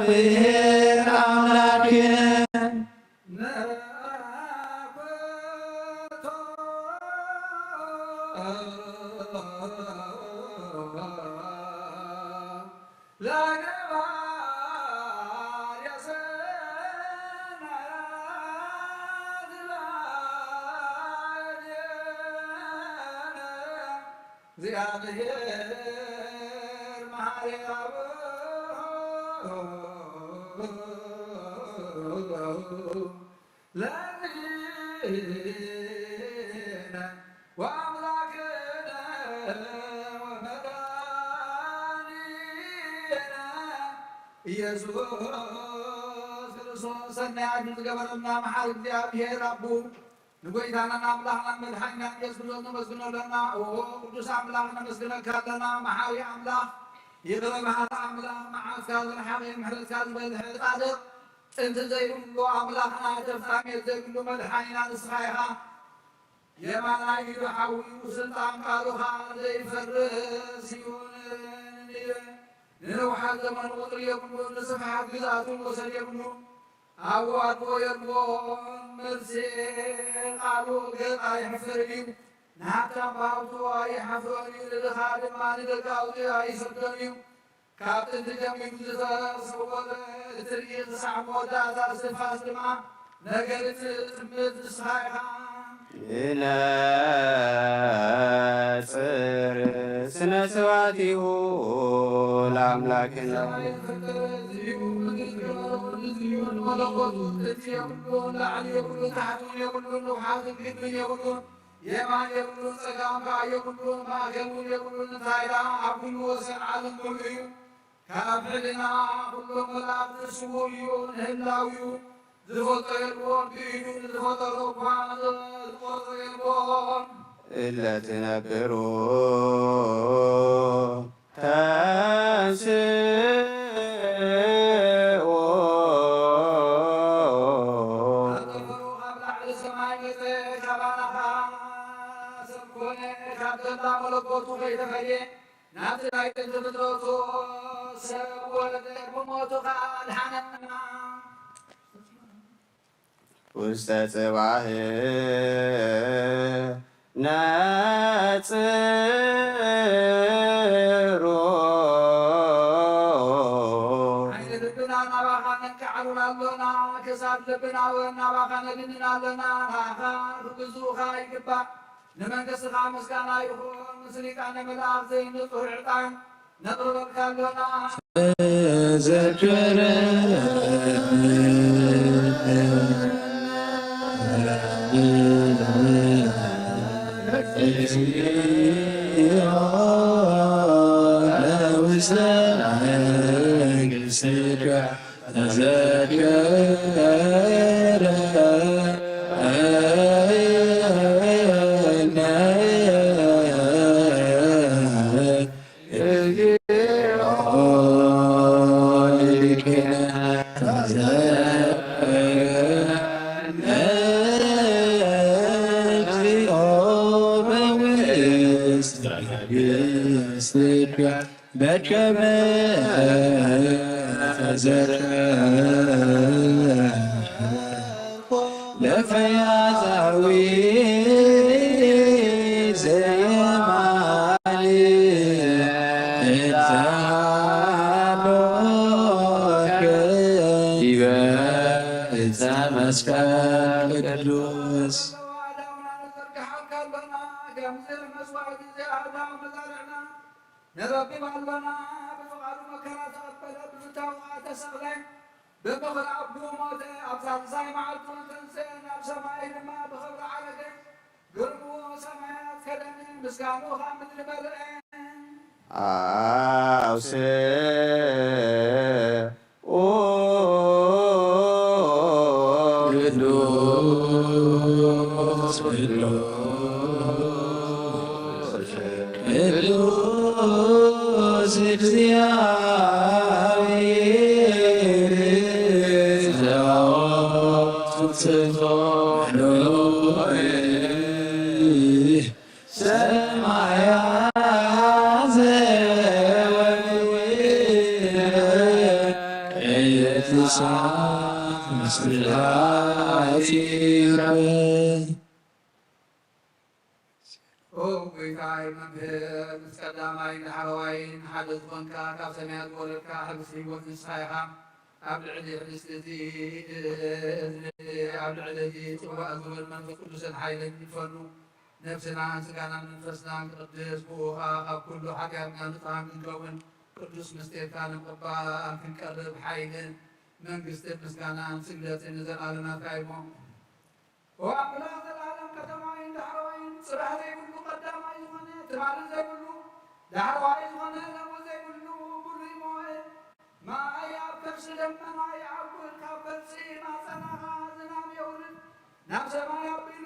እግዚአብሔር አምላክነ እግዚአብሔር መሐሪ አብ ለነ ወአምላክነ ወመድኃኒነ ኢየሱስ ክርስቶስ ሰናያት ዝገበረልና መሓሪ እግዚኣብሔር ኣቡ ንጎይታናን ኣምላኽናን መድሓኒናን ኢየሱስ ክርስቶስ ነመስግኖ ኣለና። ኦ ቅዱስ ኣምላኽ ነመስግነካ ኣለና። መሓሪ ኣምላኽ ይቕረ በሃሊ ኣምላኽ መዓትካ ዝረሓቐ ምሕረትካ ዝበዝሐ ጻድቕ ጥንቲ ዘይብሉ ኣምላኽና ተፍጻሜት ዘይብሉ መድሓኒና ንስኻ ኢኻ። የማናይ ኢዱ ሓዊኡ ስልጣን ቃሉ ኸኣ ዘይፈርስ እዩ። ንነውሓት ዘመኑ ቁጽሪ የብሉን፣ ንስፍሓት ግዝኣቱ ወሰን የብሉን። ኣዋድቦ የልቦን መልሲ ቃሉ ገጽ ኣይሕፍርን እዩ። ንሃብታም ብሃብቱ ኣይሓፍሮን እዩ፣ ንድኻ ድማ ንደቂ ኣውጺኡ ኣይሰዶን እዩ። ካብ ጥንቲ ጀሚሩ ዝፈሰስ ወረ ትርኢ ክሳዕ መወዳእታ እስትንፋስ ድማ ነገር እቲ ጥምት ንስኻ ኢኻ። ንነጽር ስነ ስብሐቲሁ ለኣምላክነ። ሰማይ ዝፈጠረ እዚ እዩ፣ ምድሪ ዝገበረ እዚ እዩ፣ ንመለኮቱ ጥንቲ የብሉን፣ ላዕሊ የብሉን፣ ታሕቲ እውን የብሉን፣ ንውሓትን ግድምን የብሉን። የማን የብሉን፣ ጸጋም ከኣ የብሉን፣ ማእከል እውን የብሉን። እንታይ ደኣ ኣብ ኩሉ ወሰን ዓለም ምሉእ እዩ። ካብ ሕልና ኩሎም መላእኽቲ ስዉር እዩ፣ ንህላዊኡ ዝፈልጦ የልቦን፣ ብኢዱ ንዝፈጠሮ እኳ ዝቆርጾ የልቦን። እለ ትነብሩ ተንስኡ። ካብ ጠፈሩ ካብ ላዕሊ ሰማይ መጸ፣ ካባና ኸኣ ሰብ ኮነ፣ ካብ ገዛ መለኮቱ ከይተፈልየ፣ ናብቲ ናይ ጥንቲ ፍጥረቱ ሰብ ወረደ፣ ብሞቱ ኸኣ ኣድሓነና። ውስተ ጽባሕ ነጽሮ። ዓይኒ ልብና ናባኻ ነንከዓሉል ኣሎና፣ ክሳድ ልብና እውን ናባኻ ነድንን ኣሎና። ንኣኻ ክግዝኡኻ ይግባእ፣ ንመንግስትኻ ምስጋና ይኹን። ምስ ሊቃነ መላእኽትን ንጹሕ ዕጣን ነቕርበልካ ኣሎና። ተዘከረ ውስተ መንግሥትከ ተዘከረ በከመ ተዘከረ ለፈያታዊ ዘየማን እተሃሎከ ዲበ ዕፀ መስቀል ቅዱስ። ነረብብ ኣሎና፣ ብፍቓዱ መከራ ተቐበለ፣ ብፍታው ኸኣ ተሰቕለ፣ ብምኽሪ ኣቦኡ ሞተ፣ ኣብ ሳልሳይ መዓልቲ እውን ተንስአ፣ ናብ ሰማይ ድማ ብኽብሪ ዓረገ። ግርምዎ ሰማያት ከደነ፣ ምስጋንኡ ኸኣ ምድሪ መልአ። ኣውስኡ ቅዱስ ቅዱስ ቅዱስ እግዚአብሔር ጸባኦት። ሰማያት ዘወርድ ቅድስት ስላሴ። ኦ ጎይታይ መምህር፣ ምስ ቀዳማይን ዳሕረዋይን ሓደ ዝኾንካ፣ ካብ ሰማያት ዝወረድካ ሕብስቲ ህይወት ንስኻ ኢኻ። ኣብ ልዕሊ ሕብስቲ እዚ፣ ኣብ ልዕሊ እዚ ጽዋእ ዝወርድ መንፈስ ቅዱስን ሓይልን ይፈኑ። ነብስናን ስጋናን መንፈስናን ክቕድስ፣ ብኡ ኸኣ ካብ ኩሉ ሓጢኣትና ንጹሃን ክንከውን፣ ቅዱስ ምስጢርካ ንምቕባል ክንቀርብ ሓይልን መንግስትን ምስጋናን ስግደትን ንዘለኣለም ናትካ እዩ እሞ። ኦ ኣምላኽ ዘላለም ቀዳማይን ዳሕረዋይን፣ ጽባሕ ዘይብሉ ቀዳማይ ዝኾነ፣ ትማሊ ዘይብሉ ዳሕረዋይ ዝኾነ፣ ሎሚ ዘይብሉ ብሉይ ሞኤ፣ ማይ ኣብ ከርሲ ደመና ይዓቁር፣ ካብ ከርሲ ማጸናኻ ዝናም የውርድ፣ ናብ ሰማይ ኣቢሉ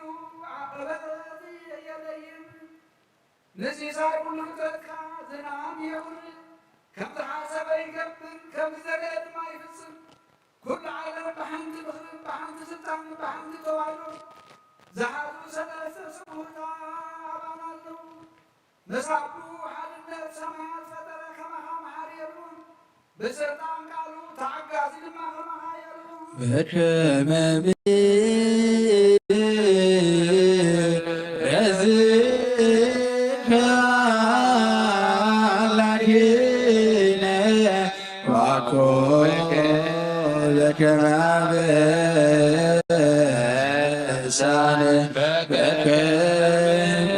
ዓቐበት የለይም። ንሲሳይ ኩሉ ፍጥረትካ ዝናም የውርድ፣ ከም ዝሓሰበ ይገብር፣ ከም ዝደለየ ድማ ይፍጽም። ኩሉ ዓለም ብሓንቲ ምኽርን ብሓንቲ ስልጣንን ብሓንቲ ተዋህዶ ዝሓዙ ሰለስተ ስርውታ ኣባና ኣለዉ። ምስ ኣቦኡ ሓድነት ሰማያት ፈጠረ፣ ከማኻ መሓሪ የልቦን። ብስልጣን ቃሉ ተዓጋዚ ድማ ከማኻ የልቦን። በከመ ብእዝከ ኣምላክነ ዋኮ በከመ ኣበሳነ በከመ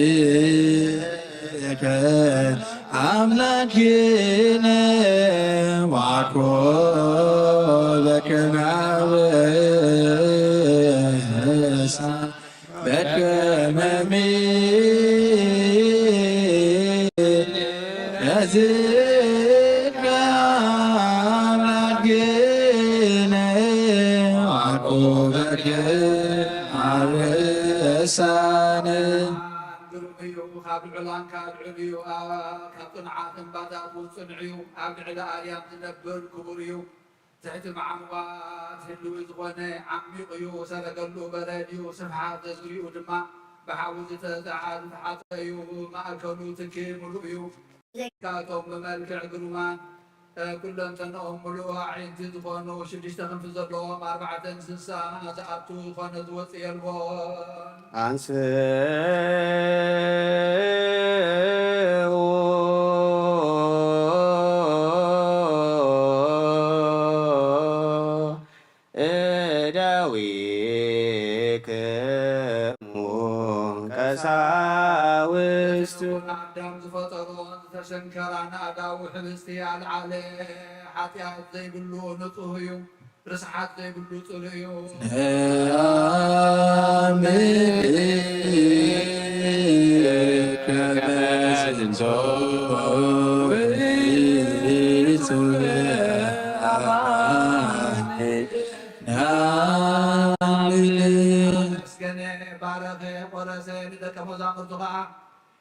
ምሕረትከ ኣምላክነ ዋኮ በከመ ኣበሳነ በከመ ምሕረትከ ኣምላክነ ዋኮ በከመ ኣበሳነ። ግሩም እዩ፣ ካብ ልዑላን ካብ ልዑል እዩ፣ ካብ ጽኑዓት እምባታት እውን ጽኑዕ እዩ፣ ኣብ ልዕሊ ኣርያም ዝነብር ክቡር እዩ። ትሕቲ መዓሙቓት ህልዊ ዝኾነ ዓሚቕ እዩ፣ ሰረገሉ በረድ እዩ፣ ስፍሓት ዘዙሪኡ ድማ ብሓዊ ዝተዘዓ-፣ ዝተሓጸ እዩ፣ ማእከሉ ትኪ ምሉእ እዩ። ካቶም ብመልክዕ ግሩማን፣ እ፣ ኩለንተናኦም ምሉእ ኣዒንቲ ዝኾኑ ሽዱሽተ ክንፊ ዘለዎም ኣርባዕተ እንስሳ ዝኣቱ ዝኾነ ዝወጽእ የልቦን። አንስኡ እደዊክሙ ቀሳውስቱ። ኣዳም ዝፈጠሮ ዝተሸንከራ ንኣዳው ሕብስቲ ኣልዓለ። ሓጢኣት ዘይብሉ ንጹህ እዩ። ርስሓት ዘይብሉ ጽሉእ እዩ። ነአምን ከመ ዝንቶ ውእቱ አማን። ነአምን። መስገነ፣ ባረኸ፣ ቆረሰ፣ ንደቀ መዛሙርቱ ኸዓ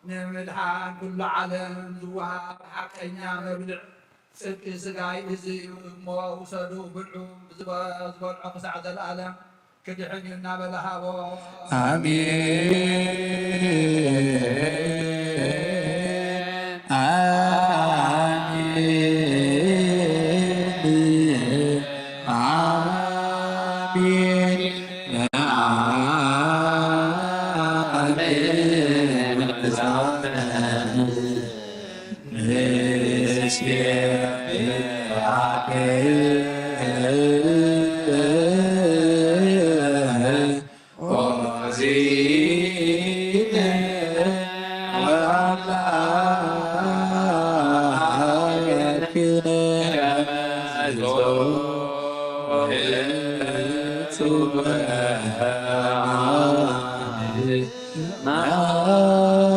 ንምድሓን ኩሉ ዓለም ዝወሃብ ሓቀኛ መብልዕ ጽድቂ ስጋይ እዚ እዩ እሞ ውሰዱ፣ ብልዑ፣ ዝበ-፣ ዝበልዖ ክሳዕ ዘለኣለም ክድሕን እዩ እናበለ ሃቦ። ኣሜን። ኣሜን። ኣሜን።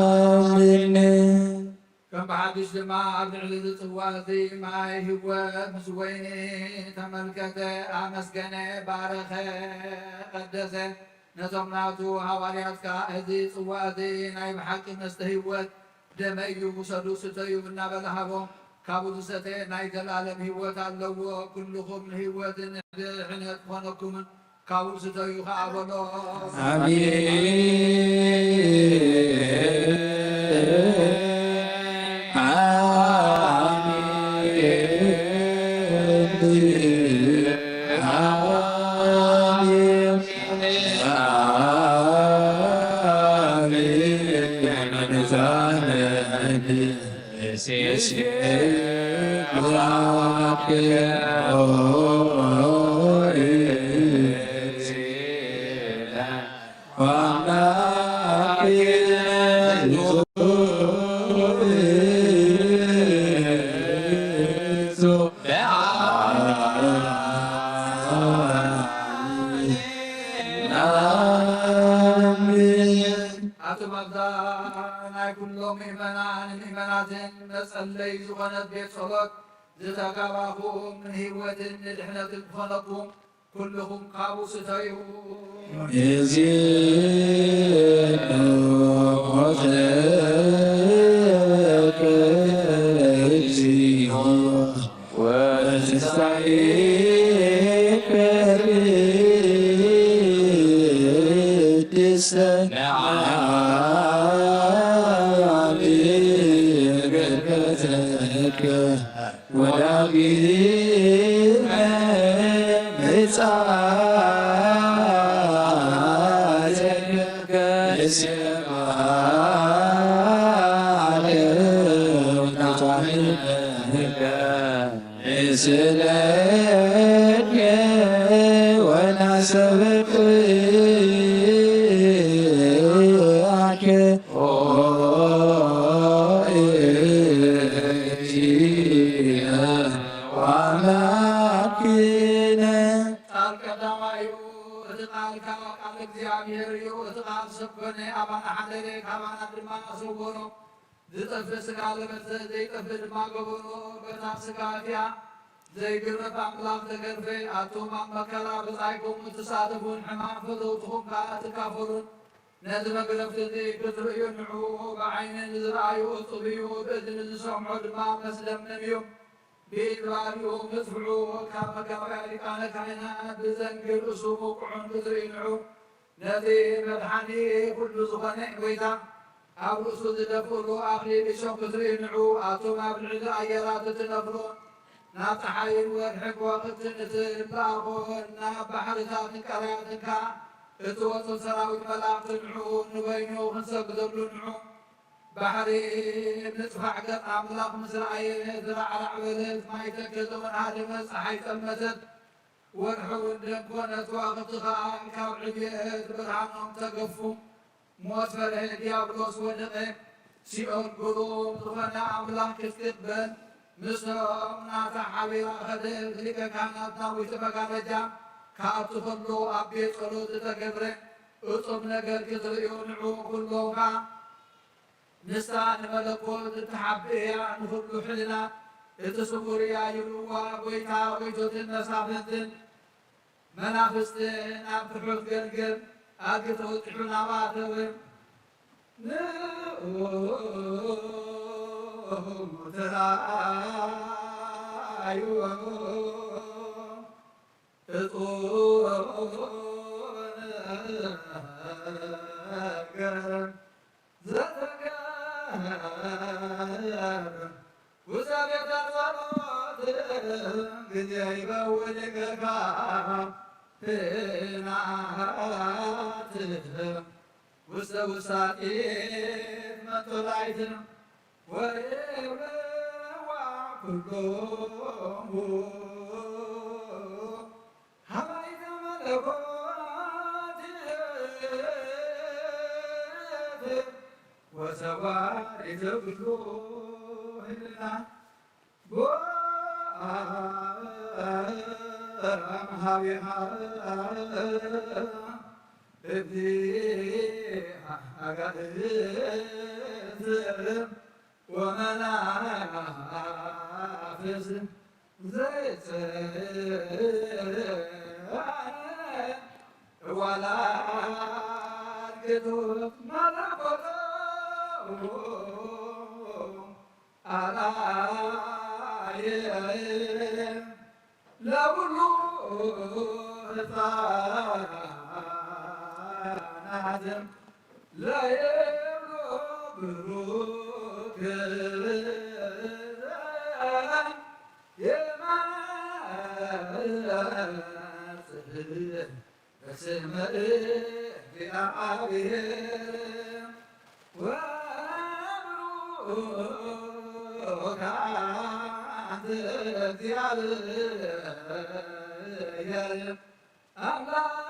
ኣሜን። ከም ብሓድሽ ድማ ኣብ ልዕሊ እዚ ጽዋ እዚ ማይ ህይወት ምስ ወይኒ ተመልከተ፣ ኣመስገነ፣ ባረኸ፣ ቀደሰ። ነቶም ናቱ ሃዋርያት ከኣ፣ እዚ ጽዋ እዚ ናይ ብሓቂ መስተ ህይወት ደመይ እዩ፣ ውሰዱ፣ ስተዩ እናበለ ሃቦም። ካብኡ ዝሰተ ናይ ዘለኣለም ህይወት ኣለዎ። ኩልኹም ንህይወትን ንድሕነት ክኾነኩምን ካብኡ ስተዩ ኸዓ በሎ። ኣሜን። ኣቶም ኣብዛ ናይ ኩሎም ምእመናን ምእመናትን መጸለይ ዝኾነት ቤት ጸሎት ዝተጋባኹም ንህይወትን ንድሕነትን ክኾነኩም ኩልኹም ካብኡ ስተዩ። እዚ ሞተከ እግዚኦ ወትንሳኤከ ቅድስተ ነዓሊ ገበተከ ወዳግመ ምጽኣትከ ንሴብሐከ ወነጣሕከ ንስእለከ ወነሰብሕከ። ኦ እግዚእነ ወአምላክነ። ቃል ቀዳማዩ እቲ ቃል ከኣ ቃል እግዚኣብሔር እዩ። እቲ ቃል ሰብ ኮነ፣ ኣባና ሓደረ፣ ካባና ድማ ሰወሮ። ዝጠፍእ ስጋ ለበሰ፣ ዘይጠፍእ ድማ ገበሮ። በታ ስጋ እቲኣ ዘይግረፍ ኣምላኽ ተገርፈ። ኣቱም ኣብ መከራ ብጻይኩም እትሳተፉን ሕማም ፈተውትኹም ከኣ እትካፈሉን፣ ነዚ መግረፍቲ እዚ ክትርእዩ ንዑ። ብዓይኒ ንዝረኣዩ እጹብ እዩ፣ ብእዝኒ ዝሰምዖ ድማ መስደምም እዩ። ብኢድ ባሪኡ ምጽፍዑ፣ ካብ መጋበርያ ሊቃነ ካህናት ብዘንጊ ርእሱ ምውቅዑን ክትርእዩ ንዑ። ነቲ መድሓኒ ኩሉ ዝኾነ ጐይታ ኣብ ርእሱ ዝደፍእሉ ኣኽሊል እሾኽ ክትርእዩ ንዑ። ኣቱም ኣብ ልዕሊ ኣየራት እትነፍሩን ናብ ጸሓይን ወርሕን ከዋኽብትን እትለኣኾን ናብ ባሕርታትን ቀላያትን ከኣ እትወጹ ሰራዊት መላእኽቲ ንዑ። ንበይኑ ክንሰግደሉ ንዑ። ባሕሪ ምጽፋሕ ገጽ ኣምላኽ ምስ ረኣየ፣ ዝራዕራዕ በለት፣ ማይ ተከዘ፣ ወርሃ ደመ፣ ጸሓይ ጸልመተት፣ ወርሒ እውን ደም ኮነት፣ ከዋኽብቲ ኸኣ ካብ ዕብየት ብርሃኖም ተገፉ። ሞት ፈርሀ፣ ዲያብሎስ ወደቐ። ሲኦል ግሩም ዝኾነ ኣምላኽ ክትቅበል ምስቶም ናታ ሓቢራ ኸደት። ሊቀ ካህናት ናብ ውሽጢ መጋረጃ ክኣቱ ኸሎ ኣብ ቤት ጸሎት ዝተገብረ እጹብ ነገር ክትርእዩ ንዑ። ኩሎም ከኣ ንሳ ንመለኮት እትሓብእ እያ፣ ንኹሉ ሕልና እቲ ስውር እያ ይብልዋ። ጐይታ ጐይቶትን መሳፍንትን መናፍስትን ኣብ ትሑት ገርገር ኣድጊ ተወጢሑ ናብ ኣተወ። ንዑ ተራእዩ እጹብ ነገር ዘተገብር ውስተ ቤተ ጸሎት ጊዜ ይበውል ሊቀካ ካህናት ውስተ ውሳጢት መጦላይት ወይብልዋ ኩሎሙ ሀባይተ መለኮት ወሰዋሪተ ኩሉ ህልና ቦአም ሀቢሃ እግዚአ አጋእዝት ወመናፍስ ዘይጽአን ዋላ አድግቱ መለኮቶ አራየ ለኩሉ ሕፃናት ለይብሎ ብሩክ የማጽእ በስመ እግዚአብሔር ወ ካህን እግዚአብሔር ኣምላከ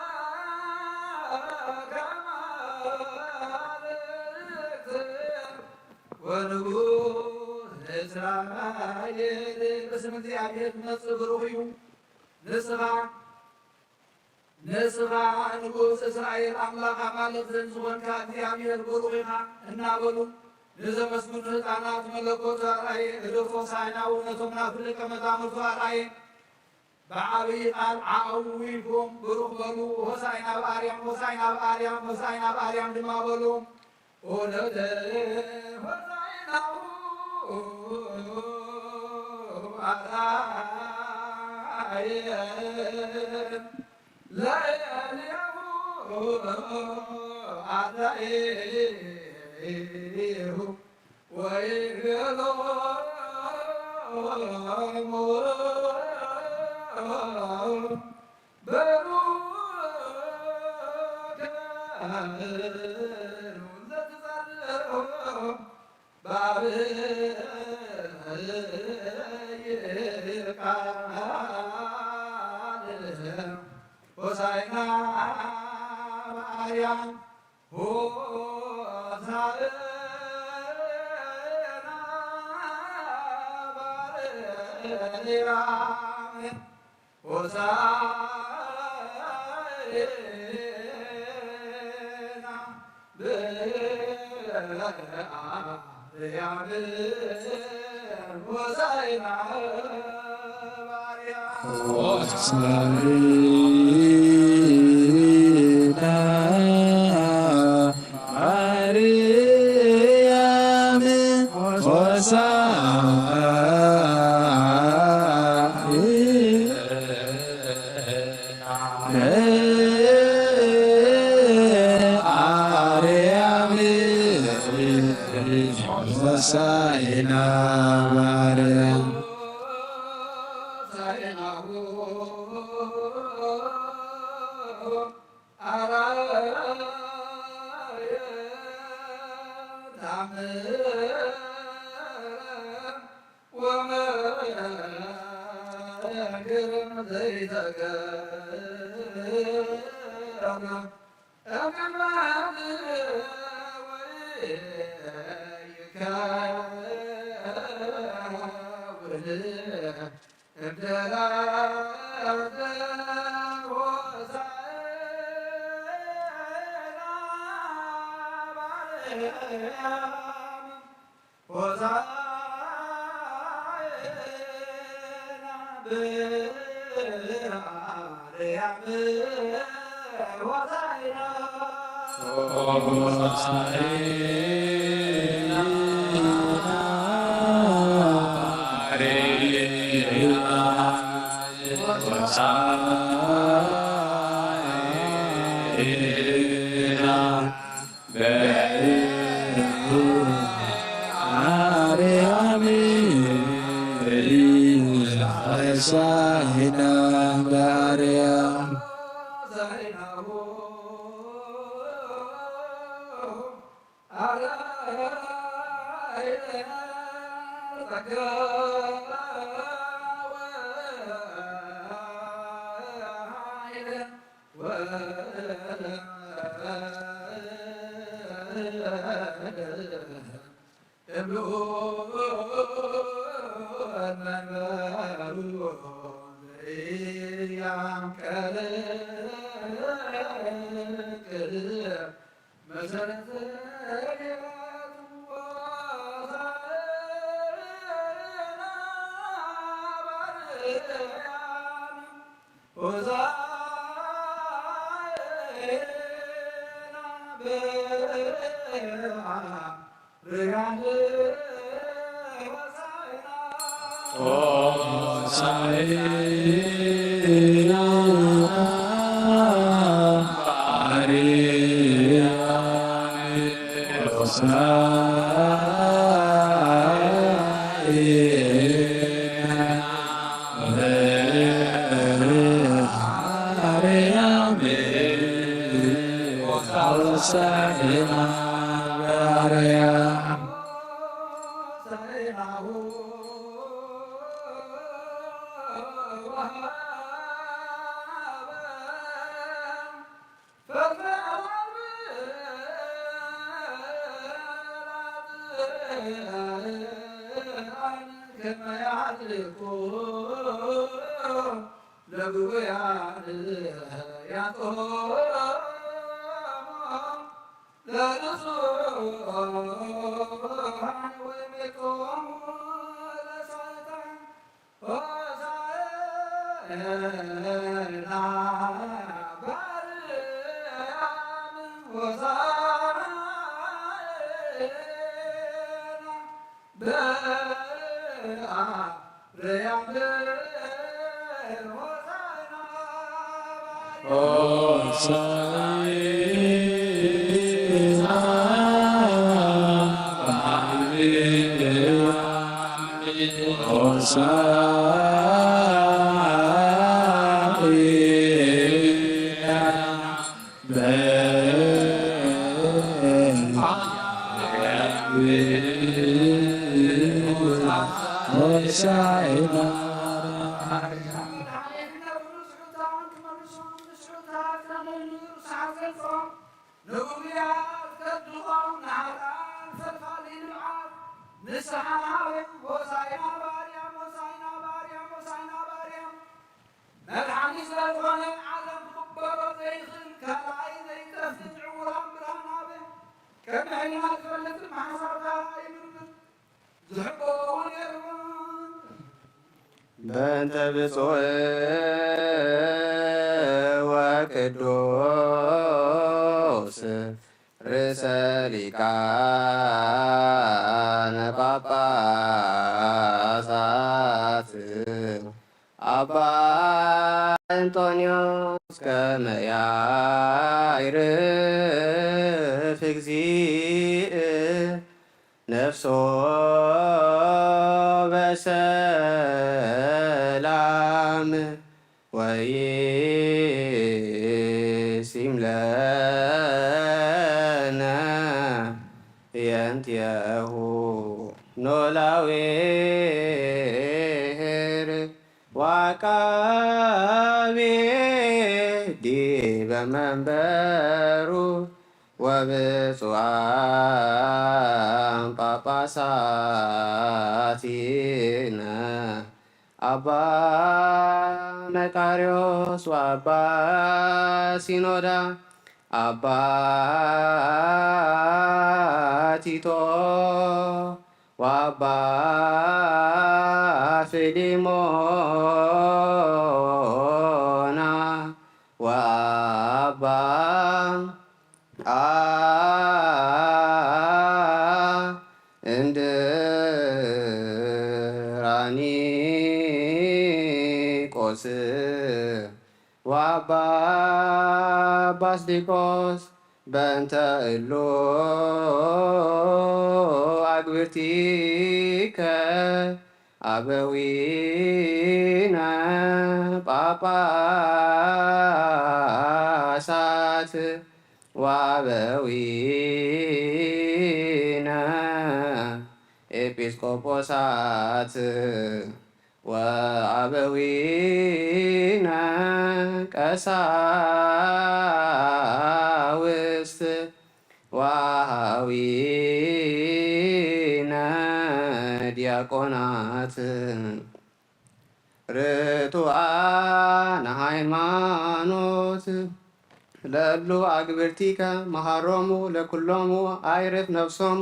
ኣማልክት ወንጉስ እስራኤል። በስመ እግዚአብሔር ዝመጽእ ብሩኽ እዩ። ንስኻ ንስኻ ንጉስ እስራኤል ኣምላኽ ኣማልኽትን ዝኾንካ እግዚኣብሔር ብሩኽ ኢኻ እናበሉ ንዘመስግኑ ህፃናት መለኮት ኣርኣየ። እደፎ ሳይናዊ ነቶም ናብቲ ደቀ መዛሙርቱ ኣርኣየ። ብዓብዪ ቃል ዓዊኩም ብሩኽ በሉ። ሆሳዕና ብኣርያም፣ ሆሳዕና ብኣርያም፣ ሆሳዕና ብኣርያም ድማ በሉ። ኦለተ ሆሳዕናሁ ኣርኣየ ለእሌሁ ኣርኣየሁ ወይቤሎሙ በሩክ ዘትጸልኦ በዐቢይ ቃል ሆሳዕና በአርያም ሆሳዕና በአርያም ሆሳዕና በአርያም ሆሳዕና በአርያም ሆሳዕና በአርያም ሆሳዕና አርያም ሆሳዕና በአርያም ወመንክር ዘይተገብረ እምነት ወይከውን እምደላተ ሆሳዕና በአርያም ሆሳዕና በአርያም ሆሳዕና ሆሳዕና ሆሳዕና በአርያም ሆሳዕና በአርያም ሆሳዕና በአርያም ሆሳዕና ሆሳዕና በአርያም ሆሳዕና በአርያም ሆሳዕና በአርያም ከመ ያድልኩ ለግቡያን ያዕቆብ ለንጹሃን ወይቤልክዎሙ ለሳልጣን ሆሳዕና በአርያም ሆሳዕና በአርያም ሆሳዕና ንጉብያ ዝገድልኹም ንሓጣን ፈልፋሊ ልምዓት ንስሓ ሃበ። ሆሳዕና በአርያም፣ ሆሳዕና በአርያም፣ ሆሳዕና በአርያም። መድሓኒ ስለ ዝኾነ ዓለም ክቕበሎ ዘይኽእል ካልኣይ ዘይጠፍእ ዕውራን ብርሃን ሃበ። ቅድሚ ሕልና ዝፈልጥ ድማ ሓሳብካ ይምርምር። ዝሕብኦ እውን የርብን። በእንተ ብፁዕ ወቅዱስ ርእሰ ሊቃነ ጳጳሳት አባ እንጦንዮስ ከመ ያዕርፍ እግዚእ ነፍሶ በሰላም ወይሲም ለነ የንቲአሁ ኖላዊ ኄር ወዐቃቤ ዲበ መንበሩ ወብፁዓን ጳጳሳቲነ አባ መቃርዮስ ወአባ ሲኖዳ አባ ቲቶ ወአባ ፊሊሞና ወአባ እንድራኒቆስ ወአባ ባስሊቆስ በእንተ እሉ አግብርቲከ አበዊነ ጳጳሳት ወአበዊነ ኤጲስቆጶሳት ወአበዊነ ቀሳውስት ወአሃዊነ ዲያቆናት። ርቱዓነ ሃይማኖት ለእሉ አግብርቲከ መሃሮሙ ለኩሎሙ አይርፍ ነፍሶሙ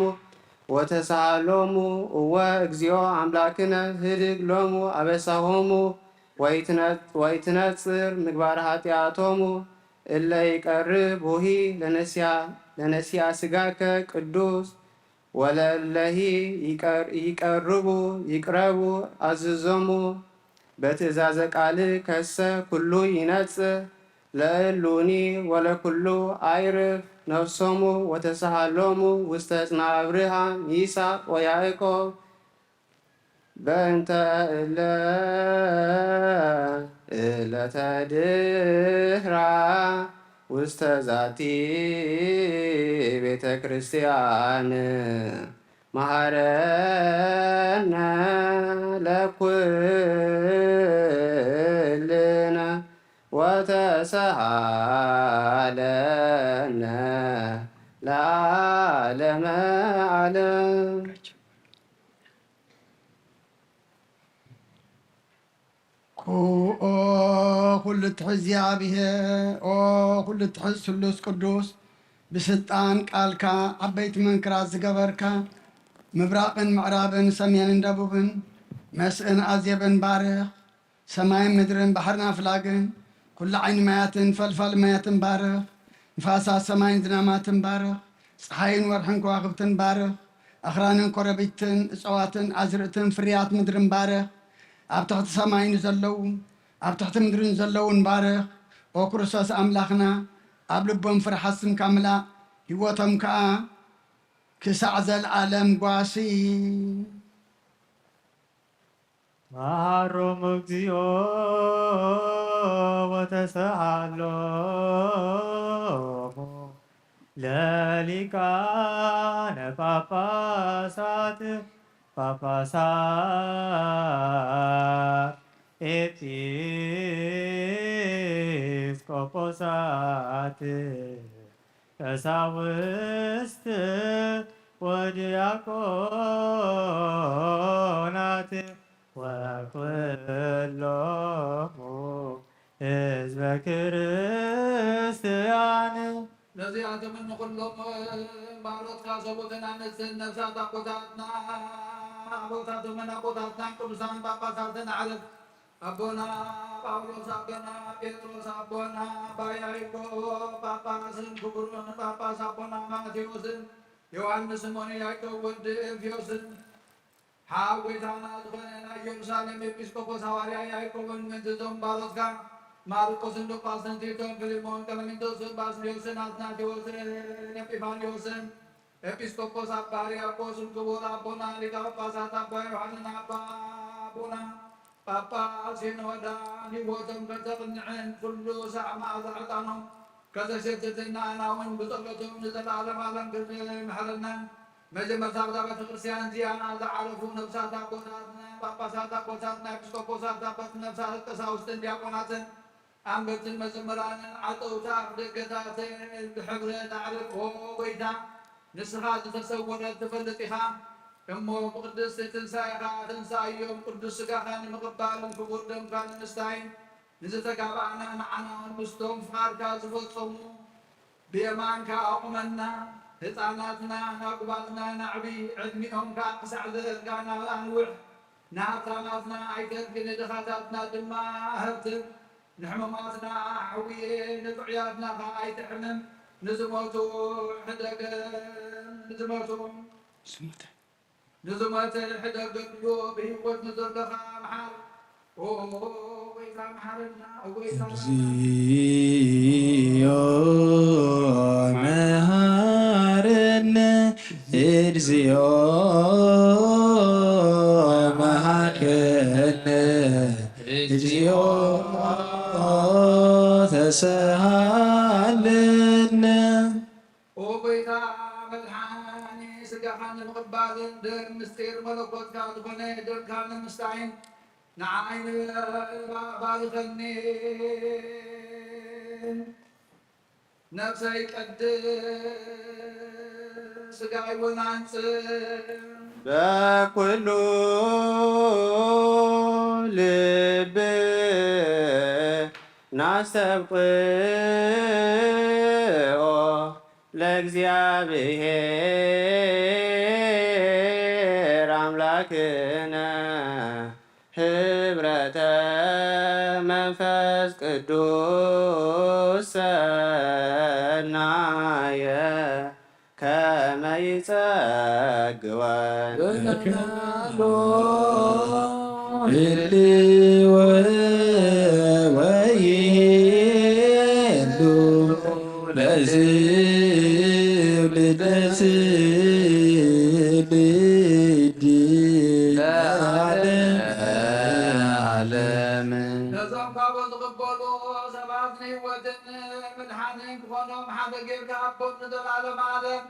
ወተሳሃሎሙ። እወ እግዚኦ አምላክነ ህድግ ሎሙ አበሳሆሙ ወይትነ- ወይትነጽር ምግባር ኃጢአቶሙ። እለ ይቀርብ ቡሂ ለነሲያ ለነሲያ ስጋከ ቅዱስ ወለለሂ ይቀር- ይቀርቡ ይቅረቡ አዝዞሙ። በትእዛዘ ቃል ከሰ ኩሉ ይነጽህ ለእሉኒ ወለኩሉ አይርፍ ነፍሶሙ ወተሳሃሎሙ ውስተ ጽና አብርሃም ይስሐቅ ወያዕቆብ። በእንተ እለ እለ ተድህራ ውስተ ዛቲ ቤተ ክርስቲያን መሃረነ ለኩልነ ወተሰሃለነ ለዓለመ ዓለም። ኦ ኩሉ ትሕዝ እግዚኣብሔር፣ ኦ ኩሉ ትሕዝ ስሉስ ቅዱስ፣ ብስልጣን ቃልካ ዓበይቲ መንክራት ዝገበርካ፣ ምብራቕን ምዕራብን ሰሜንን ደቡብን መስእን ኣዜብን ባርኽ። ሰማይን ምድርን ባሕርን ኣፍላግን፣ ኩሉ ዓይኒ ማያትን ፈልፋሊ ማያትን ባርኽ። ንፋሳት ሰማይን ዝናማትን ባርኽ። ጸሓይን ወርሕን ከዋኽብትን ባርኽ። ኣኽራንን ኮረቢትን እጸዋትን ኣዝርእትን ፍርያት ምድርን ባርኽ። ኣብ ትሕቲ ሰማይ ንዘለዉ፣ ኣብ ትሕቲ ምድሪ ንዘለዉ ንባርኽ። ኦ ክርስቶስ ኣምላኽና፣ ኣብ ልቦም ፍርሓት ስምካ ምላእ፣ ህይወቶም ከኣ ክሳዕ ዘለኣለም ጓሲ። መሃሮም እግዚኦ ወተሰሃሎሙ ለሊቃነ ጳጳሳት ጳጳሳት ኤጲስቆጶሳት ቀሳውስት ወዲያቆናት ወኩሎሙ ህዝበ ክርስቲያን። ነዚኣቶምን ንኹሎም ባሮትካ ሰቡትን ኣንስትን ነፍሳት ኣቦታትና ኣቦታቶምን ኣቦታትናን ቅዱሳን ጳጳሳትን ዓረፍ ኣቦና ጳውሎስ ኣቦና ጴጥሮስ ኣቦና ኣባ ያዕቆብ ጳጳስን ክቡርን ጳጳስ ኣቦና ማቴዎስን ዮሃንስ ስምኦን ያዕቆብ ወዲ እልፍዮስን ሓው ጎይታና ዝኾነ ናይ ኢየሩሳሌም ኤጲስቆጶስ ሃዋርያ ያዕቆብን ምእንቲ እዞም ባሮትካ ማርቆስን ሉቃስን ቲቶን ፊልሞን ቀለሚንጦስን ባስልዮስን ኣትናቴዎስን ኤጲፋንዮስን ኤጲስቆጶስ ኣባ ሕርያቆስን ክቡር ኣቦና ሊቀ ጳጳሳት ኣባ ዮሃንና ኣባ ኣቦና ጳጳስ ሲኖዳን ህይወቶም ከተቕንዕን ኩሉ ሳዕ መዓዛ ዕጣኖም ከተሸትትን ንኣና እውን ብጸሎቶም ንዘለኣለም ዓለም ክትምሕረናን መጀመርታ ኣብዛ ቤተ ክርስቲያን እዚኣ ዝዓረፉ ነፍሳት ኣቦታትና ጳጳሳት ኣቦታትና ኤጲስቆጶሳት ኣቦት ነፍሳት ቀሳውስትን ዲያቆናትን ኣንበብትን መዘምራንን ዓጠውታ ደገታት ብሕብረት ኣዕርፍ። ኦ ጎይታ ንስኻ ዝተሰወረ ትፈልጥ ኢኻ እሞ ብቅድስቲ ትንሳኤኻ ተንሳእዮም ቅዱስ ስጋኻ ንምቕባልን ክቡር ደምካ ንምስታይን ንዝተጋባእና ንዓና እውን ምስቶም ፍቓድካ ዝፈጸሙ ብየማንካ ኣቑመና። ህፃናትና ናጉባትና ናዕቢ ዕድሚኦም ከዓ ክሳዕ ዘእርጋና ኣንውሕ። ንሃብታማትና ኣይተንኪ ንድኻታትና ድማ ሃብትን ንሕሙማትና ሓዊ ንጥዑያትና ከዓ ኣይትሕምም። ንዝሞቱ ሕደገ ንዝሞቱ ንዝሞተ ሕደገሉ ብህይወት ንዘለኻ ምሓር። ኦ ጎይታ ምሓረና፣ ኦ ጎይታ ምሓረና። እግዚኦ መሃረነ፣ እግዚኦ መሃረነ፣ እግዚኦ ተሰሃለነ። ኦ ጎይታ መድሓኒ ስጋኻ ንምቕባልን ደም ምስጢር መለኮትካ ዝኾነ ደምካ ንምስታይን ንዓይ ባርኸኒ። ነፍሰይ ቀድስ ስጋይ እውን ኣንጽ። በኩሉ ልብ ናስተብቅኦ ለእግዚኣብሔር ኣምላክነ ህብረተ መንፈስ ቅዱስ ሰናየ ከመ ይጸግወን። ህልወ ወይሉ ለዝብልደ ስብድ ለዓለመ ዓለም። ነዞም ካብኡ ዝቕበሉ ሰባት ንህይወትን ምድሓንን ክኾኖም ሓደ ጌርካ ኣቦም ንዘለዓለመ ዓለም።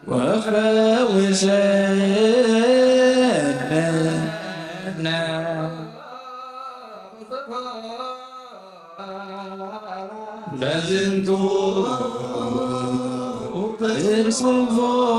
ወፈውሰነ በዝንቱ ጽንፎራ።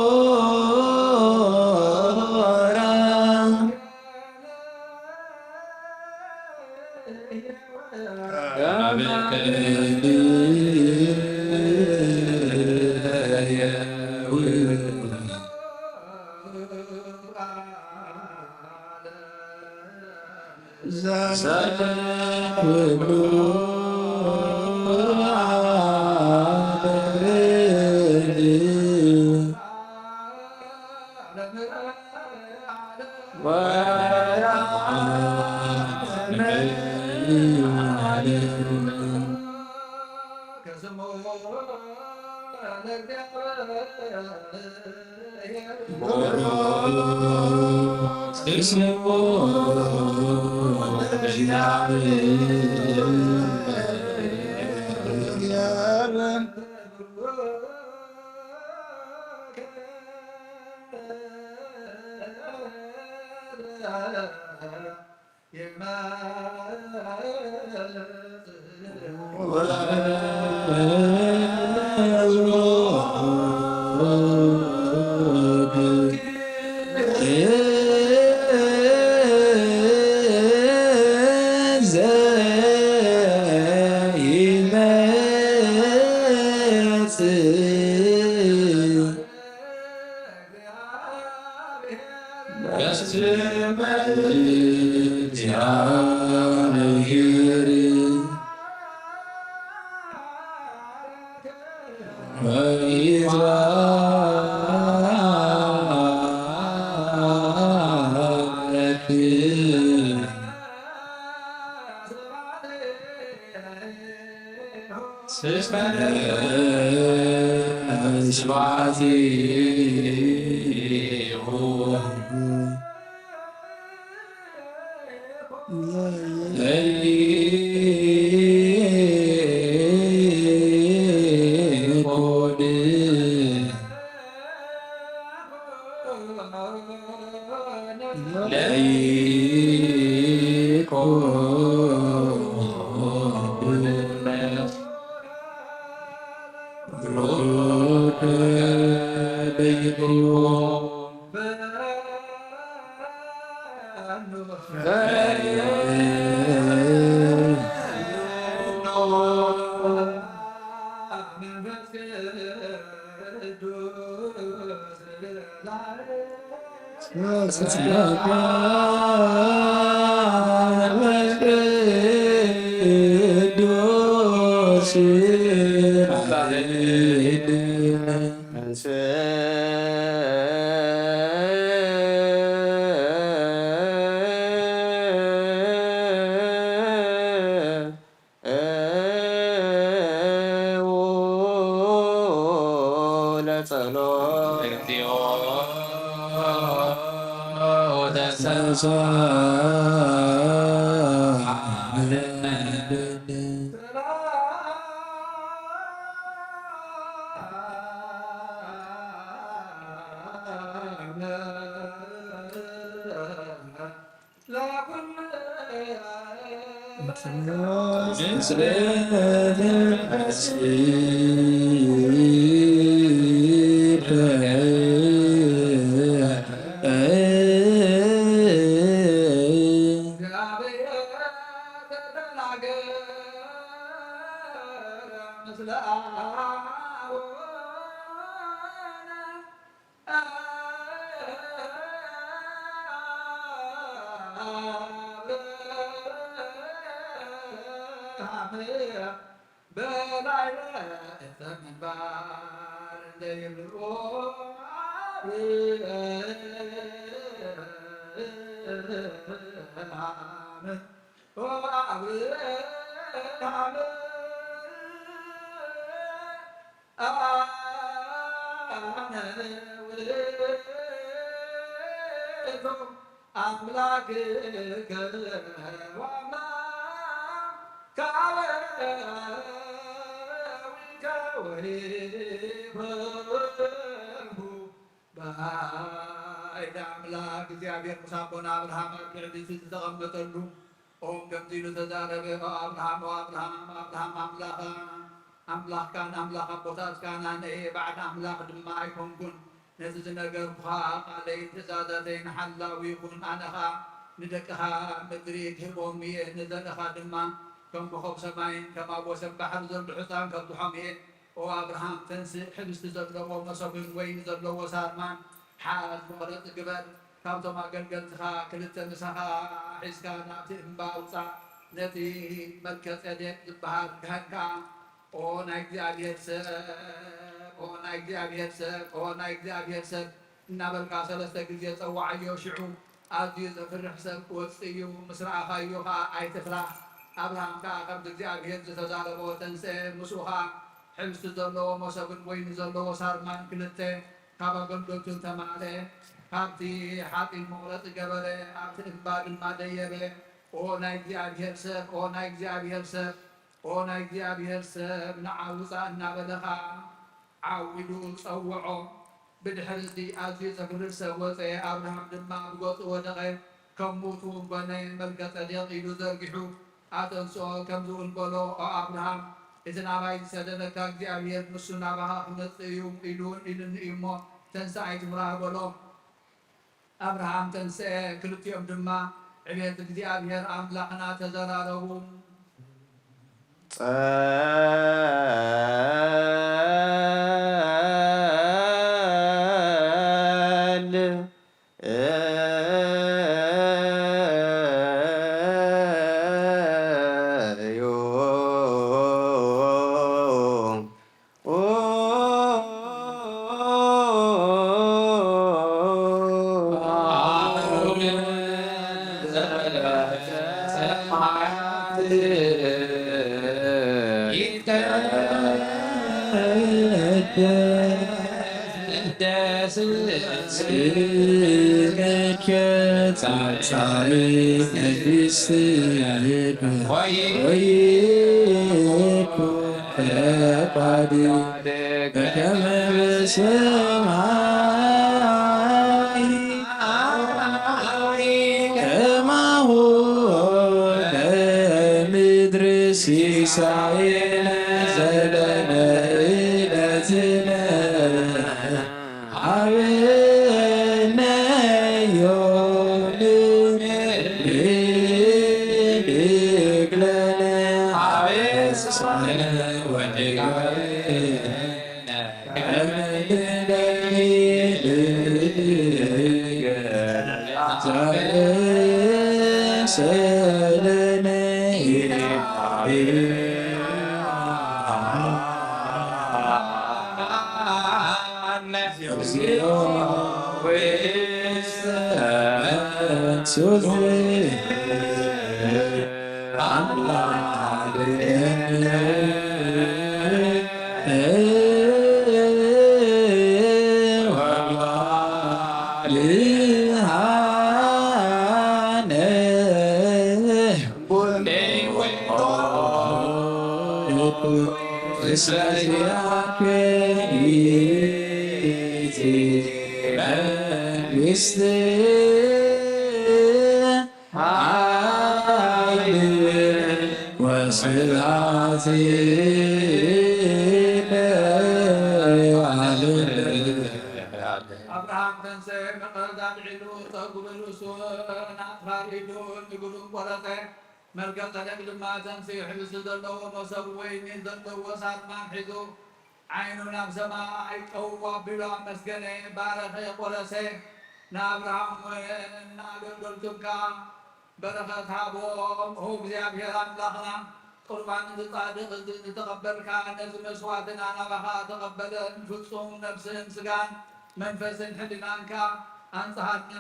ኢለ ኣምላኽ እግዚኣብሔር ምስ ኣቦና ኣብርሃም ኣብ ልዕሊ እቲ ዝተቐመጠሉ፣ ኦም ከምዚ ኢሉ ተዛረበ፣ ኦ ኣብርሃም፣ ኦ ኣብርሃም፣ ኣብርሃም ኣምላኽ፣ ኣምላኽካን ኣምላኽ ኣቦታትካን ኣነ እየ፣ ባዕዲ ኣምላኽ ድማ ኣይኮንኩን። ነቲ ዝነገርኩኻ ቃለይን ትእዛዛተይን ሓላዊ ኩን፣ ኣነ ኸኣ ንደቅኻ ምድሪ ክህቦም እየ፣ ንዘርእኻ ድማ ከም ኮኸብ ሰማይን ከም ኣብ ወሰን ባሕሪ ዘሎ ሑጻን ከብዝሖም እየ። ኦ ኣብርሃም፣ ተንስእ፣ ሕብስቲ ዘለዎ መሶብን ወይኒ ዘለዎ ሳርማን ሓዝ፣ መቑረጺ ግበር። ካብቶም ኣገልገልትኻ ክልተ ምሳኻ ሒዝካ ናብቲ እምባ ውጻእ። ነቲ መልከጼዴቅ ዝበሃል ካህን ከኣ፣ ኦ ናይ እግዚኣብሔር ሰብ፣ ኦ ናይ እግዚኣብሔር ሰብ፣ ኦ ናይ እግዚኣብሔር ሰብ እናበልካ ሰለስተ ግዜ ጸውዓዮ። ሽዑ ኣዝዩ ዘፍርሕ ሰብ ክወጽእ እዩ፣ ምስ ረኣኻዮ ኸኣ ኣይትፍራህ። ኣብርሃም ከኣ ከምቲ እግዚኣብሔር ዝተዛረቦ ተንስአ፣ ምስኡ ኸኣ ሕብስቲ ዘለዎ መሶብን ወይኒ ዘለዎ ሳርማን ክልተ ካብ ኣገልገልቱን ተማልአ። ካብቲ ሓጺን መቑረጺ ገበረ፣ ኣብቲ እምባ ድማ ደየበ። ኦ ናይ እግዚኣብሔር ሰብ፣ ኦ ናይ እግዚኣብሔር ሰብ፣ ኦ ናይ እግዚኣብሔር ሰብ፣ ንዓ ውጻእ እናበለ ኸኣ ዓው ኢሉ ጸውዖ። ብድሕሪ እዚ ኣዝዩ ዘፍርህ ሰብ ወጸ። ኣብርሃም ድማ ብገጹ ወደቐ፣ ከም ምዉት እውን ኰነ። መልከ-ጼዴቅ ኢዱ ዘርጊሑ ኣተንስኦ፣ ከምዚ እውን በሎ፣ ኦ ኣብርሃም፣ እቲ ናባይ ዝሰደደካ እግዚኣብሔር ንሱ ናባኻ ክመጽእ እዩ ኢሉ ኢሉኒ እዩ እሞ፣ ተንስእ ኣይትፍራህ በሎ። ኣብርሃም ተንስአ፣ ክልቲኦም ድማ ዕቤት እግዚኣብሔር ኣምላኽና ተዘራረቡ። ጸል ስምከ ጻጻሪ መንግስት ወይኩ ፈቃድ በከመ በሰማይ ከማሁ በምድር። ሲሳየነ ዘለነ ዕለትነ ሀበነ ዮም ንህድግ ለነ አበሳነ ወጌጋየነ ከመ ንደሊ ንገዛእ ሰለነ። እግዚኦ ወይስ መንሱት አምላክ ወባልሃነ ኣብርሃም ተንስአ፣ መቐርት ኣልዒሉ፣ ጸጉሪ ርእሱ ኣትራር ኢዱ ንእግሩን ቈረጸ። መልከ-ጸዴቅ ድማ ተንስኡ፣ ሕብስቲ ዘለዎ መሶብ ወይኒ ዘለዎ ሳርማን ሒዙ፣ ዓይኑ ናብ ሰማይ ቀው ኣቢሉ ኣመስገነ፣ ባረኸ፣ ቈረሰ። ንኣብርሃም እውን ንኣገልገልቱን ከኣ በረኸት ሃቦም። ኦ እግዚኣብሔር ኣምላኽና፣ ቁርባን እዚ ጻድቕ እዚ ዝተቐበልካ፣ ነዚ መስዋእትና ናባኻ ተቐበለን፣ ፍጹም ነፍስን ስጋን መንፈስን ሕሊናን ከኣ ኣንጽሃልና።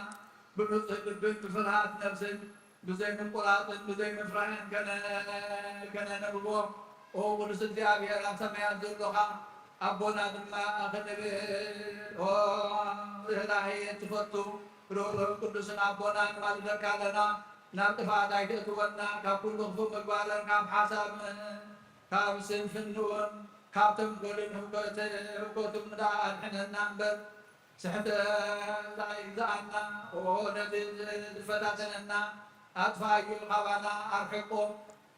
ብንጹህ ልብን ብፍርሃት ነፍስን ብዘይ ምቁራጽን ብዘይ ምፍራህን ከነ-፣ ከነነብቦ። ኦ ቅዱስ እግዚኣብሔር፣ ኣብ ሰማያት ዘሎኻ ኣቦና ድማ ክንብል፣ ኦ ርህራሄ እትፈቱ ርህሩህን ቅዱስን ኣቦና፣ ንማልደካ ኣለና። ናብ ጥፍኣት ኣይተእትወና፣ ካብ ኩሉ ክፉእ ምግባርን ካብ ሓሳብን ካብ ስንፍንኡን ካብ ተንኮልን ህውከት-፣ ህውከቱን ደኣ ኣድሕነና እምበር፣ ስሕተት ኣይግዛኣና፣ ኦ ነቲ ዝፈታተነና ኣጥፍኣዮ ካባና ኣርሕቆ፣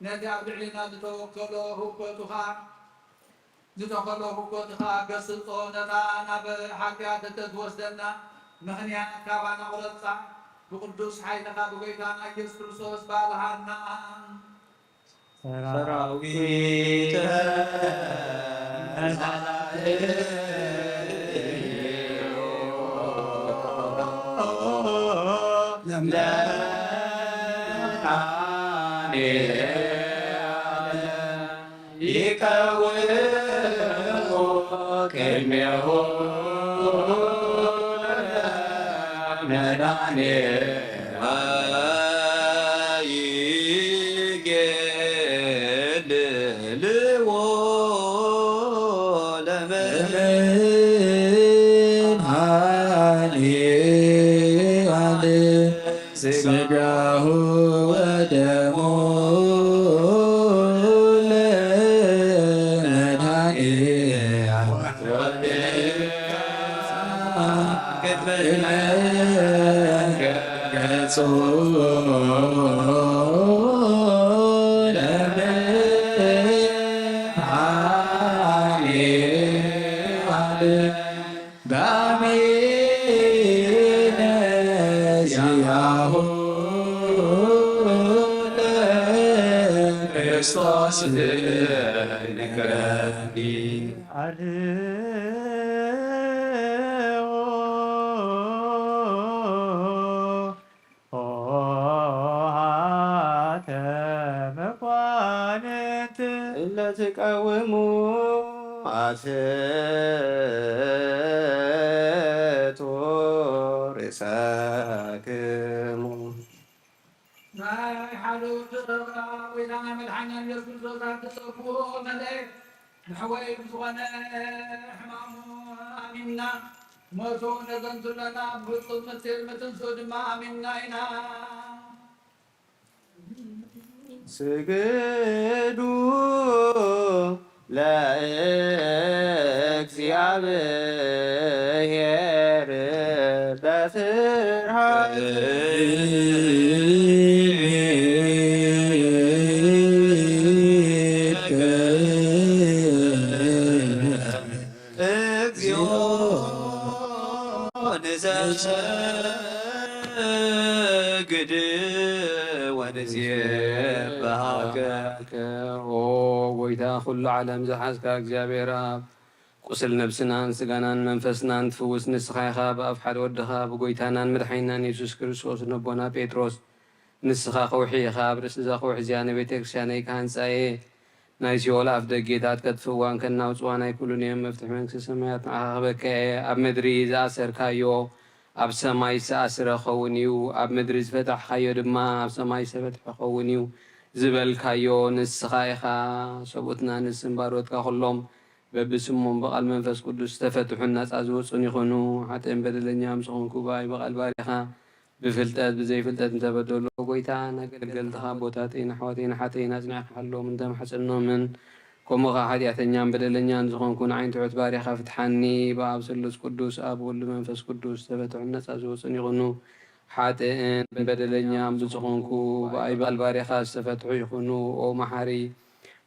ነቲ ኣብ ልዕሌና ዝተወከሎ ህውከቱ ኸኣ ዝተኸሎ ህውከቱ ኸኣ ገስጾ፣ ነታ ናብ ሓጢኣት እተዝወስደና ምኽንያት ካባና ቁረጻ፣ ብቅዱስ ሓይልኻ ብጎይታና ኢየሱስ ክርስቶስ ባልሃና። ሰራዊተ መላእክት ለመድኃኔዓለም ይቀውሙ ቅድሜሁ ለመድኃኔዓለም ይጌድልዎ ለመድኃኔዓለም ሥጋሁ ወደሙ ለመድኃኔዓለም ገጹ ለመድኃኔዓለም በአሜነ ዚአሁ ለክርስቶስ ንግረኒ። ኆኃተ መኳንንት እለ ትቀውሙ አትሕቱ ርእሰክሙ። ናይ ሓደ ወዲ ጸጋ ጎይታና መድሓኒና ኢየሱስ ክርስቶስ ኣብ ተጸብኦ መለየት ንሕወይ ብዝኾነ ሕማሙ ኣሚንና ሞቱ ነዘንቱ ኣለና፣ ብፍጹም ምስጢር ምትንስኡ ድማ ኣሚንና ኢና። ስግዱ ለእግዚአብሔር በፍርሃት እግዚኦ ንሰግድ ወንሴብሐከ። ኦ ጎይታ፣ ኩሉ ዓለም ዝሓዝካ እግዚኣብሔር ኣብ፣ ቁስል ነብስናን ስጋናን መንፈስናን ትፍውስ ንስኻ ኢኻ። ብኣፍ ሓደ ወድኻ ብጎይታናን መድሓኒናን የሱስ ክርስቶስ ነቦና ጴጥሮስ፣ ንስኻ ከውሒ ኢኻ፣ ኣብ ርእሲ እዛ ከውሒ እዚኣ ንቤተ ክርስቲያነይ ክሃንጻ እየ። ናይ ሲኦል ኣፍ ደጌታት ከጥፍእዋን ከናውጽዋን ኣይክእሉን እዮም። መፍትሒ መንግስቲ ሰማያት ንዓኻ ክበካ እየ። ኣብ ምድሪ ዝኣሰርካዮ ኣብ ሰማይ ዝተኣስረ ክኸውን እዩ፣ ኣብ ምድሪ ዝፈታሕካዮ ድማ ኣብ ሰማይ ዝተፈትሐ ክኸውን እዩ ዝበልካዮ ንስኻ ኢኻ። ሰብኡትና ንስም ባሮትካ ኩሎም በብስሞም ብቓል መንፈስ ቅዱስ ዝተፈትሑን ናጻ ዝወጹን ይኹኑ። ሓጥእን በደለኛ ምስ ኾንኩ ብኣይ ብቓል ባሪኻ ብፍልጠት ብዘይፍልጠት እንተበደሉ፣ ጎይታ፣ ንኣገልገልትኻ ኣቦታተይን ኣሕዋተይን ኣሓተይን ኣጽኒዕካ ሓልዎም እንተምሓጸኖምን፣ ከምኡ ኸኣ ሓጢኣተኛን በደለኛን ዝኾንኩ ንዓይን ትሑት ባሪኻ ፍትሓኒ። ብኣብ ስሉስ ቅዱስ፣ ኣብ ወልድ መንፈስ ቅዱስ ዝተፈትሑን ነጻ ዝወጹን ይኹኑ። ሓጥእን በደለኛን ብዝኾንኩ ብኣይ ብቓል ባሪኻ ዝተፈትሑ ይኹኑ። ኦ መሓሪ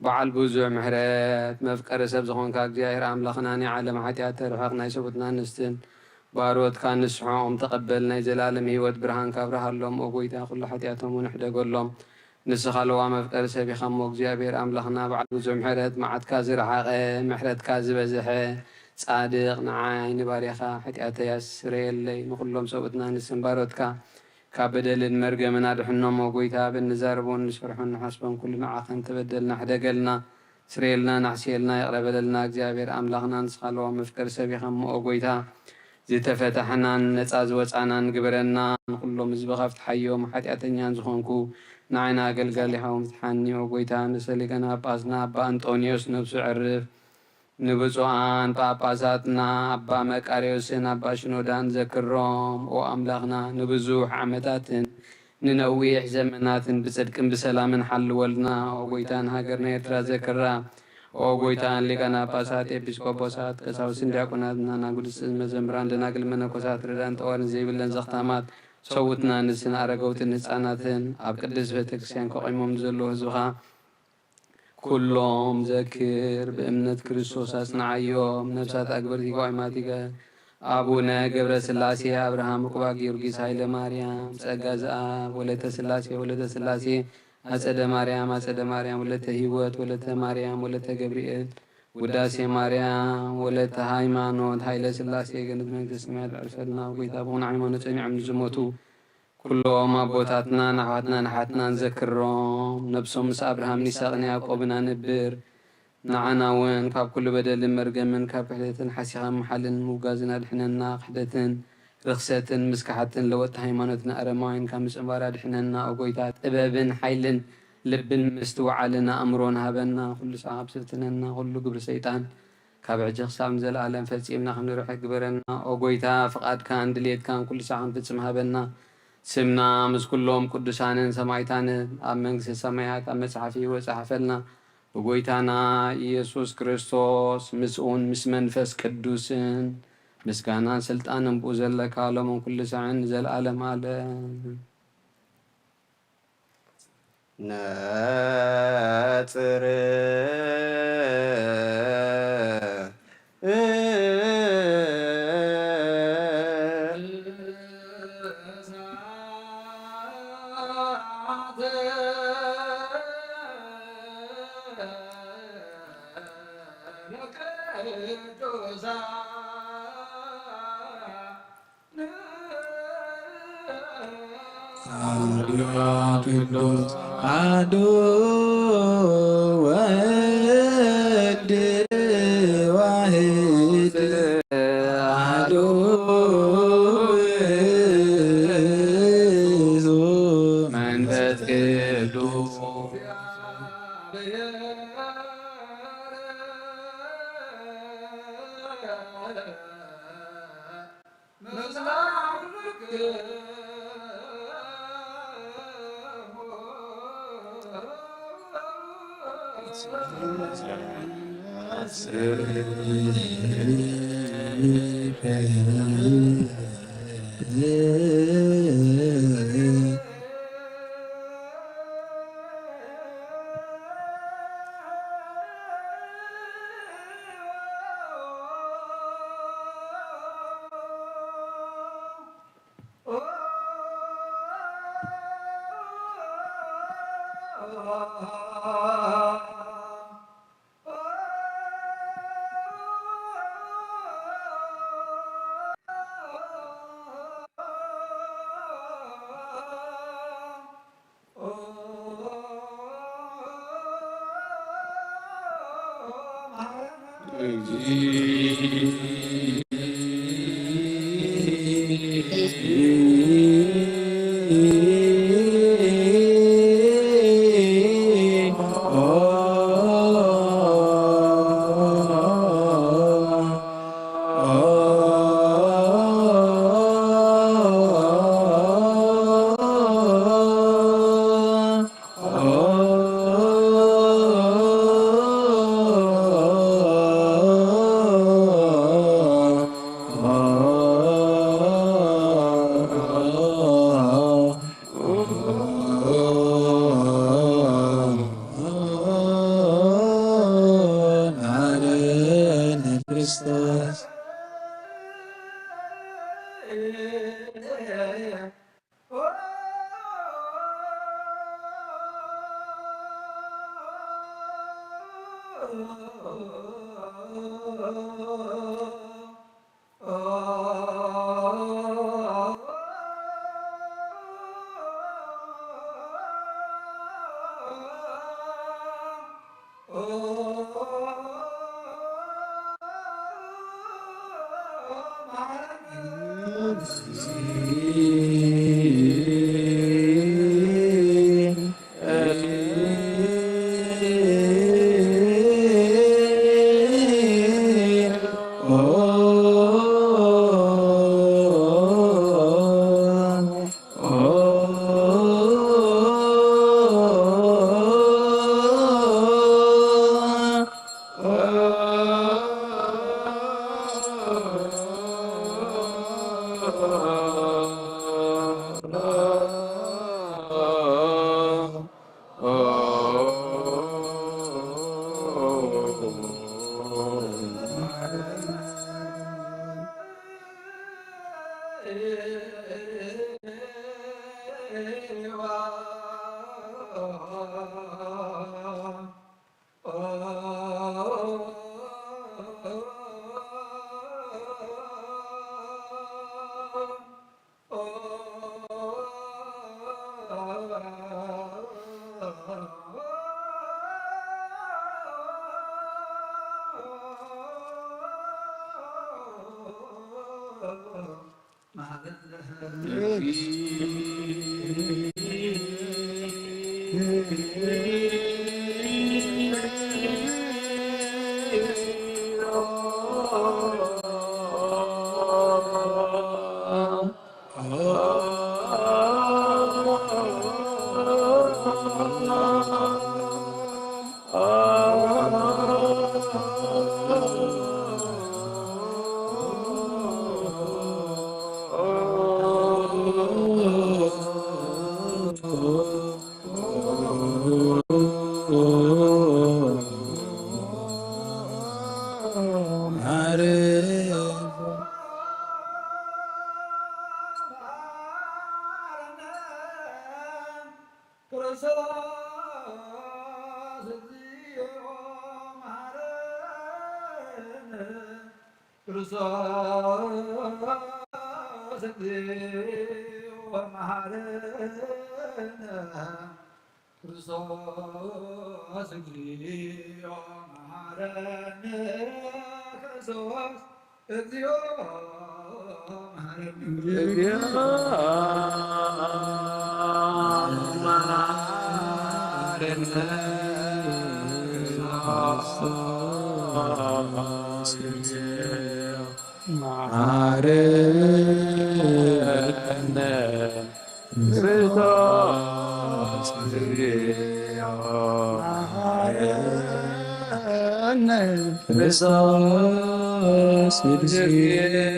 በዓል ብዙሕ ምሕረት፣ መፍቀሪ ሰብ ዝኾንካ እግዚኣብሔር ኣምላኽና፣ ናይ ዓለም ሓጢኣት ተርሕቕ፣ ናይ ሰብኡትና ኣንስትን ባሮትካ ንስሖም ተቐበል። ናይ ዘላለም ህይወት ብርሃንካ ኣብርሃሎም። ኦ ጎይታ፣ ኩሉ ሓጢኣቶም እውን ሕደገሎም። ንስኻ ለዋም መፍቀሪ ሰብ ኢኻ እሞ፣ እግዚኣብሔር ኣምላኽና፣ በዓል ብዙሕ ምሕረት፣ መዓትካ ዝረሓቐ፣ ምሕረትካ ዝበዝሐ፣ ጻድቕ፣ ንዓይ ንባርያኻ ሓጢኣተይ ኣስረየለይ፣ ንኹሎም ሰብኡትና ኣንስትን ባሮትካ ካብ በደልን መርገምን ኣድሕኖም። ኦ ጎይታ፣ በንዛረቦን ንሰርሖን ንሓስቦን ኩሉ ንዓኻ እንተበደልና ሕደገልና፣ ስረየልና፣ ናሕስየልና፣ ይቕረ በለልና። እግዚኣብሔር ኣምላኽና፣ ንስኻ ለዋም መፍቀሪ ሰብ ኢኻ እሞ፣ ኦ ጎይታ፣ ዝተፈታሕናን ነጻ ዝወጻናን ግበረና። ንኹሎም ህዝብኻ ፍትሓዮም፣ ሓጢኣተኛን ዝኾንኩ ንዓይና ኣገልጋሊኻ እውን ፍትሓኒ። ኦ ጎይታ፣ ንሰ ሊቀነ ጳጳስና ኣባ እንጦንዮስ ነፍሱ ዕርፍ ንብፁዓን ጳጳሳትና ኣባ መቃርዮስን ኣባ ሽኖዳን ዘክሮም። ኦ ኣምላኽና፣ ንብዙሕ ዓመታትን ንነዊሕ ዘመናትን ብጽድቅን ብሰላምን ሓልወልና። ኦ ጐይታ፣ ንሃገርና ኤርትራ ዘክራ። ኦ ጎይታን ሊቃነ ጳጳሳት፣ ኤጲስቆጶሳት፣ ቀሳውስትን ዲያቆናትን፣ ኣናጉድስትን መዘምራን፣ ደናግል መነኮሳት፣ ርዳን ጠዋርን ዘይብለን ዘኽታማት ሰውትና፣ ንስን ኣረገውትን ህፃናትን ኣብ ቅድስት ቤተክርስትያን ከቂሞም ንዘለዉ ህዝብኻ ኩሎም ዘክር፣ ብእምነት ክርስቶስ ኣጽንዓዮም። ነፍሳት ኣግበርቲ ጓይማት ይገር። ኣቡነ ገብረ ስላሴ፣ ኣብርሃም፣ ዕቁባ ጊዮርጊስ፣ ሃይለ ማርያም፣ ጸጋ ዘኣብ፣ ወለተ ስላሴ፣ ወለተ ስላሴ፣ ኣጸደ ማርያም፣ ኣጸደ ማርያም፣ ወለተ ህይወት፣ ወለተ ማርያም፣ ወለተ ገብርኤል፣ ውዳሴ ማርያም፣ ወለተ ሃይማኖት፣ ሃይለ ስላሴ፣ ገነት መንግስተ ሰማያት ዕርፈልና። ጎይታ ብኹን ሃይማኖት ጸኒዖም ንዝሞቱ ኩሎም ኣቦታትናን ኣሕዋትናን ኣሓትናን ዘክሮም። ነብሶም ምስ ኣብርሃምን ይስሐቅን ያዕቆብን ኣንብር። ንዓና እውን ካብ ኩሉ በደልን መርገምን ካብ ክሕደትን ሓሲኻ ምሓልን ምውጋዝን ኣድሕነና። ክሕደትን ርኽሰትን ምስ ከሓድትን ለወጥቲ ሃይማኖትን ኣረማውያን ካብ ምጽንባር ኣድሕነና። ኦ ጎይታ፣ ጥበብን ሓይልን ልብን ምስትውዓልን ኣእምሮን ሃበና። ኩሉ ሰዓብ ኣብስልትነና ኩሉ ግብሪ ሰይጣን ካብ ሕጂ ክሳብ ንዘለኣለም ፈጺምና ክንርሕቅ ግበረና። ኦ ጎይታ፣ ፍቓድካን ድልየትካን ኩሉ ሳዕ ክንፍጽም ሃበና። ስምና ምስ ኩሎም ቅዱሳንን ሰማዕታንን ኣብ መንግስተ ሰማያት ኣብ መጽሓፍ ህይወት ጸሓፈልና። ብጎይታና ኢየሱስ ክርስቶስ ምስኡን ምስ መንፈስ ቅዱስን ምስጋናን ስልጣንን ብኡ ዘለካ ሎምን ኩሉ ሳዕን ንዘለኣለም ኣለም። ነጽር ቅዱስ አሐዱ ወወልድ ዋሕድ አሐዱ ውእቱ መንፈስ ቅዱስ። ክርስቶስ እግዚኦ መሐረነ። ክርስቶስ እግዚኦ መሐረነ። ክርስቶስ እግዚኦ መሐረነ። ክርስቶስ እግዚኦ መሐረነ። እግዚኦ መሐረነ። ክርስቶስ እግዚኦ መሐረነ። ክርስቶስ እግዚኦ መሐረነ። ክርስቶስ እግዚኦ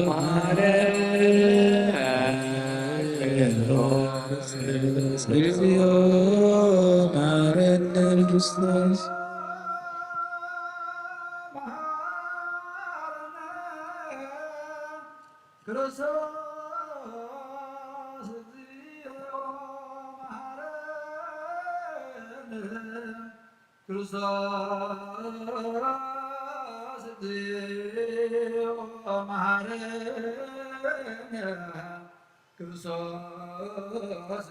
መሐረነ። ክርስቶስ እግዚኦ መሐረነ። ክርስቶስ ክርስቶስ እግዚኦ መሐረነ። ክርስቶስ እግዚኦ መሐረነ። ክርስቶስ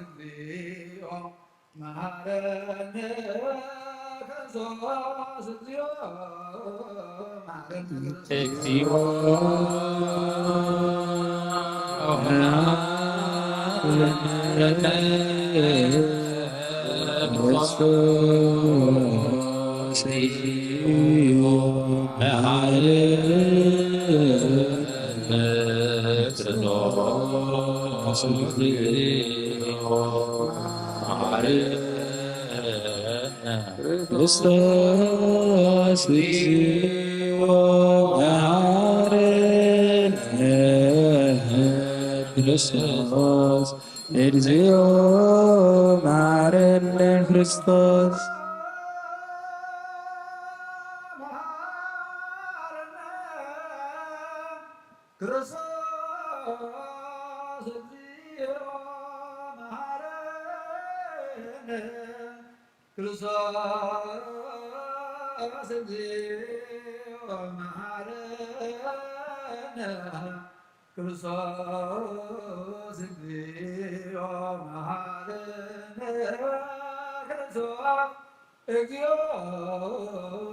እግዚኦ መሐረነ። ክርስቶስ እግዚኦ መሐረነ። እግዚኦ መሐረነ። ክርስቶስ እግዚኦ መሐረነ። ክርስቶስ እግዚኦ መሐረነ። ክርስቶስ እግዚኦ መሐረነ። ክርስቶስ እግዚኦ መሐረነ። ክርስቶስ ክርስቶስ እግዚኦ መሐረነ። ክርስቶስ እግዚኦ መሐረነ። ክርስቶስ እግዚኦ መሐረነ። ክርስቶስ እግዚኦ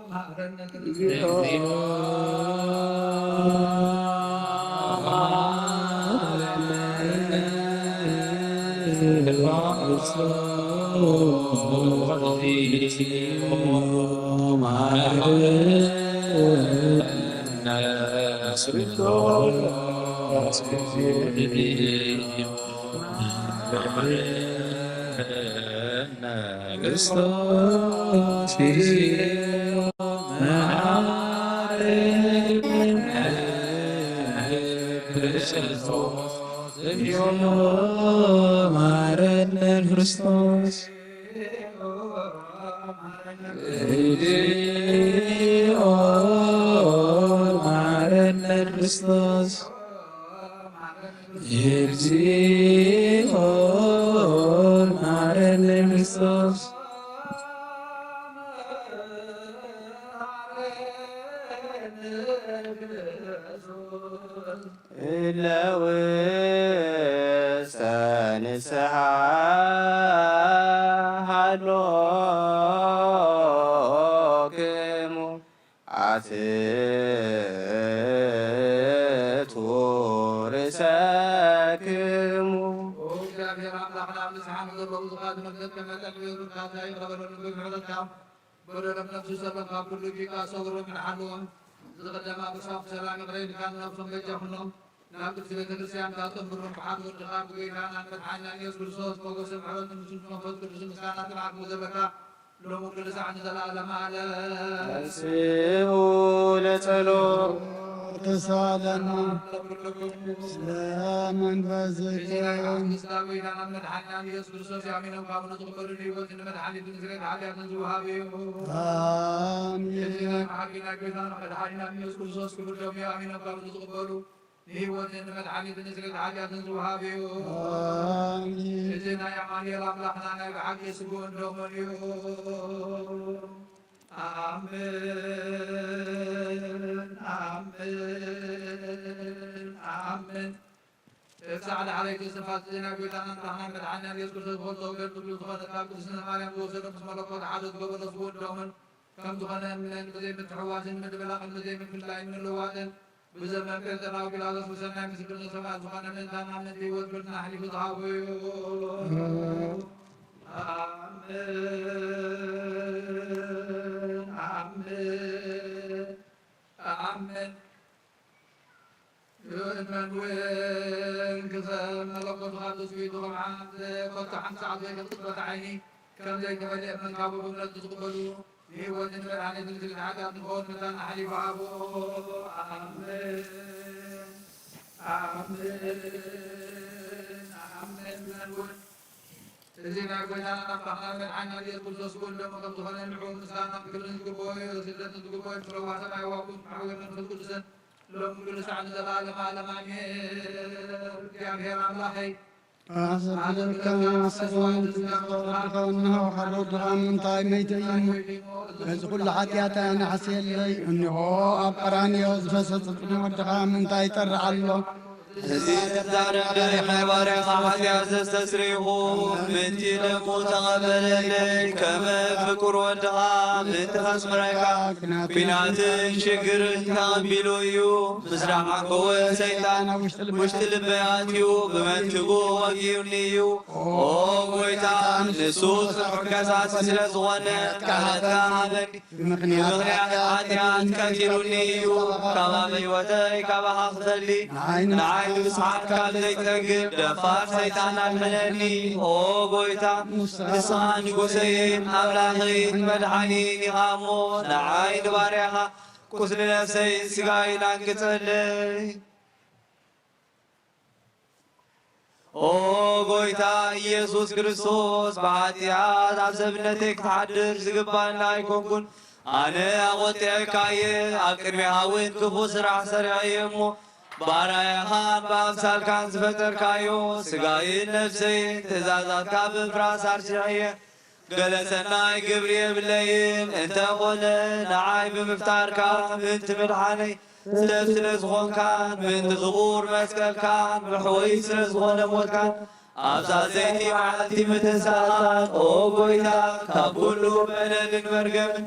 መሐረነ። ክርስቶስ እግዚኦ መሐረነ። ክርስቶስ እግዚኦ መሐረነ። ክርስቶስ እግዚኦ መሐረነ። ክርስቶስ እግዚኦ መሐረነ። ክርስቶስ፣ እግዚኦ መሐረነ ክርስቶስ፣ እግዚኦ መሐረነ ክርስቶስ፣ እግዚኦ መሐረነ ክርስቶስ። እለ ውስተ ንስሓ ሃሎክሙ፣ ኣትቱ ርእሰክሙ። ኦ እግዚኣብሔር ኣምላኽና፣ ኣብ ንስሓ ንዘለዉ ብዙሓት መግለጽ ከመጠን ብርካታ ይቕረበለሉ ብምሕረትካ። በደሎም ነፍሱ ሰሎም ካብ ኩሉ ጭቃ ሰውሮም ሓልዎም። ዝቐደማ ቅሳት ሰላም ይቕረ ኢልካ ንነፍሶም በጃ ኩኖም። ናብ ቅድስቲ ቤተ ክርስቲያን ካቶም ብሩም ብሓት ወድኻ ብጎይታና መድሓኒና ኢየሱስ ክርስቶስ ሞገስን ምሕረትን ምስቲ መንፈስ ቅዱስ ምስጋና ትብዓት ዘለካ ሎሚ ኩሉ ሰዓት ንዘለዓለመ ዓለም። ተንሥኡ ለጸሎት። ተሳለና ስለ መንፈስከ። ምስላ ጎይታና መድሓኒና ኢየሱስ ክርስቶስ ያሚኖም ካብ ንዝቕበሉ ንህይወትን ንመድሓኒትን ስርየት ሓጢኣትን ዝወሃብ እዩ። ኣሜን። እዚ ናይ መሓኪና ጎይታና መድሓኒና ኢየሱስ ክርስቶስ ክብር ደሙ ያሚኖም ካብ ንዝቕበሉ ንህይወትን ንመድሓኒትን ንስርየት ሓጢኣትን ዝወሃብ እዩ። ኣሜን። እዚ ናይ ኣማኑኤል ኣምላኽና ናይ ብሓቂ ስግኡን ደሙን እዩ። ኣሜን፣ ኣሜን፣ ኣሜን። እቲ ጻዕዳ ሓለይቲ እስትንፋስ እዚ ናይ ጎይታና ኣምላኽና መድሓኒና ኢየሱስ ክርስቶስ ዝፈልጦ ገር ቅዱስ ዝኾነ ካብ ቅድስቲ ማርያም ዝወሰዶ ምስ መለኮት ሓደ ዝገበሮ ስግኡን ደሙን ከም ዝኾነ እምነን ብዘይ ምትሕዋስን ምድብላቕን ብዘይ ምፍላይን ምልዋጥን ብዘመን ጴንጠናዊ ጲላጦስ ብሰናይ ምስክርነት ሰማዕት ዝኾነ ምእንታና ምእንቲ ህይወት ኩልና ኣሕሊፉ ዝሃቦ እዩ። ኣሜን፣ ኣሜን፣ ኣሜን። ይእመን እውን ክሰብ መለኮቱ ካብ ትስብእቱ ከም ሓንቲ ኮታ ሓንቲ ሰዓት ዘይተቕጽበት ዓይኒ ከም ዘይተፈልየ እመን ካብ እምነት ዝቕበሉ ንህይወትን መድሓኒትን ስርየት ሓጢኣት ንኽኸውን መታን ኣሕሊፉ ሃቦ። ኣሜን፣ ኣሜን፣ ኣሜን። እዚ ናይ ጎይታና ኣምላኽና መድሓኒና ኢየሱስ ክርስቶስ ክቡር ደሙ ከም ዝኾነ ንዕኡ ምስጋና ክብርን ዝግብኦ እዩ። ስግደትን ዝግብኦ እዩ። ፍረዋ ሰማይ ዋቁ ሓወ መንፈስ ቅዱስን ሎም ኩሉ ሳዕ ንዘለዓለመ ዓለም ኣሜን። እግዚኣብሔር ኣምላኸይ ኣሰግደልካ ኣሰዋን ትዝካረካ እንሆ ሓደ ወድኻ ምንታይ መይተ እዩ እሞ በዚ ኩሉ ሓጢኣት ኣናሕስየለይ እንሆ ኣብ ቀራንዮ ዝፈሰሰ ጽድቂ ወድኻ ምንታይ ይጠርዕ ኣሎ። እዚ ተዛረብ ናይ ባርያኻ ሓጢኣት ዘስተስሪኹ ምንቲ ደሙ ተቐበለለይ ከመ ፍቁር ወድኻ ምንቲ ከስምረካ ኲናትን ሽግርን ተቐቢሉ እዩ። ምስራሕ ዓንኮወ ሰይጣን ውሽጢ ልበይ ኣትዩ ብመንትጉ ወጊኡኒ እዩ። ኦ ጎይታ ንሱ ጽኑዕ ከሳሲ ስለ ዝኾነ ቃልካ ሃበኒ። ብምኽንያት ሓጢኣት ቀቲሉኒ እዩ። ካብ ኣብ ህይወተይ ካባኻ ክፈሊ ንዓይ ንስሓት ካብ ዘይጸግብ ደፋር ሰይጣን ኣድሕነኒ። ኦ ጎይታ ንስኻ ንጉሰይን ኣምላኸይን መድሓኒን ኢኻ እሞ ንዓይ ንባርያኻ ቁስሊ ነፍሰይን ስጋይን ኣንግጸለይ። ኦ ጎይታ ኢየሱስ ክርስቶስ፣ ብሓጢኣት ኣብ ሰብነተይ ክትሓድር ዝግባና ኣይኮንኩን። ኣነ ኣቖጢዐካ እየ፣ ኣብ ቅድሜኻ እውን ክፉእ ስራሕ ሰሪዐ እየ እሞ፣ ባርያኻን ብኣምሳልካን ዝፈጠርካዮ ስጋይን ነፍሰይን ትእዛዛትካ ብምፍራስ ኣርሲዐ እየ። ገለ ሰናይ ግብሪ የብለይን፣ እንተኾነ ንዓይ ብምፍጣርካ ምእንቲ ምድሓነይ ሰብ ስለ ዝኾንካን ምእንቲ ዝኹር መስቀልካን መሕወዪ ስለ ዝኾነ ሞትካን ኣብዛ ዘይቲ መዓልቲ ምትንሳእካን፣ ኦ ጎይታ፣ ካብ ኩሉ በደልን መርገምን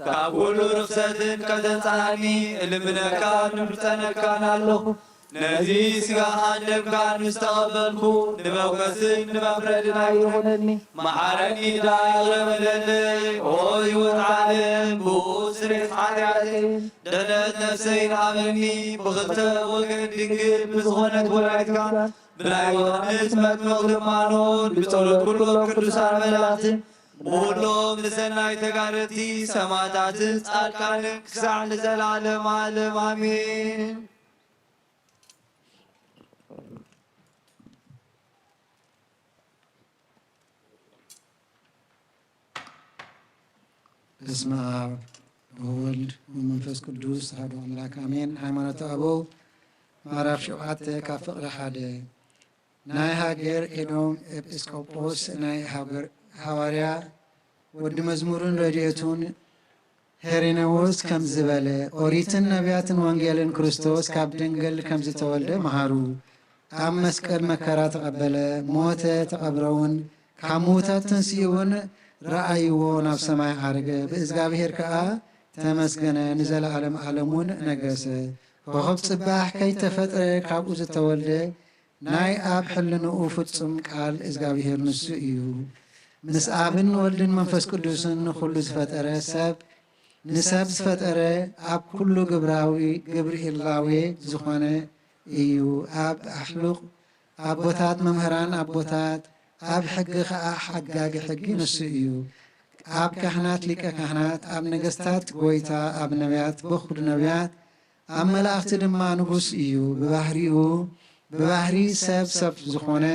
ካብ ኩሉ ርኽሰትን ከተንጽኣኒ እልምነካን እምሕጸነካን ኣለኹ። ነዚ ስጋኻን ደምካን ምስ ተቐበልኩ፣ ንመውቀስን ንመፍረድን ኣይኹነኒ። መሓረኒ ደኣ ይቕረ በለለይ። ኦ ህይወት ዓለም፣ ብኡ ስርየት ሓጢኣተይን ድሕነት ነፍሰይን ሃበኒ። ብኽልተ ወገን ድንግል ብዝኾነት ወላዲትካ ብናይ ዮሃንስ መጥምቕ ልማኖን ብጸሎት ኩሎም ቅዱሳን መላእኽትን ብኹሎም ንሰናይ ተጋደልቲ ሰማዕታትን ጻድቃንን ክሳዕ ንዘለዓለም ዓለም ኣሜን። በስመ አብ ወወልድ ወመንፈስ ቅዱስ አሐዱ አምላክ አሜን። ሃይማኖተ አበው ምዕራፍ ሸውዓተ ካብ ፍቕሪ ሓደ። ናይ ሃገር ኤዶም ኤጲስቆጶስ ናይ ሃገር ሃዋርያ ወዲ መዝሙርን ረድኤቱን ሄሬኔዎስ ከምዚ በለ፣ ኦሪትን ነቢያትን ወንጌልን ክርስቶስ ካብ ድንግል ከምዝተወልደ መሃሩ። ኣብ መስቀል መከራ ተቐበለ፣ ሞተ፣ ተቐብረ እውን፣ ካብ ምዉታት ተንሲኡ እውን ረኣይዎ፣ ናብ ሰማይ ዓረገ፣ ብእግዚኣብሔር ከኣ ተመስገነ፣ ንዘለዓለም ዓለም እውን ነገሰ። ኮኸብ ጽባሕ ከይተፈጥረ ካብኡ ዝተወልደ ናይ ኣብ ሕልንኡ ፍጹም ቃል እግዚኣብሔር ንሱ እዩ። ምስ ኣብን ወልድን መንፈስ ቅዱስን ንኹሉ ዝፈጠረ ሰብ፣ ንሰብ ዝፈጠረ፣ ኣብ ኩሉ ግብራዊ፣ ግብሪ ህላዌ ዝኾነ እዩ። ኣብ ኣሕሉቕ ኣቦታት፣ መምህራን ኣቦታት፣ ኣብ ሕጊ ኸኣ ሓጋጊ ሕጊ ንሱ እዩ። ኣብ ካህናት ሊቀ ካህናት፣ ኣብ ነገስታት ጐይታ፣ ኣብ ነቢያት በኹሪ ነቢያት፣ ኣብ መላእኽቲ ድማ ንጉስ እዩ። ብባህሪኡ፣ ብባህሪ ሰብ ሰብ ዝኾነ፣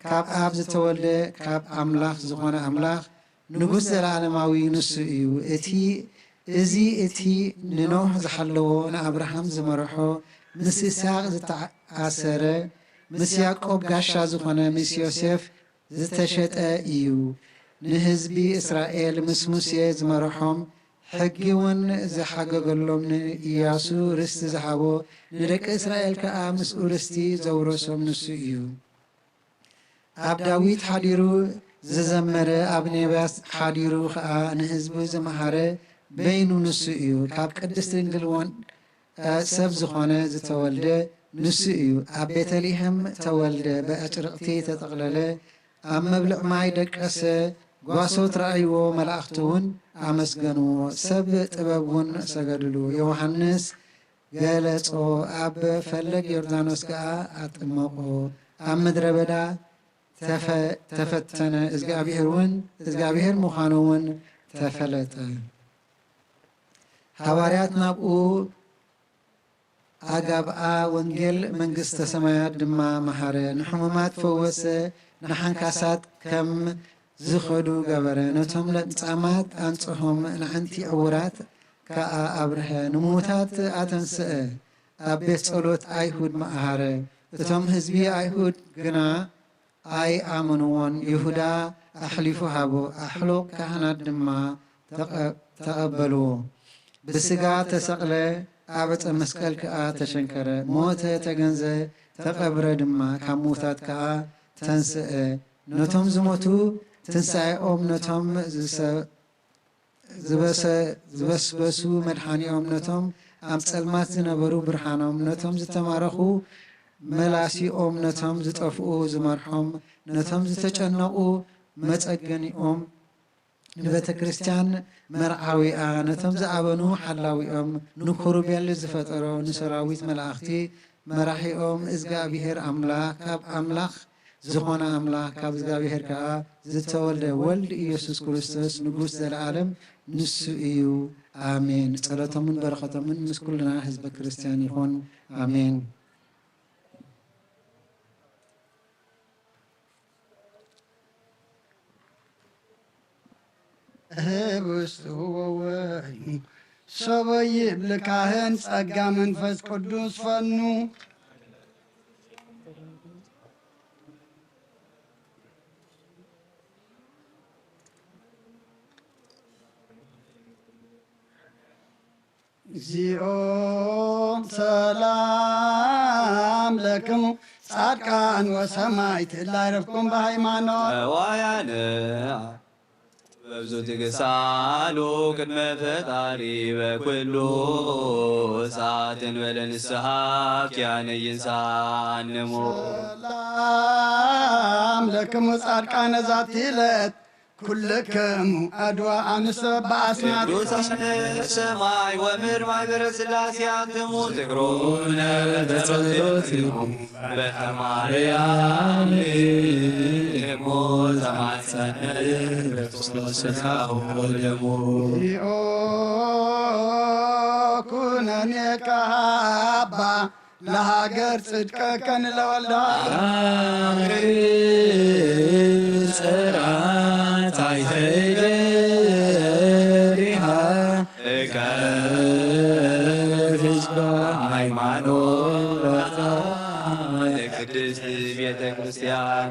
ካብ ኣብ ዝተወልደ፣ ካብ ኣምላኽ ዝኾነ ኣምላኽ፣ ንጉስ ዘለዓለማዊ ንሱ እዩ። እቲ፣ እዚ እቲ ንኖህ ዝሓለዎ፣ ንኣብርሃም ዝመርሖ፣ ምስ ይስሐቅ ዝተኣሰረ፣ ምስ ያዕቆብ ጋሻ ዝኾነ፣ ምስ ዮሴፍ ዝተሸጠ እዩ። ንህዝቢ እስራኤል ምስ ሙሴ ዝመርሖም፣ ሕጊ እውን ዝሓገገሎም፣ ንኢያሱ ርስቲ ዝሃቦ፣ ንደቂ እስራኤል ከኣ ምስኡ ርስቲ ዘውረሶም ንሱ እዩ። ኣብ ዳዊት ሓዲሩ ዝዘመረ፣ ኣብ ነቢያት ሓዲሩ ኸኣ ንህዝቡ ዝመሃረ በይኑ ንሱ እዩ። ካብ ቅድስት ድንግል ወን-፣ እ፣ ሰብ ዝኾነ ዝተወልደ ንሱ እዩ። ኣብ ቤተልሔም ተወልደ፣ ብኣጭርቕቲ ተጠቕለለ፣ ኣብ መብልዕ ማይ ደቀሰ፣ ጓሶት ረኣይዎ፣ መላእኽቲ እውን ኣመስገንዎ፣ ሰብ ጥበብ እውን ሰገድሉ። ዮሃንስ ገለጾ፣ ኣብ ፈለግ ዮርዳኖስ ከኣ ኣጥመቖ። ኣብ ምድረ በዳ ተፈ-፣ ተፈተነ፣ እግዚኣብሔር እውን እግዚኣብሔር ምዃኑ እውን ተፈለጠ። ሃዋርያት ናብኡ ኣጋብኣ፣ ወንጌል መንግስተ ሰማያት ድማ መሃረ። ንሕሙማት ፈወሰ፣ ንሓንካሳት ከም ዝኸዱ ገበረ። ነቶም ለምጻማት ኣንጽሆም፣ ንዓንቲ ዕውራት ከኣ ኣብርሀ፣ ንሙታት ኣተንስአ፣ ኣብ ቤት ጸሎት ኣይሁድ መሃረ። እቶም ህዝቢ ኣይሁድ ግና ኣይኣመንዎን። ይሁዳ ኣሕሊፉ ሃቦ፣ ኣሕሉቕ ካህናት ድማ ተቐ-፣ ተቐበልዎ። ብስጋ ተሰቕለ፣ ኣብ ዕፀ መስቀል ከኣ ተሸንከረ። ሞተ፣ ተገንዘ፣ ተቐብረ ድማ፣ ካብ ምዉታት ከኣ ተንስአ። ነቶም ዝሞቱ ትንሳኤኦም፣ ነቶም ዝሰ-፣ ዝበሰ-፣ ዝበስበሱ መድሓኒኦም፣ ነቶም ኣብ ጸልማት ዝነበሩ ብርሃኖም፣ ነቶም ዝተማረኹ መላሲኦም፣ ነቶም ዝጠፍኡ ዝመርሖም፣ ነቶም ዝተጨነቑ መጸገኒኦም፣ ንቤተ ክርስቲያን መርዓዊኣ፣ ነቶም ዝኣበኑ ሓላዊኦም፣ ንኩሩቤል ዝፈጠሮ ንሰራዊት መላእኽቲ መራሒኦም፣ እዝጋብሄር ኣምላኽ፣ ካብ ኣምላኽ ዝኾነ ኣምላኽ፣ ካብ እግዚኣብሔር ከኣ ዝተወልደ ወልድ ኢየሱስ ክርስቶስ ንጉስ ዘለዓለም ንሱ እዩ። ኣሜን። ጸሎቶምን በረኸቶምን ምስ ኩልና ህዝበ ክርስቲያን ይኹን። ኣሜን። ህብስቱ ወወይኑ ሰበ ይብል ካህን፣ ጸጋ መንፈስ ቅዱስ ፈኑ። እግዚኦ ሰላም ለክሙ ጻድቃን ወሰማዕት፣ እለ ይረፍኩም በሃይማኖት። ጠዋያነ በብዙ ትግሳሉ ቅድመ ፈጣሪ በኩሉ ሰዓት እንበለ ንስሓ ኪያነ ይንሳንሞ። ሰላም ለክሙ ጻድቃነ ዛቲ ዕለት ኩልክሙ ኣድዋ ኣንስቶ በአስማት። ቅዱሳነ ሰማይ ወምድር ማህበረ ሥላሴ አንትሙ ትግሩነ በጸሎትኩም በእንተ ማርያም እሙ ዘማጸነ በክርስቶስ ሥጋሁ ወደሙ። ኦ ኩነኔ ካባ ለሃገር ጽድቀከን ለወልዳ። አምላክ ጽራት አይተይደ ቅድስት ቤተ ክርስቲያን።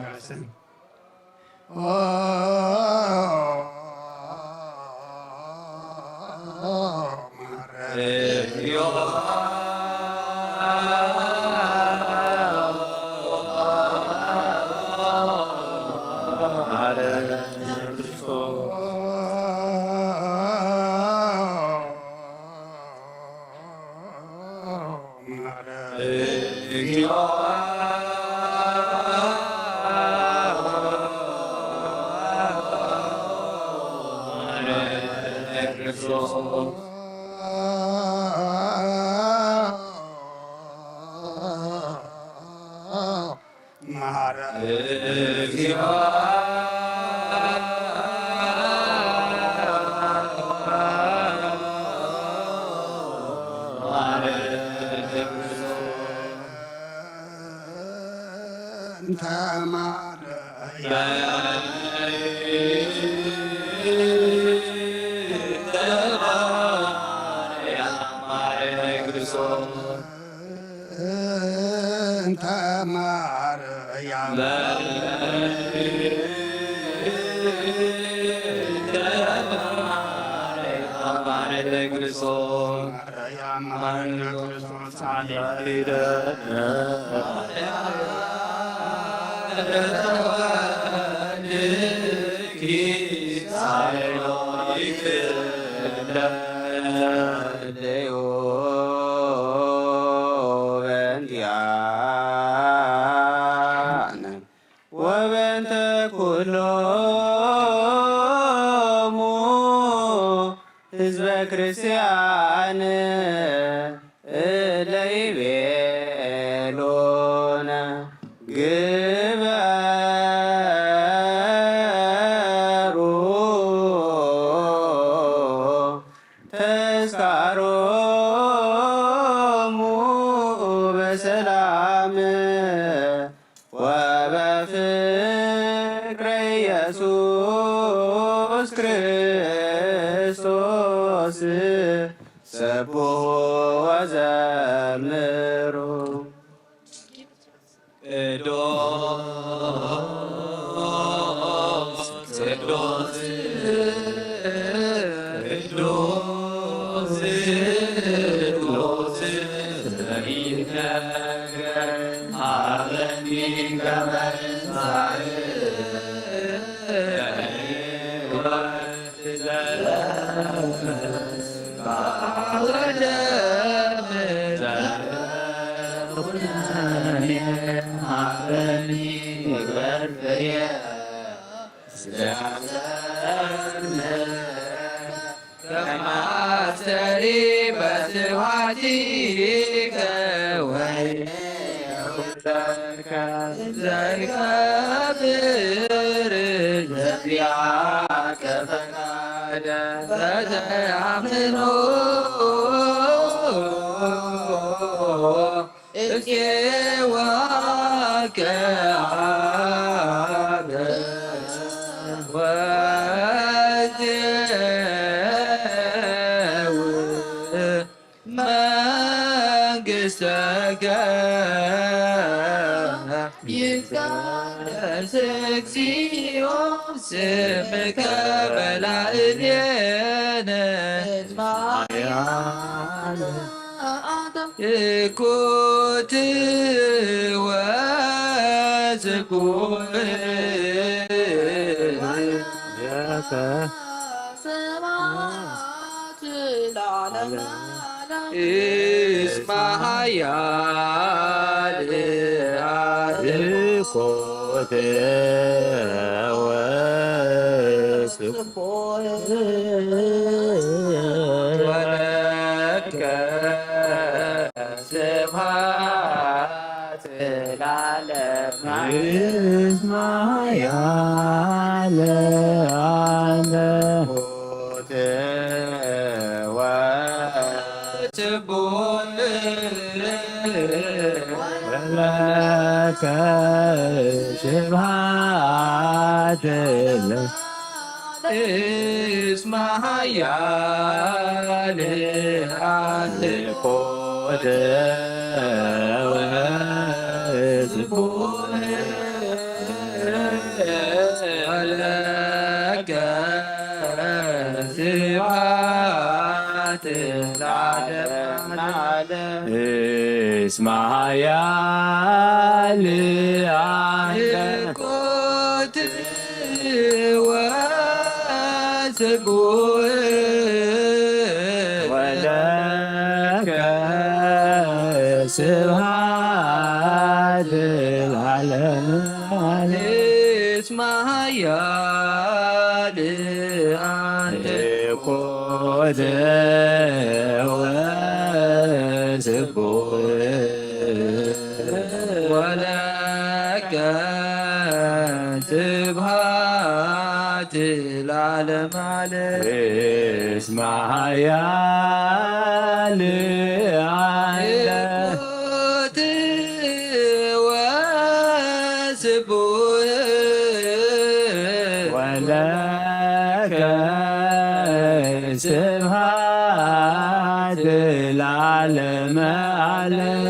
ስብሐት ለዓለመ ዓለም። እስመ ኃያል አንተ። ወስቡሕ ወለከ ስብሐት ለዓለመ ዓለም። እስመ ኃያል አንተ። ኮተ ወስቡሕ ወለከ ስብሐት ለዓለመ ዓለም። እስመ ኃያል አንተ። ወስቡሕ ወለከ ስብሐት ለዓለመ ዓለም።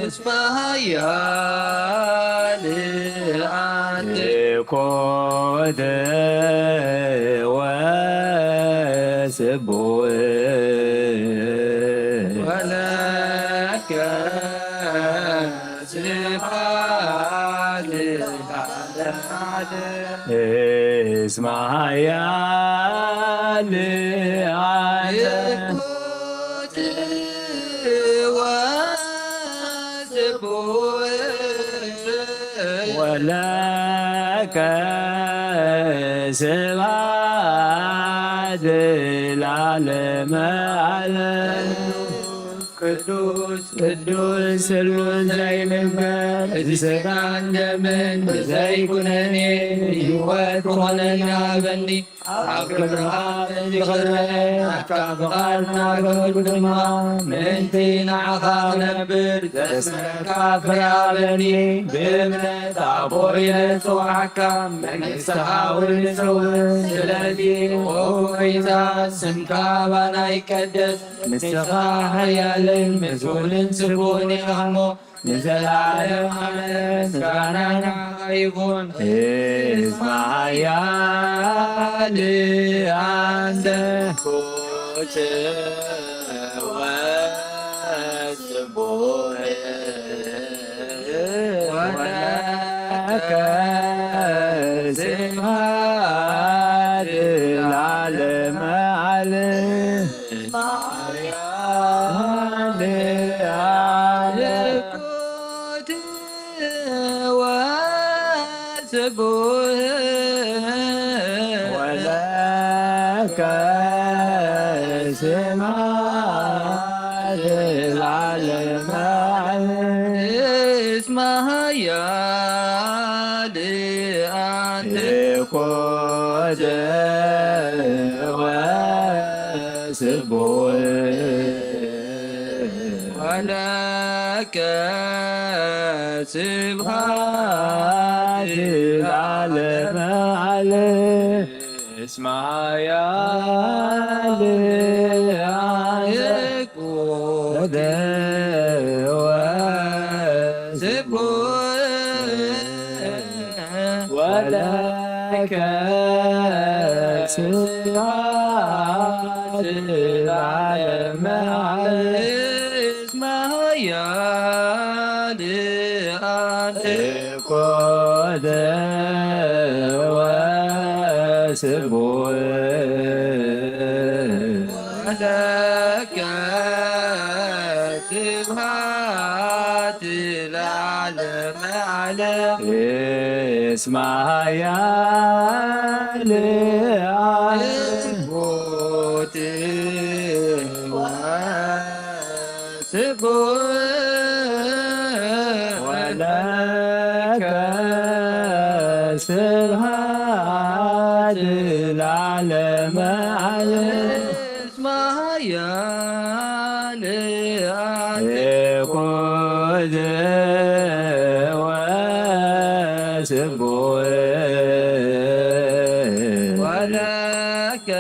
እስመ ኃያል አንተ። ኮተ ወስቡሕ ወለከ ስብሐት ለዓለመ ዓለም። እስመ ኃያል አንተ። ወለከ ስብሐት ለዓለመ ዓለም። ቅዱስ ቅዱስ ስሉስ ዘይንበር እዚ ሥጋን ደምን ብዘይ ኩነኔ ህይወት ክኾነኒ ሃበኒ። ኣብ ክብርኻ በዚ ክብረ ናትካ ፍቓድ እናገበርኩ ድማ ምእንቲ ንዓኻ ክነብር ዘስምረካ ፍረ ሃበኒ። ብእምነት ኣቦ ኢለ ዝጽውዓካ መንግሥትኻ ውርስ ትኸውን። ስለዚ ኦ ጎይታ ስምካ ኣባና ይቀደስ። ንስኻ ሓያልን ምስጉንን ስቡሕን ኢኻ እሞ ንዘለዓለም ዓለም ምስጋና ንዓኻ ይኹን። እስመ ኃያል አንተ። ወስቡሕ ወለከ ስብሐት ለዓለመ ዓለም። ወስቡሕ ወለከ ስብሐት ለዓለመ ዓለም። እስመ ኃያል አንተ። ኮተ ወስቡሕ ወለከ ስብሐት ለዓለመ ዓለም። እስመ ኃያል አንተ። ኮተ ወስቡሕ ወለከ ስብሐት ለዓለመ ዓለም። እስመ ኃያል አንተ። ኮተ ወስቡሕ ወለከ ስብሐት ለዓለመ ዓለም። እስመ ኃያል አንተ። ኮተ ወስቡሕ ወለከ ስብሐት ለዓለመ ዓለም። እስመ ኃያል አንተ። ኮተ ወስቡሕ ወለከ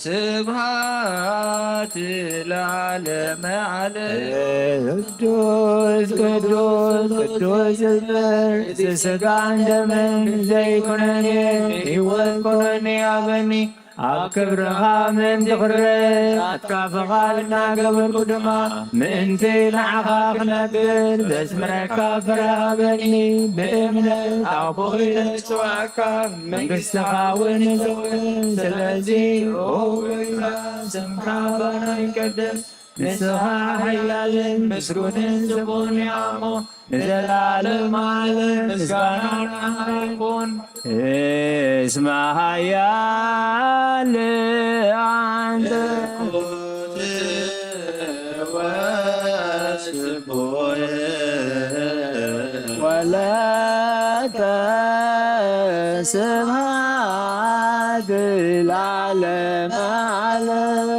ስብሐት ለዓለመ መዓልቲ። ቅዱስ ቅዱስ ቅዱስ እምበር እቲ ስጋን ደምን ዘይኩነኔ ህይወት ኩነኔ ሃበኒ። ኣብ ክብርኻ ምእንቲ ክረእ ናትካ ፍቓድ እናገበርኩ ድማ ምእንቲ ንዓኻ ክነብር ዘስምረካ ፍረ ሃበኒ። ብእምነት ኣቦ ኢለ ዝጽዋዕካ መንግስትኻ እውን እዘውር። ስለዚ ኦ ጎይታ ስምካ ባና ይቀደስ። ንስኻ ሓያልን ምስጉንን ስሙን ኢኻ እሞ ንዘለዓለም ዓለም ምስጋና ንዓኻ ይኹን። እስመ ኃያል ኣንተ ወለከ ስብሐት ለዓለመ ዓለም።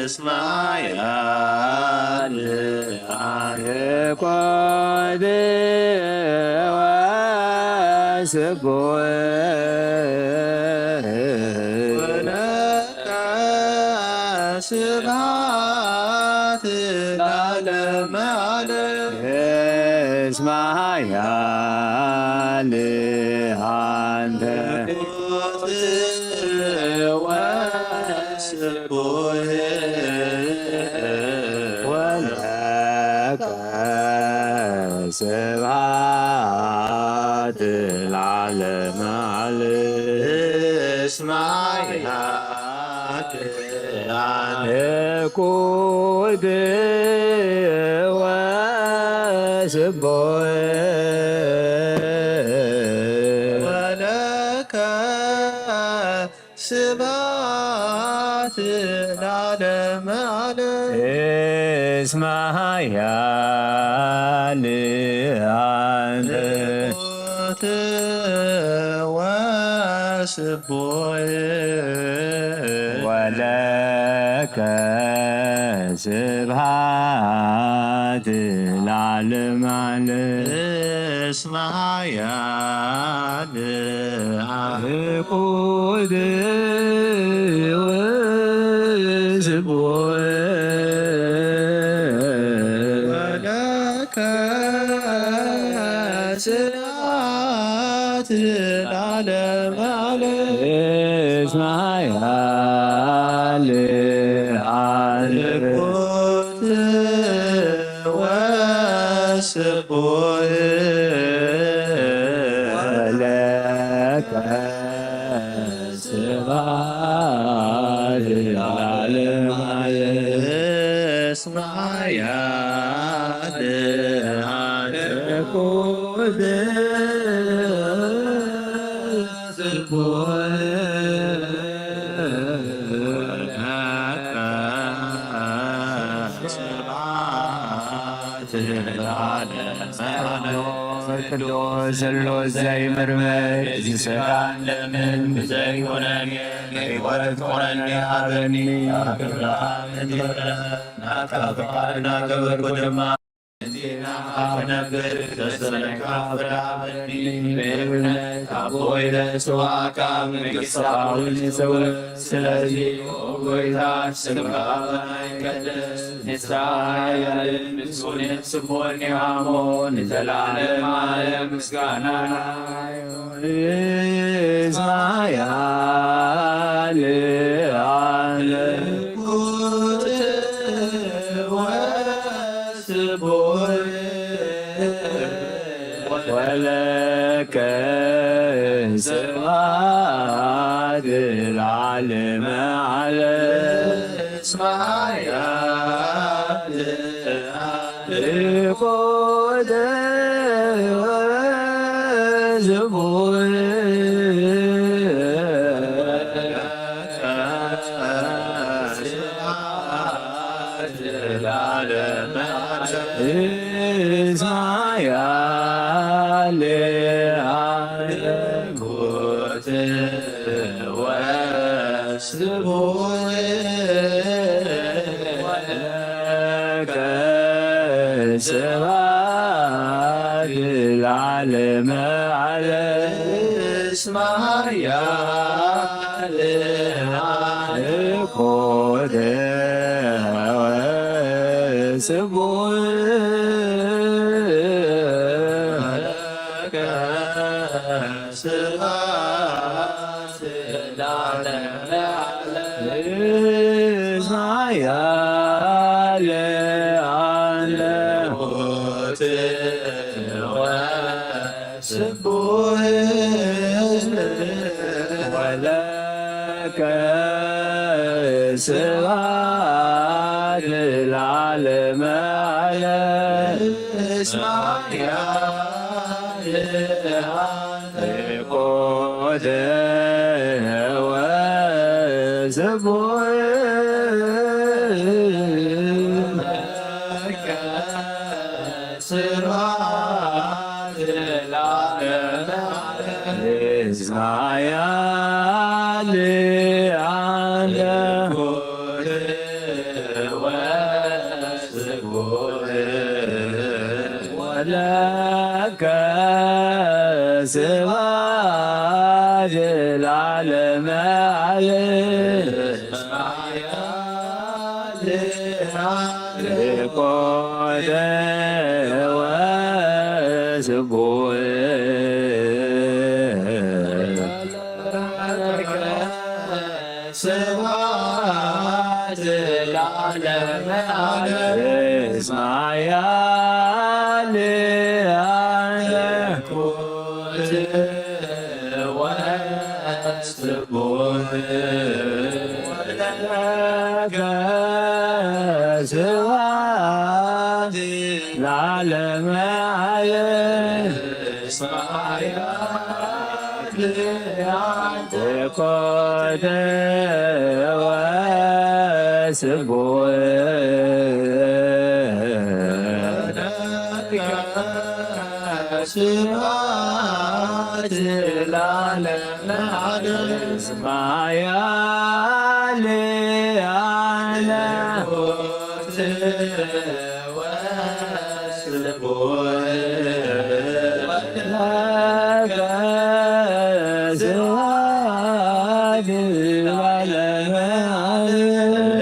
እስመ ኃያል አርኮት ወስቡሕ ወለከ ስብሐት ለዓለመ ዓለም። እስመ ኃያል አንተ ወስቡሕ ወለከ ስብሐት ለዓለመ ዓለም። እስመ ኃያል አርኮት ወስቡሕ ወለከ ስብሐት ለዓለመ ዓለም። እስመ ኃያል አንተ አርኮት ወስቡሕ ወለከ ስብሐት ለዓለመ ዓለም። እስመ ኃያል አርኮት ወስቡሕ ወለከ ስብሐት ለዓለመ ዓለም። እስመ ኃያል አርኮት ወስቡሕ ወለከ ስብሐት ለዓለመ ዓለም። እስመ ኃያል አርኮት ወስቡሕ ወለከ ስብሐት ለዓለመ ዓለም። ቅዱስ ስሉስ ዘይምርመር እዚ ስጋን ደምን ብዘይኩነኔ ህይወት ኩነኔ ሃበኒ። ኣብ ክብርኻ ምእንቲ ክረእ ናትካ ፍቓድ እናገበርኩ ድማ እቲ ንዓኻ ክነብር ዘስመረካ ፍረ ሃበኒ። ብእምነት ኣቦ ኢለ ዝጽዋዕካ መንግስትኻ እውን ይጽውዕ። ስለዚ ኦ ጎይታ ስምካ ባና ይቀደስ። ንስኻ ሓያልን ምስጉንን ስቡሕን ኢኻ እሞ ንዘለዓለም ዓለም ምስጋና ንዓኻ ይኹን። እስመ ኃያል አርኮት ወስቡሕ ወለከ ስብሐት ለዓለመ ዓለም። እስመ ኃያል አርኮት ወስቡሕ ለዓለመ ዓለም። እስመ ኃያል አርኮት ወስቡሕ ወለከ ስብሐት ለዓለመ ዓለም። እስመ ኃያል አርኮት ስቡሕ ለከ ስብሐት ለዓለመ ዓለም። ኃያል አንተ ስቡሕ ወለከ ስብሐት ለዓለመ ዓለም። እስመ ኃያል አንተ ኮነ ወስቡሕ ለከ ስብሐት ለዓለመ ዓለም። እስመ ኃያል አንተ ወለከ ስብሐት ለዓለመ ዓለም። እስመ ኃያል አንተ ኮነ ወስቡሕ ስብሐት ለዓለመ ዓለም። እስመ ኃያል አንተ ወስቡሕ ወለከ ስብሐት ለዓለመ ዓለም። እስመ ኃያል አንተ ኮነ ወስቡሕ ለከ ስብሐት ለዓለመ ዓለም። እስመ ኃያል አንተ ለከ ስብሐት ለዓለመ ዓለም።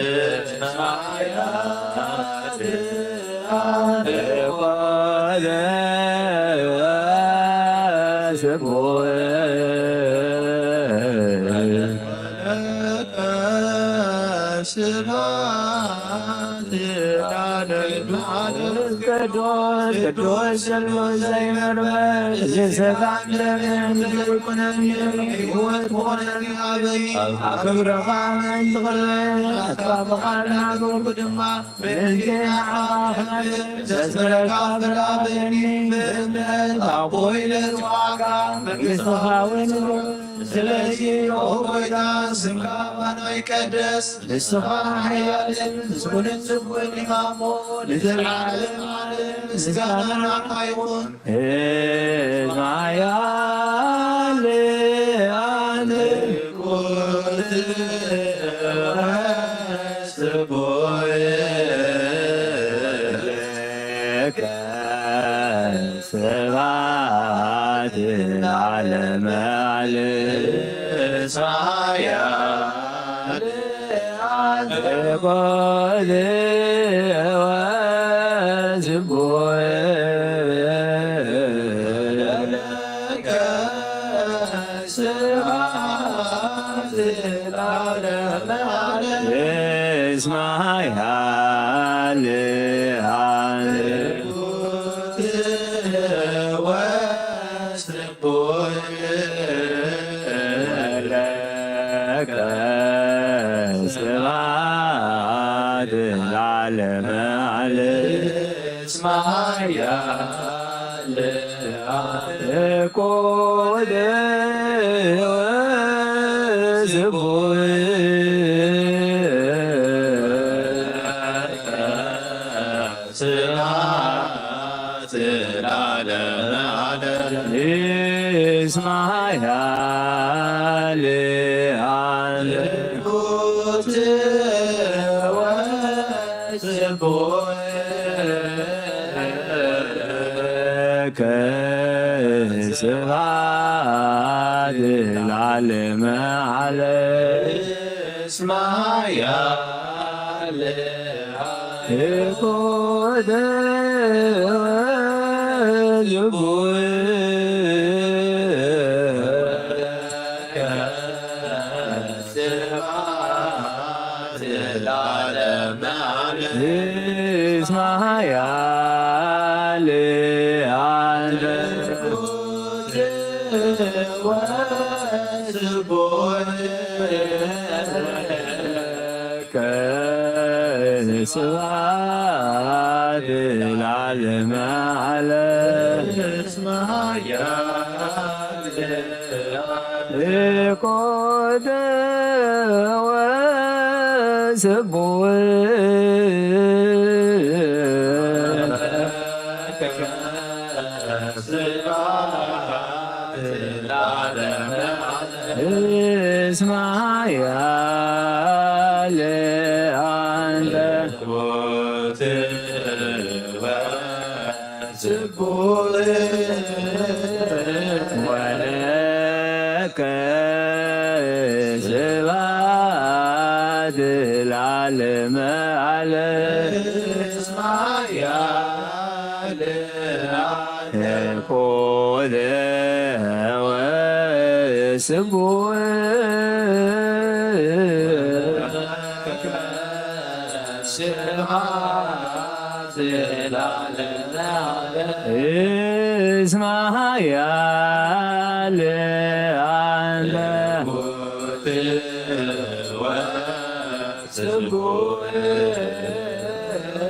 ስብሐት ለዓለመ ዓለም። ቅዱስ ቅዱስ ስሉስ ዘይምርመር ዝሰብኣን ደምን ዘይኩነኒ ህይወት ብኾነኒ ኣበይ ኣብ ክብርኻ መን ትቕርበ ኣትካ ብቓልና ግብሩ ድማ ምእንቲ ንዓኻ ክነብር ዘስመረካ ፍርዳበኒ ብእምነት ኣቦይ ለዝዋዕካ መንግስትኻ እውን ንግስ። ስለዚ ኦ ጎይታ ስምካ ባኖ ይቀደስ። ንስኻ ሓያልን ምስጉንን ስቡሕን ኢኻ እሞ ንዘለዓለም ዓለም ምስጋና ንዓኻ ይኹን። እስመ ኃያል አንተ ስቡሕ ለከ ስብሐት ለዓለመ ዓለም። እስመ ኃያል አንተ ኮነ ወስቡሕ ለከ ስብሐት ለዓለመ ዓለም። እስመ ኃያል አንተ ወስቡሕ ወለከ ስብሐት ለዓለመ ዓለም። እስመ ኃያል አንተ ኮነ ወስቡሕ ስብሐት ለዓለመ ዓለም። እስመ ኃያል አንተ ወስቡሕ ለከ ስብሐት ለዓለመ ዓለም። እስመ ኃያል አንተ ስብሐት ለዓለመ ዓለም። እስመ ኃያል ወስቡሕ። እስመ ኃያል አንተ ወለከ ስብሐት ለዓለመ ዓለም። እስመ ኃያል አንተ ኮነ ወስቡሕ። ስብሐት ለዓለመ ዓለም። እስመ ኃያል አንተ ስቡሕ።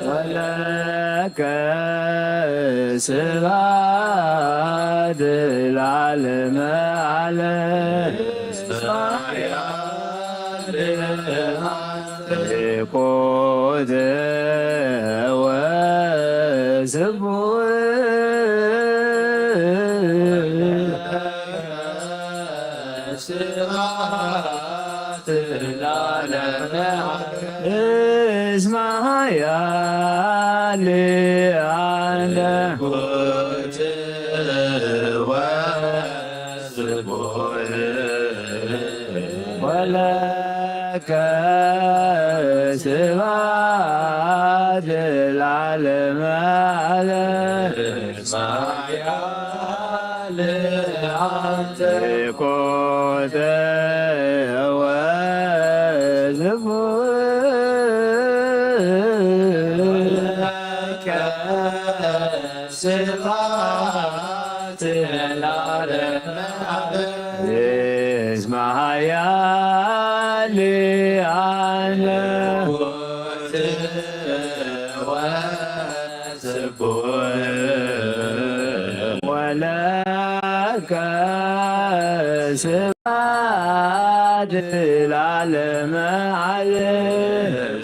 ወለከ ስብሐት ለዓለመ ዓለም። ኮተ ወስቡሕ። ስብሐት ለዓለመ ዓለም። እስመ ኃያል አንተ። ወለከ ስብሐት ለዓለመ ዓለም። ኮተ ወስቡሕ። ስብሐት ለዓለመ ዓለም። እስመ ኃያል አንተ። ወለከ ስብሐት ለዓለመ ዓለም።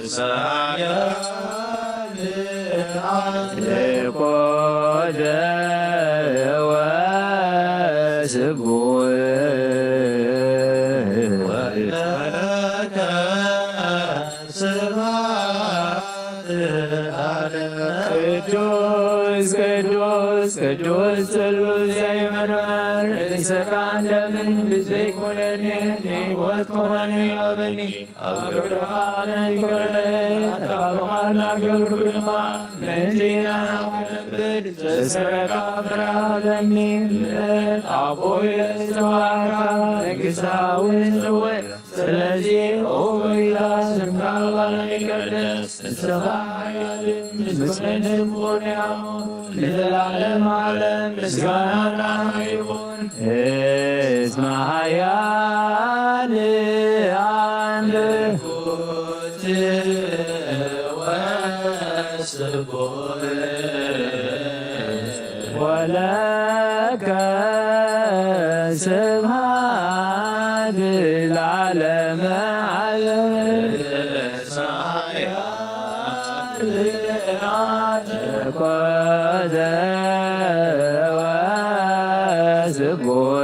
ኮተ ወስቡሕ። ቅዱስ ቅዱስ ቅዱስ ጽሉል ዘይምርመር ርእሰካ እንደምን ብዘይኮነኒ ህይወት ኮነኒ ሃበኒ። ኣብ ግብርኻ ነይኮነ ኣባኻ እናገብርኩ ድማ ምእንቲ ናናውነብድ ዘሰረካ ፍርሃለኒ። ኣቦይ ዝተባረኻ መንግስታ እውን ጽውዕ። ስለዚ ኦይላ ስምካ ባና ይቀደስ። ንስኻ ሓያልን ምስጉንን እውን ኢኻ። ንዘለዓለም ዓለም ምስጋና ንዓኻ ይኹን። እስመ ኃያል አንተ። ወለከ ስብሐት ለዓለመ ዓለም። ኮተ ወስቡሕ።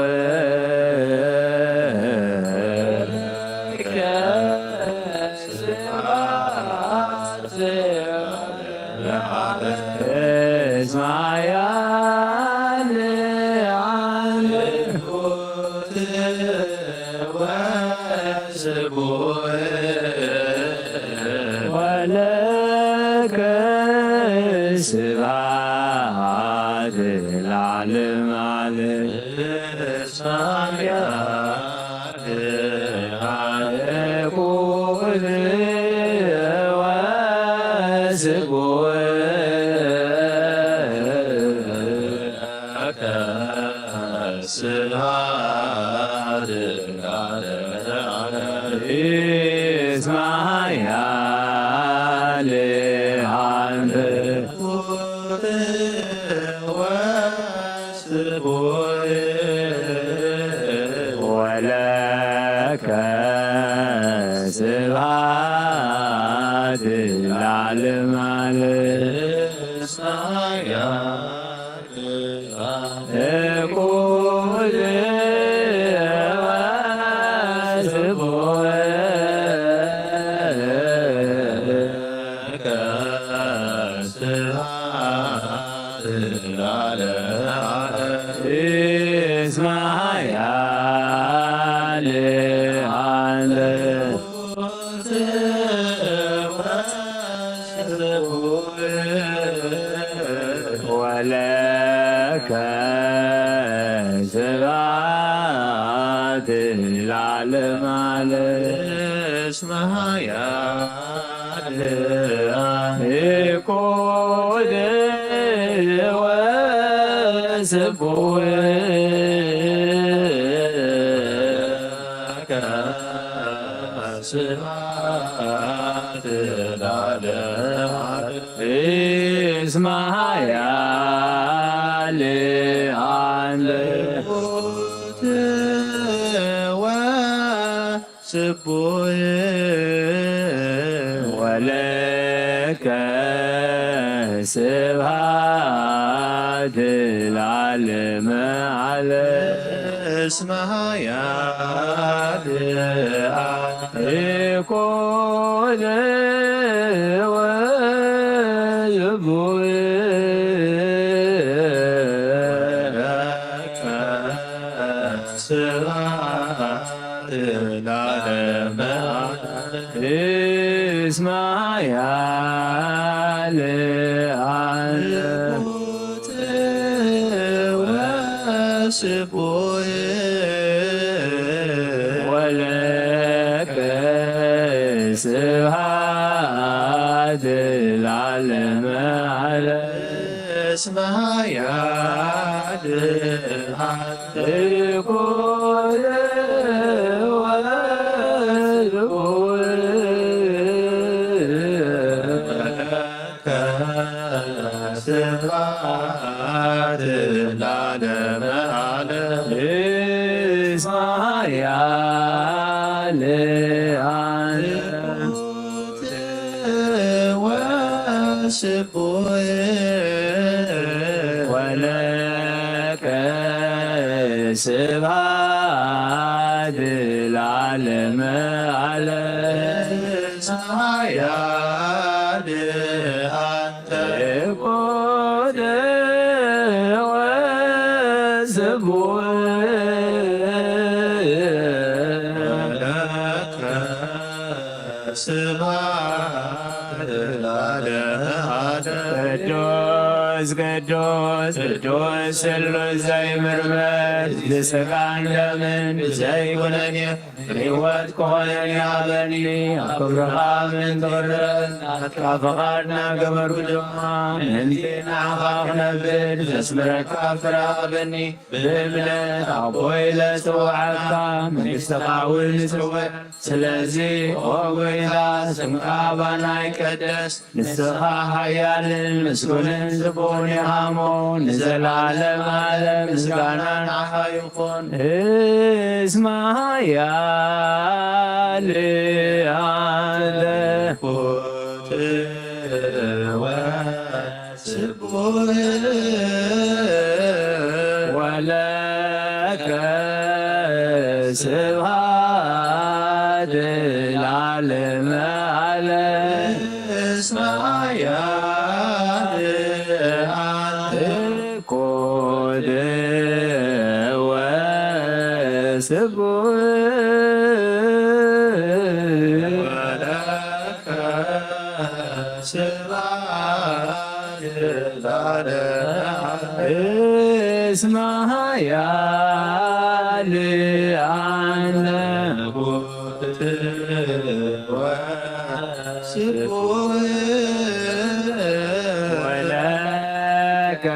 ወለከ ለዓለም ዓለም። እስመ ኃያል ኩሉ ወስቡሕ ለከ ስብሐት ለዓለመ ዓለም። እስመ ኃያል አንተ ወስቡሕ ወለከ ስብሐት ለዓለመ ዓለም። እስመ ኃያል ኩሉ ወስቡሕ ለከ ስብሐት ለዓለመ ዓለም። እስመ ኃያል አንተ ወለከ ስብሐት ለዓለመ ዓለም። እስመ ኃያል ኩሉ ወስቡሕ ለከ ስብሐት ለዓለመ ዓለም። እስመ ኃያል አንተ ወስቡሕ ወለከ ስብሐት ለዓለመ ዓለም። እስመ ኃያል አንተ ኩሉ ወስቡሕ ለከ ስብሐት ለዓለመ ዓለም። እስመ ኃያል አንተ ወስቡሕ ወለከ ስብሐት ለዓለመ ዓለም። እስመ ኃያል አንተ ኩሉ ወስቡሕ ለከ ስብሐት ለዓለመ ዓለም። እስመ ኃያል አንተ ወስቡሕ ወለከ ስብሐት ለዓለመ ዓለም። እስመ ኃያል አንተ ኩሉ ወስቡሕ ወለከ ስብሐት ለዓለመ ዓለም። ቅዱስ ቅዱስ ቅዱስ ስሉስ ዘይምርመር ብስጋን ደምን ብዘይኩነኔ ህይወት ክኾነኒ ሃበኒ። ኣብ ክብርኻ ምእንቲ ክረእ ናትካ ፍቓድ እናገበርኩ ድማ ምእንቲ ንዓኻ ክነብር ዘስምረካ ፍረ ሃበኒ። ብእምነት ኣቦይ ኢለ ጽውዓካ መንግሥትኻ እውን ይጽውዕ። ስለዚ ኦ ጐይታ ስምካ ባና ይቀደስ። ንስኻ ሓያልን ምስጉንን ዝቡን ኢኻ እሞ ንዘለዓለም ዓለም ምስጋና ንዓኻ ይኹን። እስመ ኃያል አንተ። ስቡሕ ወለከ ስብሐት ለዓለመ ዓለም። እስመ ኃያል አንተ። ኩሉ ወስቡሕ ወለከ ስብሐት ለዓለመ ዓለም። እስመ ኃያል አንተ ስቡሕ ወለከ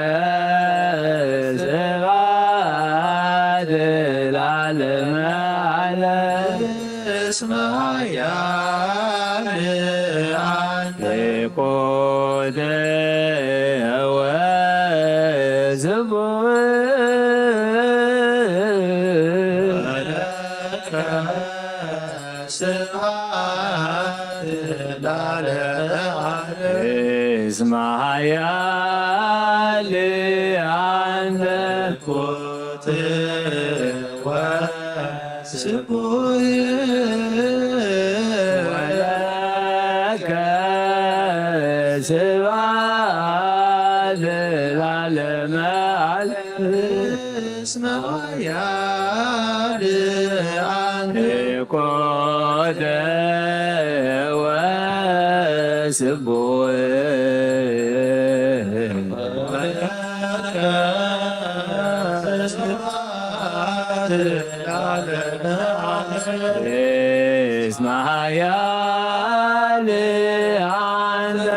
ስብሐት ለዓለመ ዓለም። እስመ ኃያል አንተ። ቁድ ወስብሐት ለዓለመ ዓለም። እስመ ኃያል አንተ። ስቡሕ ወለከ ስብሐት ለዓለመ ዓለም። እስመ ኃያል አንተ። ቁድ ወስቡሕ እስመ ኃያል አንተ።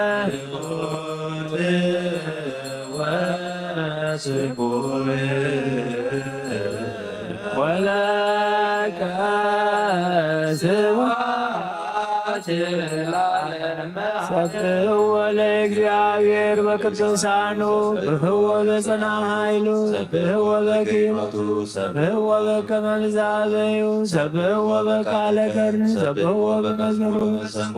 ወለከ ስብሐት ለዓለመ። ሰብሕዎ ለእግዚኣብሔር በቅዱሳኑ፣ ሰብሕዎ በጽና ኃይሉ፣ ሰብሕዎ በክህነቱ፣ ሰብሕዎ በከመ ብዝኣበዩ፣ ሰብሕዎ በቃለ ከርኒ፣ ሰብሕዎ በመዝሙር መሰንቆ፣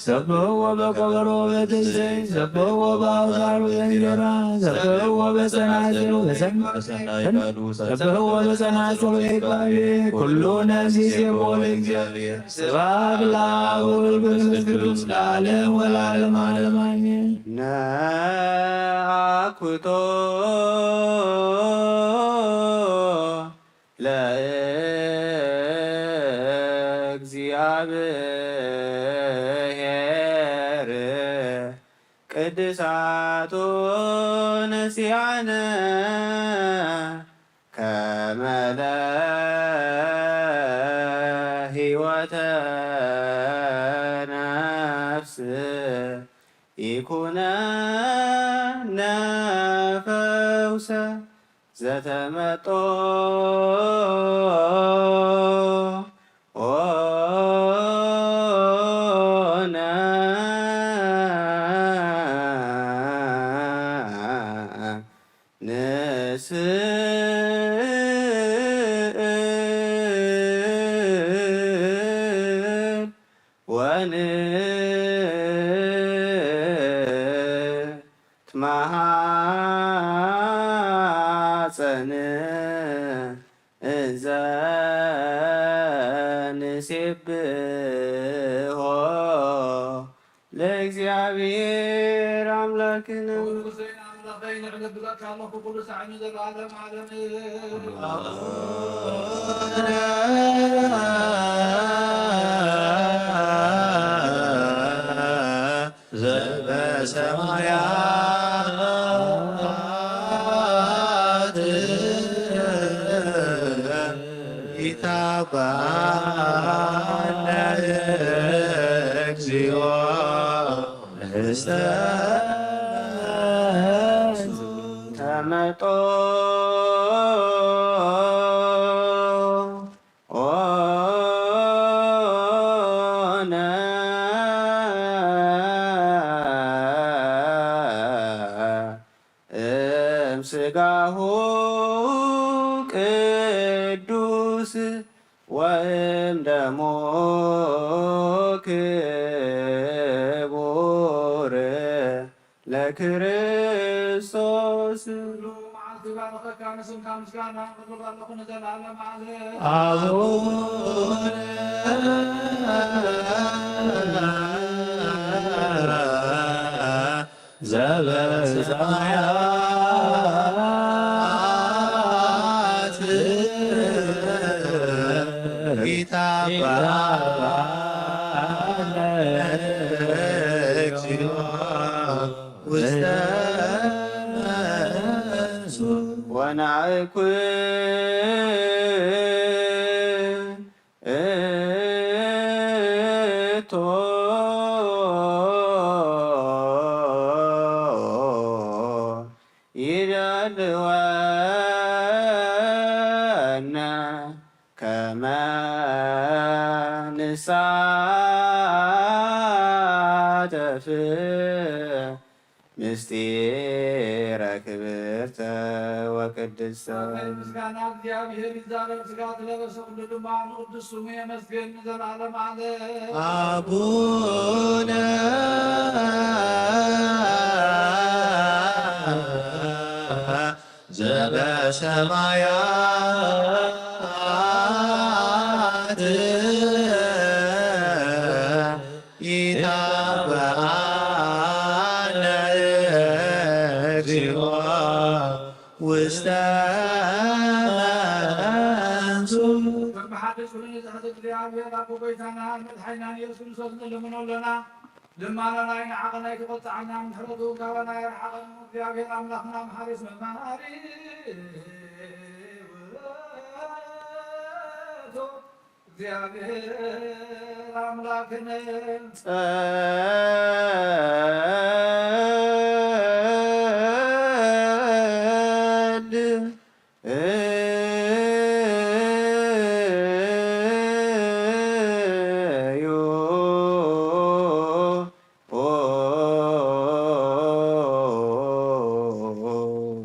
ሰብሕዎ በከበሮ በትዝታ፣ ሰብሕዎ በአውታር በእንዝራ፣ ሰብሕዎ በጸናጽል በሰንቆ፣ ሰብሕዎ በጸናጽል በይባቤ፣ ኩሉ ነፍስ ይሴብሖ ለእግዚኣብሔር። ስብሐት ለአብ ወወልድ ወመንፈስ ቅዱስ ለዓለም ወለዓለመ ዓለም አሜን። ነአኩቶ ለእግዚአብሔር ቅድሳቱ ንስያነ ከመ ለህይወተ ነፍስ ይኩነነ ፈውሰ ዘተመጦ ኦነ ንስእል ወንትማሐፀን እንዘ ንሴብሖ ለእግዚአብሔር አምላክነ። ቅዱስ ሆይ አምላክ ሆይ፣ ንዕለብለካ ኣለኹ ኩሉ ሳዕ ንዘለዓለም ዓለም። ዘበሰማያት ይትባረክ እግዚኦ። ተመጦ ኦነ እምስጋሁ ቅዱስ ወእም ደሙ ክቡር ለክርስቶስ። ኩሉ መዓልቲ ባረኸካ፣ ንስምካ ምስጋና ኣቕርብ ኣለኹ ንዘለዓለም ዓለም። አቡነ ዘበሰማያት ይትባረክ እግዚኦ ውስተ መንሱ ወናዕ ኩእቶ ይደልወነ ከመ ንሳተፍ ምስጢረ ክብርተ ወቅድስተ። ምስጋና እግዚኣብሔር ይዛረብ፣ ሥጋ ተለበሰ፣ ኩሉ ድማ ንቅዱስ ስሙ የመስግን ንዘለዓለም ዓለም። አቡነ ዘበሰማያት ኢታብአነ እግዚኦ ውስተ መንሱ። በብሓድሽ ኩሉ ንዝሕት እግዚኣብሔር ኣቦ ጎይታና መድሓኒናን ኢየሱስ ክርስቶስ ንልምኖ ኣለና። ልማናና ይንዓቐና፣ ኣይትቆጽዓና፣ ምሕረቱ ካባና ኣይርሓቐን። እግዚኣብሔር ኣምላኽና መሓሪስ መማሃሪ ውእቱ። እግዚኣብሔር ኣምላክነ። ጸል እዩ።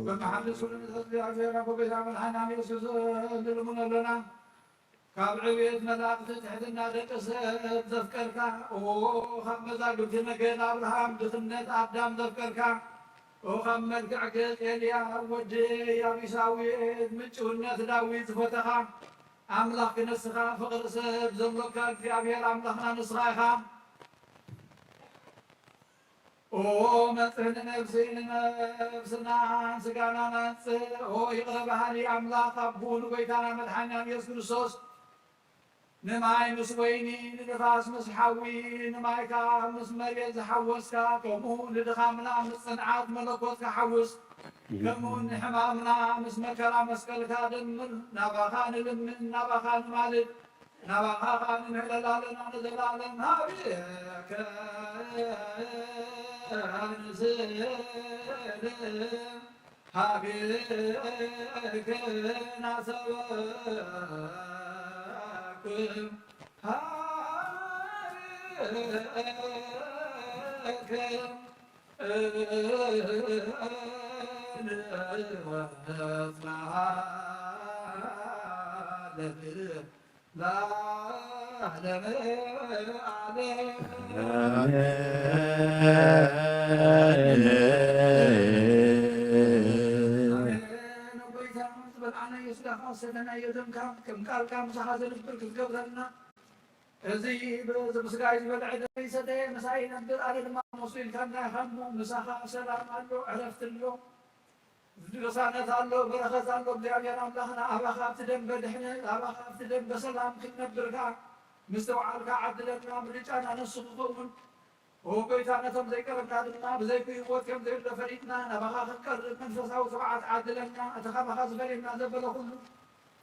በመሓልስ ኩሉ ንእግዚኣብሔር ኣቦ ቤዛ መድሓና ኢየሱስ ንልምኖ ኣለና። ካብ ዕብየት መላእኽቲ ትሕትና ደቂ ሰብ ዘፍቀርካ፣ ኦ፣ ካብ መዛግብቲ ነገድ ኣብርሃም ድኽነት ኣዳም ዘፍቀርካ፣ ኦ፣ ካብ መልክዕ ገጽ ኤልያብ ወዲ ያቢሳዊ ምጭውነት ዳዊት ዝፈተኻ፣ ኣምላኽ ንስኻ ፍቕሪ ሰብ ዘሎካ እግዚኣብሔር ኣምላኽና ንስኻ ኢኻ። ኦ መጽንሒ ነፍሲ ንነፍስና ስጋና ናንጽህ። ኦ ይቕረ በሃሊ ኣምላኽ ኣቦ ንጎይታና መድሓኒና ኢየሱስ ክርስቶስ ንማይ ምስ ወይኒ ንንፋስ ምስ ሓዊ ንማይካ ምስ መሬት ዝሓወስካ ከምኡ ንድኻምና ምስ ጽንዓት መለኮትካ ሓውስ። ከምኡ ንሕማምና ምስ መከራ መስቀልካ ደምር። ናባኻ ንልምን ናባኻ ንማልድ። ናባኻ ኸኣ ንምህለል ኣለና ንዘለኣለም። ሃቤከ ንስእል ሃቤከ ናሰበኩ ሃቤከ ኣሜን። ጎይታ፣ ዝበልዓናዮ ስጋኻ ዝሰተናዮ ደምካ ከም ቃልካ ምሳኻ ዘንብር ክትገብረልና፣ እዚ ብስጋይ ዝበልዐ ደመይ ዝሰተየ ምሳይ ይነብር፣ ኣነ ድማ ምስኡ ኢልካ እንታይ ኢኻ እሞ፣ ምሳኻ ሰላም ኣሎ፣ ዕረፍቲ ኣሎ። ቅሳነት ኣሎ፣ በረኸት ኣሎ። እግዚኣብሔር ኣምላኽና፣ ኣባኻ ኣብቲ ደንበ ድሕነት፣ ኣባኻ ኣብቲ ደንበ ሰላም ክንነብር ከኣ ምስትውዓልካ ዓድለና፣ ምርጫና ንሱ ክኸውን። ኦ ጎይታ፣ ነቶም ዘይቀረብና ድማ ብዘይክህይወት ከም ዘየሎ ፈሊጥና፣ ናባኻ ክንቀርብ መንፈሳዊ ትብዓት ዓድለና። እቲ ካባኻ ዝፈልየና ዘበለ ኩሉ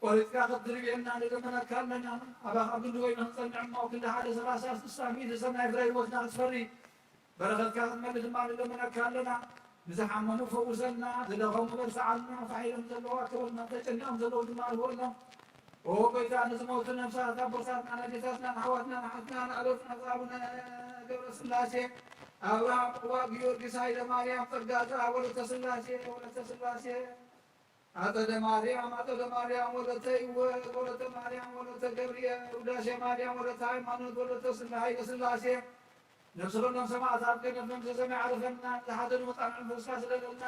ቆሪጽካ ክትድርብየና ንልምነካ ኣለና። ኣባኻ ክንዲ ኮይኑ ክንጸንዕ እሞ፣ ክንዲ ሓደ ሰላሳ፣ ስሳ፣ ሚእቲ ሰናይ ፍረ ህይወትና ክትፈሪ በረኸትካ ክትመልእ ድማ ንልምነካ ኣለና። ንዝሓመሙ ፈውሰልና፣ ዝደኸሙ በርትዓልና፣ ፋሕ ኢሎም ዘለዉ ኣክበልና፣ ተጨኒቖም ዘለዉ ድማ ንበሎም። ኦ ጎይታ፣ ንዝሞቱ ነፍሳት ኣቦታትና፣ ኣዴታትና፣ ኣሕዋትና፣ ኣሓትና፣ ንኣሎትና፣ ኣቡነ ገብረ ስላሴ፣ ኣብርሃም፣ ቅቡእ ጊዮርጊስ፣ ሃይለ ማርያም፣ ጸጋ ዘኣብ፣ ወለተ ስላሴ፣ ወለተ ስላሴ፣ ኣጸደ ማርያም፣ ኣጸደ ማርያም፣ ወለተ ይወት፣ ወለተ ማርያም፣ ወለተ ገብርኤል፣ ውዳሴ ማርያም፣ ወለተ ሃይማኖት፣ ወለተ ስላ-፣ ሃይለ ስላሴ፣ ነፍሲ ኩሎም ሰማዕታት ገነት መንግስተ ሰማይ ዓርፈና፣ ዝሓዘኑ መጻን መንፈስካ ስለለልና፣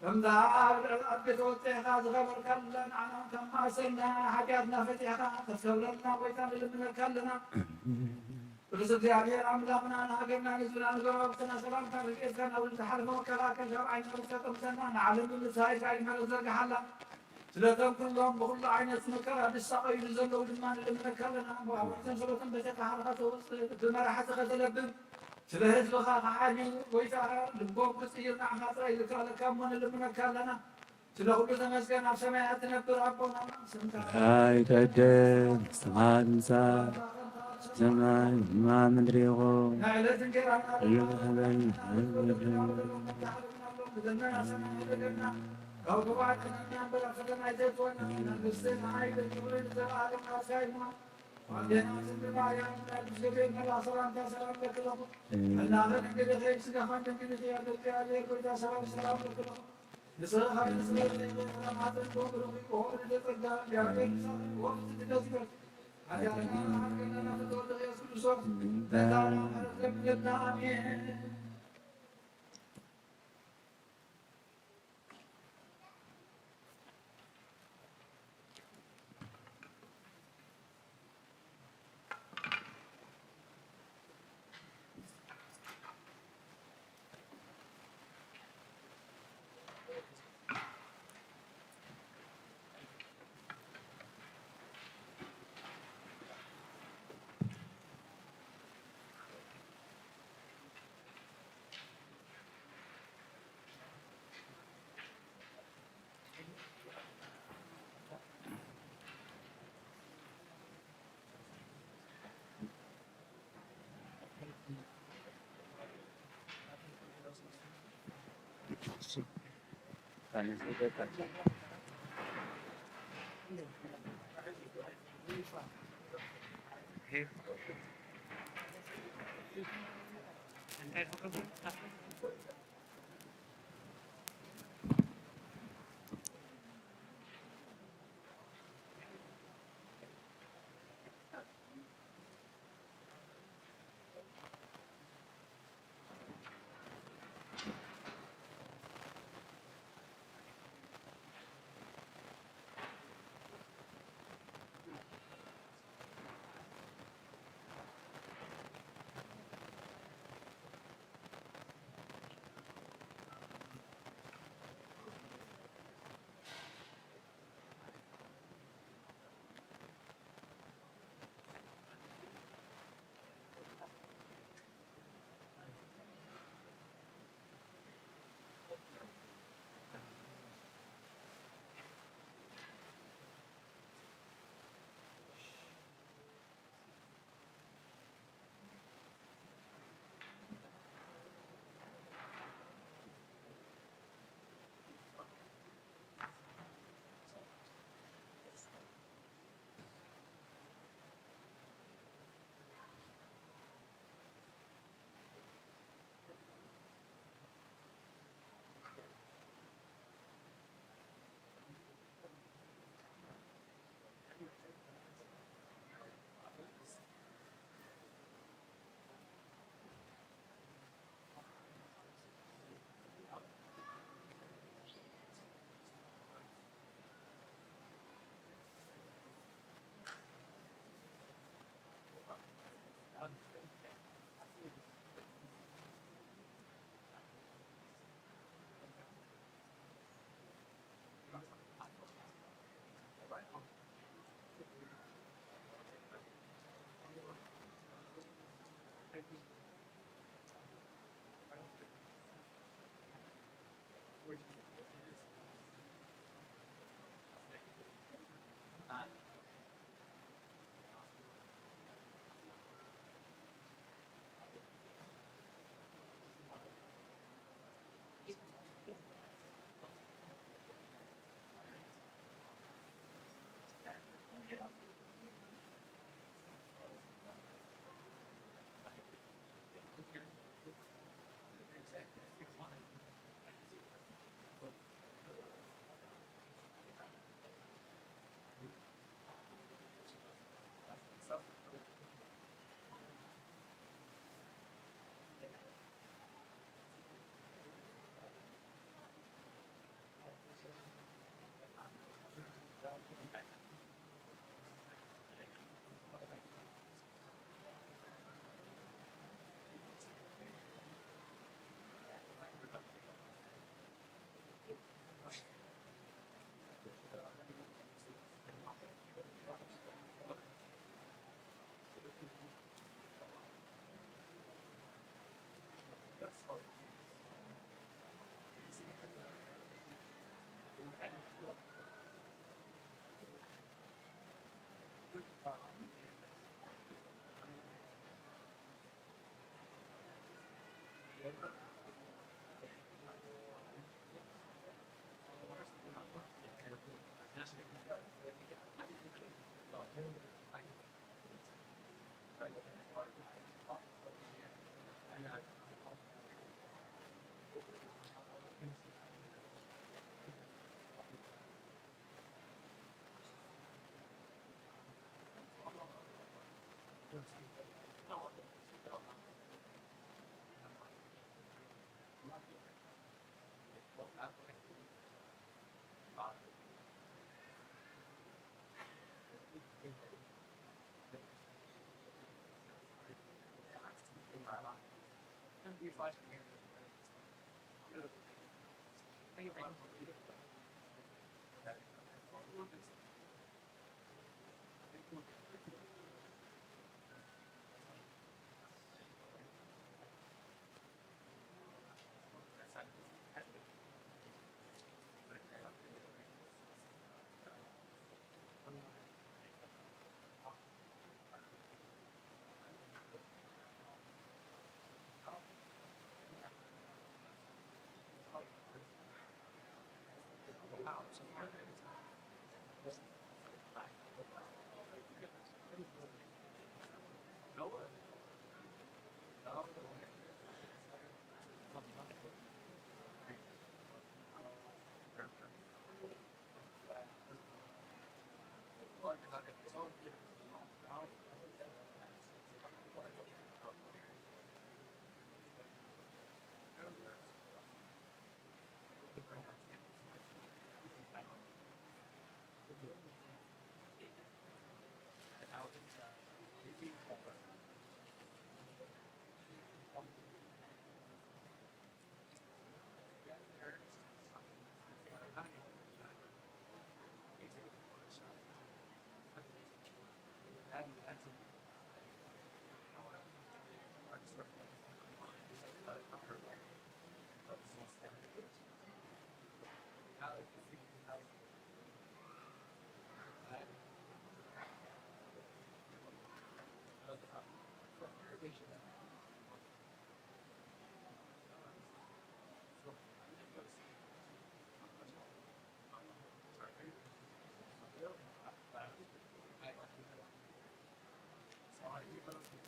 ከምዛ ኣብ ልዕሊ ኣድጊ ተወጢሕካ ዝኸበርካላ ንዓና ከማሰና፣ ሓጢኣትና ፈቲሕካ ከተስከብረልና ጎይታ ንልምነካ ኣለና። ቅዱስ እግዚኣብሔር ኣምላኽና፣ ንሃገርና፣ ንህዝብና፣ ንጎረባብትና ሰላምካ ረድኤትካ ናብ ዝሓለፈ መከራ ከይሻር ዓይኒ ርትካ ጠምተና፣ ንዓለም ብምልሳይ ኢድካ ምሕረት ዘርግሓላ። ስለቶም ኩሎም ብኹሉ ዓይነት መከራ ዝሳቐዩ ንዘለዉ ድማ ንልምነካ ኣለና። ብኣቦትን ጸሎትን በተካ ሓልኻ ተወጽእ፣ ብመራሕቲ ከተለብም፣ ስለ ህዝብኻ ክሓልዩ፣ ጎይታ ልቦም ክጽይር ንዓኻ ጥራይ ዝከኣለካ እሞ ንልምነካ ኣለና። ስለ ኩሉ ተመስገን። ኣብ ሰማያት ትነብር ኣቦና፣ ስምካ ይትቀደስ፣ ስምካ ይምጻእ፣ ሰማይ ከማይ ምድሪ ይኹን። ናይ ዕለት እንጀራና ክብረና ሎሚ፣ ንዘመና ሰማይ ይደገና፣ ካብ ክፉኣት ኣድሕነና እምበር፣ ኣብ ፈተና ኣይተእትወና፣ መንግስትን ሓይልን ክብርን ንዘለኣለም ናትካ ይኹን። ኣዴና ጽድቂ ማርያም፣ ቅዱስ ገብርኤል መልኣኽ ሰላምታ ሰላም ለኪ ለኹ። መላኸ ድንግል ኺ፣ ስጋኻ ድንግል ኺ፣ ኣደኪ ኣየ ጎይታ ሰላም ሰላም ለኪ ለኹ። ንስኻ ንስኻ ዘይገዛ ማፀን ብሩኽ እዩ፣ ብሆል ዘጸጋ፣ እግዚኣብሔር ምሳኺ፣ ብሆል ትትደስከር። ሓጢኣትና መሓር ከለና፣ ፍትወልደ ኢየሱስ ክርስቶስ፣ ነታ ምሕረት ለምንልና። ኣሜን።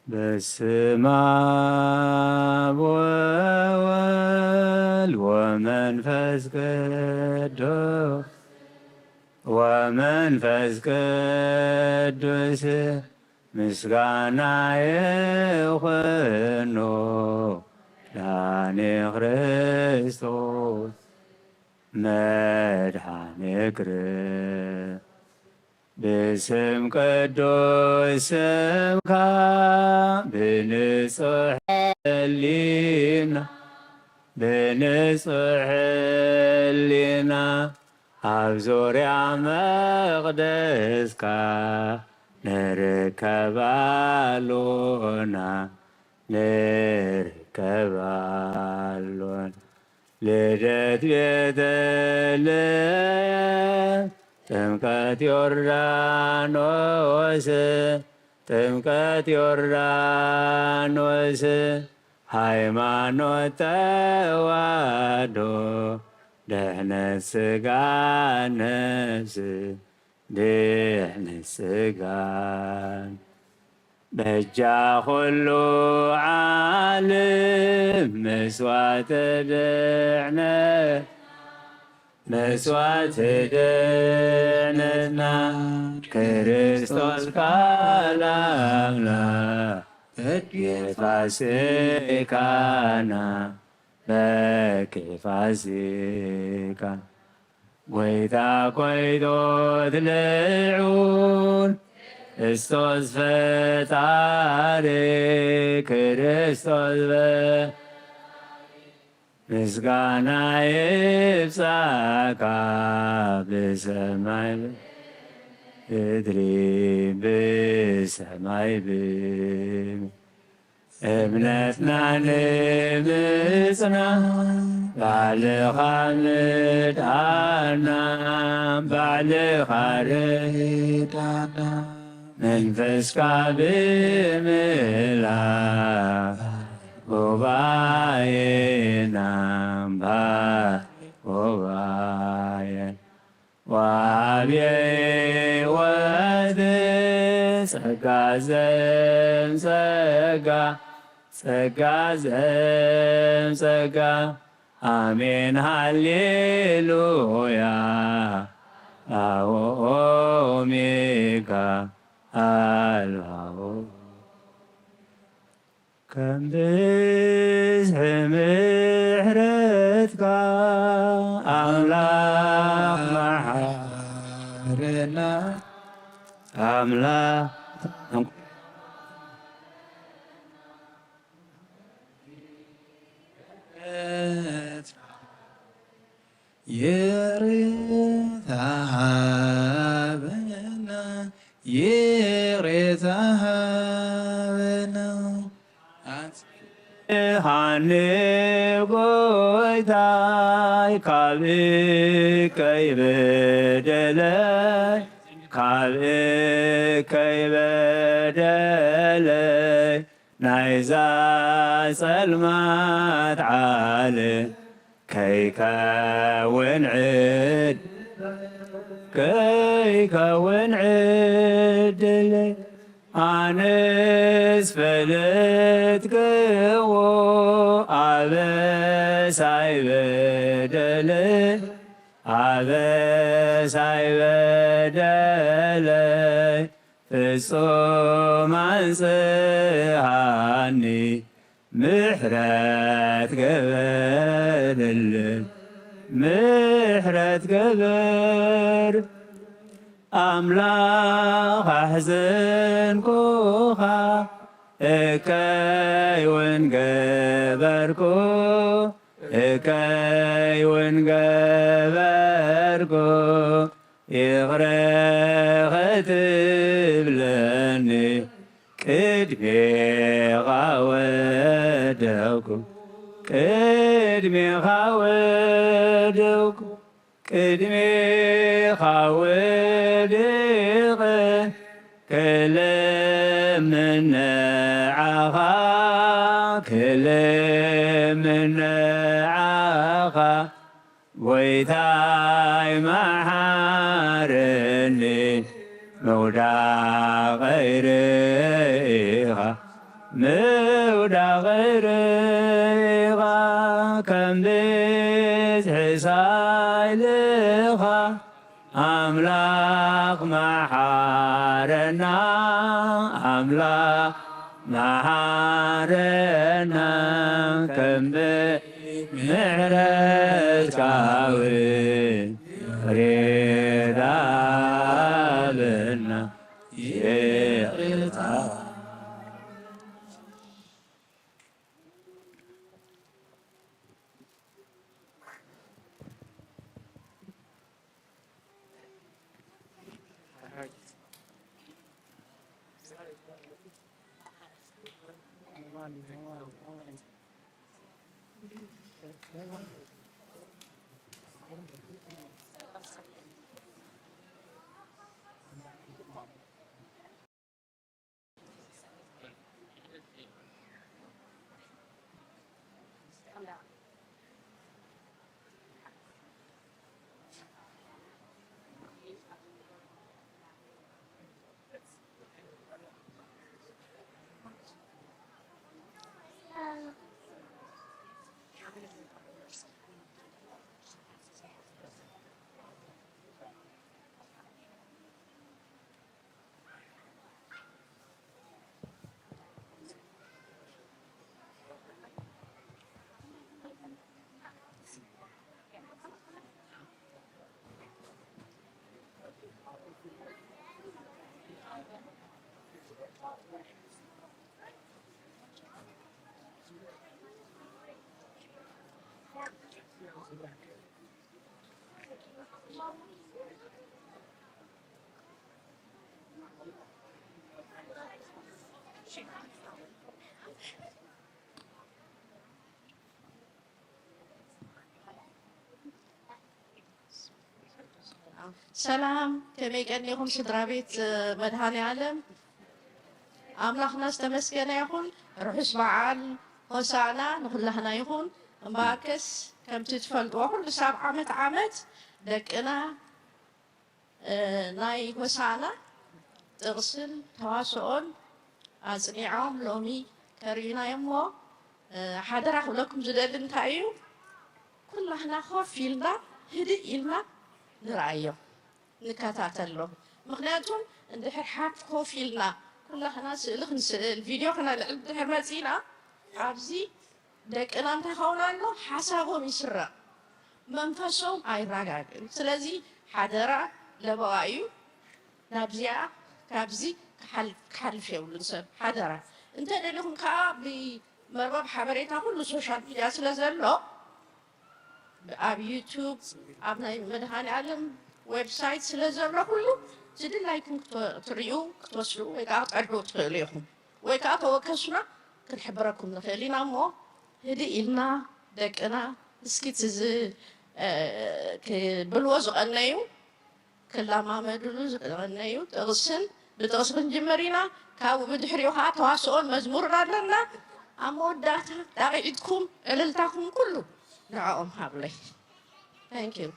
በስመ አብ ወወልድ ወመንፈስ ቅዱስ፣ ወመንፈስ ቅዱስ ምስጋና ይኹኖ ዳኒ ክርስቶስ መድኃኔ ክር ብስም ቅዱስ ስምካ ብንጹሕ ሕሊና፣ ብንጹሕ ሕሊና ኣብ ዙርያ መቕደስካ ንርከብ ኣሎና፣ ንርከብ ኣሎና። ልደት ቤተልሔም፣ ጥምቀት ዮርዳኖስ፣ ጥምቀት ዮርዳኖስ፣ ሃይማኖት ተዋህዶ፣ ድሕነት ሥጋ ነፍስ፣ ድሕነት ሥጋ በጃ ኹሉ ዓለም መስዋዕተ ድሕነት፣ መስዋዕተ ድሕነትና ክርስቶስ ካልኣምና በኪ ፋሲካና፣ በኪ ፋሲካ ጎይታ ኮይቶት ልዑል ክርስቶስ ፈጣሪ፣ ክርስቶስ ፈጣሪ ምስጋና ይብጻካ ብሰማይ ምድሪ፣ ብሰማይ ብ እምነትና ንምጽና ባዕልኻ ምድኣና፣ ባዕልኻ ርዳና። መንፈስካ ብምላእ ጉባኤና፣ ባር ጉባኤ ወአብየ ሕይወት ጸጋ ዘም ጸጋ፣ ጸጋ ዘም ጸጋ። ኣሜን ሃሌሉያ። ኣልፋ ኦሜጋ፣ ኣልፋ ኦ-፣ ከም ብዝሒ ምሕረትካ ኣምላኽ መሓረና። ኣምላኽ ይቕሬታ ሃበና፣ ይቕሬታ ሃበና። ኣጽንሃኒ ጎይታይ ካብ እከይ በደለይ፣ ካብ እከይ በደለይ ናይዛ ጸልማት ዓለም ከይከውን ዕድ-፣ ከይከውን ዕድለይ። ኣነስ ፈለጥክዎ ኣበሳይ በደለይ፣ ኣበሳይ በደለይ። ፍጹም ኣንጽሃኒ ምሕረት ግበርልን፣ ምሕረት ግበር። ኣምላኽ ኣሕዘንኩኻ፣ እከይ እውን ገበርኩ፣ እከይ እውን ገበርኩ። ይቕረ ኸትብለኒ ቅድሜኻ ወደቕኩ፣ ቅድሜኻ ወደቕኩ፣ ቅድሜኻ ወድቐ ክልምን ንዓኻ፣ ክልምን ንዓኻ። ጎይታይ መሓረኒ፣ ምውዳቐይ ርኢኻ፣ ምውዳቐይ ርኢኻ፣ ከም ብዝሒ ሳይልኻ። ኣምላኽ መሓረና፣ ኣምላኽ መሓረና፣ ከም ምሕረትካ እውን ይቕሬታ ሃበና፣ ይቕሬታ። ሰላም፣ ከመይ ቀኒኹም ስድራ ቤት መድሃኔ ዓለም? ኣምላኽና ዝተመስገነ ይኹን። ርሑስ በዓል ሆሳዕና ንኹላህና ይኹን። እምበኣርከስ ከምቲ ትፈልጥዎ ኩሉ ሳብ ዓመት ዓመት ደቅና እ፣ ናይ ሆሳዕና ጥቕስን ተዋስኦን ኣጽኒዖም ሎሚ ከርእዩና እዮም እሞ፣ እ፣ ሓደራ ክብለኩም ዝደሊ እንታይ እዩ? ኩላህና ኮፍ ኢልና ህድእ ኢልና ንርኣዮም፣ ንከታተሎም። ምኽንያቱም እንድሕር ሓፍ ኮፍ ኢልና ኩላህና ስእሊ ክንስእል፣ ቪድዮ ክነልዕል እንድሕር መጺእና ኣብዚ ደቅና እንታይ ኸውን ኣሎ? ሓሳቦም ይስረቕ፣ መንፈሶም ኣይረጋግእን። ስለዚ ሓደራ ለበዋ እዩ። ናብዚኣ ካብዚ ክሓል-፣ ክሓልፍ የብሉን ሰብ ሓደራ። እንተ ደሊኹም ከዓ ብመርበብ ሓበሬታ ኩሉ ሶሻል ሚድያ ስለ ዘሎ ኣብ ዩቱብ፣ ኣብ ናይ መድሃኔ ዓለም ዌብሳይት ስለ ዘሎ ኩሉ ዝድላይኩም ክት-፣ ክትርእዩ፣ ክትወስዱ ወይ ከዓ ክትዕድጉ ትኽእሉ ኢኹም። ወይ ከዓ ተወከሱና፣ ክንሕብረኩም ንኽእል ኢና። እሞ ህድእ ኢልና ደቅና እስኪ ትዝ-፣ እ፣ ክብልዎ ዝቐነዩ፣ ክለማመድሉ ዝቐነዩ ጥቕስን ብጥቕሲ ክንጅምር ኢና። ካብኡ ብድሕሪኡ ከዓ ተዋስኦን መዝሙርን ኣለና። ኣብ መወዳእታ ጣቕዒትኩም፣ ዕልልታኹም ኩሉ ንዕኦም ሃብለይ። Thank you።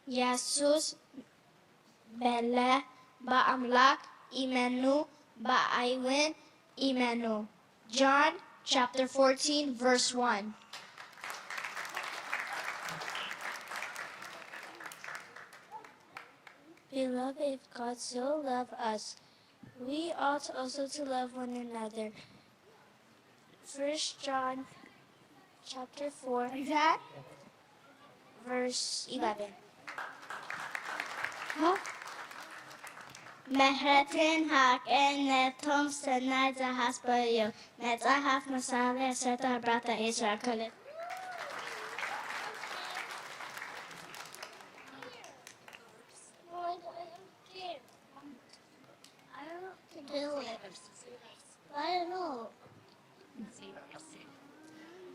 የሱስ በለ፣ ብኣምላኽ እመኑ፣ ብኣይ እውን እመኑ። John chapter fourteen, verse one. Beloved, if God so loved us, we ought also to love one another. First John chapter four, verse eleven. ምሕረትን ሓቅን ነቶም ሰናይ ዝሓስቡ እዩ። መጽሓፍ ምሳሌ ዓሰርተ ኣርባዕተ ዕስራ ክልተ።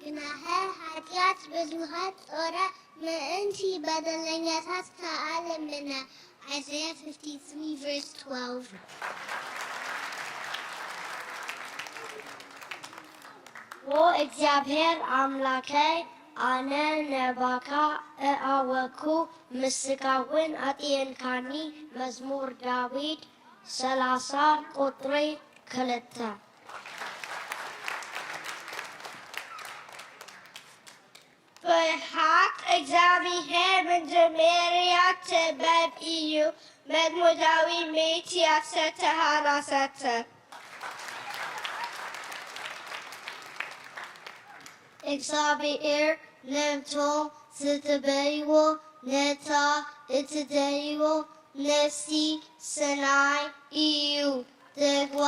ግናኸ ሓጢኣት ብዙሓት ጾረ፣ ምእንቲ በደለኛታት ከኣ ለመነ። Isaiah fifty-three, verse twelve. ዎ እግዚኣብሔር ኣምላከይ፣ ኣነ ነባካ እኣወኩ፣ ምስጋውን ኣጥየንካኒ። መዝሙር ዳዊት ሰላሳ ቁጥሪ ክልተ። ብሓቅ እግዚኣብሔር መጀመርያ ጥበብ እዩ። መዝሙር ዳዊት ሚእቲ ዓሰርተ ኣርባዕተ። እግዚኣብሔር ነቶም ዝጽበይዎ ነታ እትደይዎ ነፍሲ ሰናይ እዩ። ደግዋ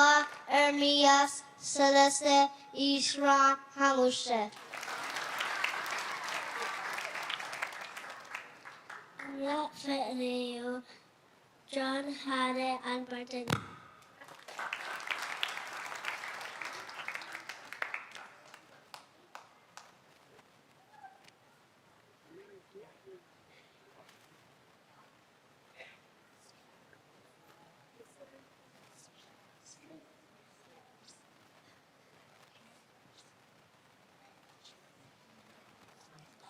ኤርምያስ ሰለስተ ዕስራን ሓሙሽተ። ኣምላኽ ፍቕሪ እዩ። ጆን ሃረ ኣልበርትን።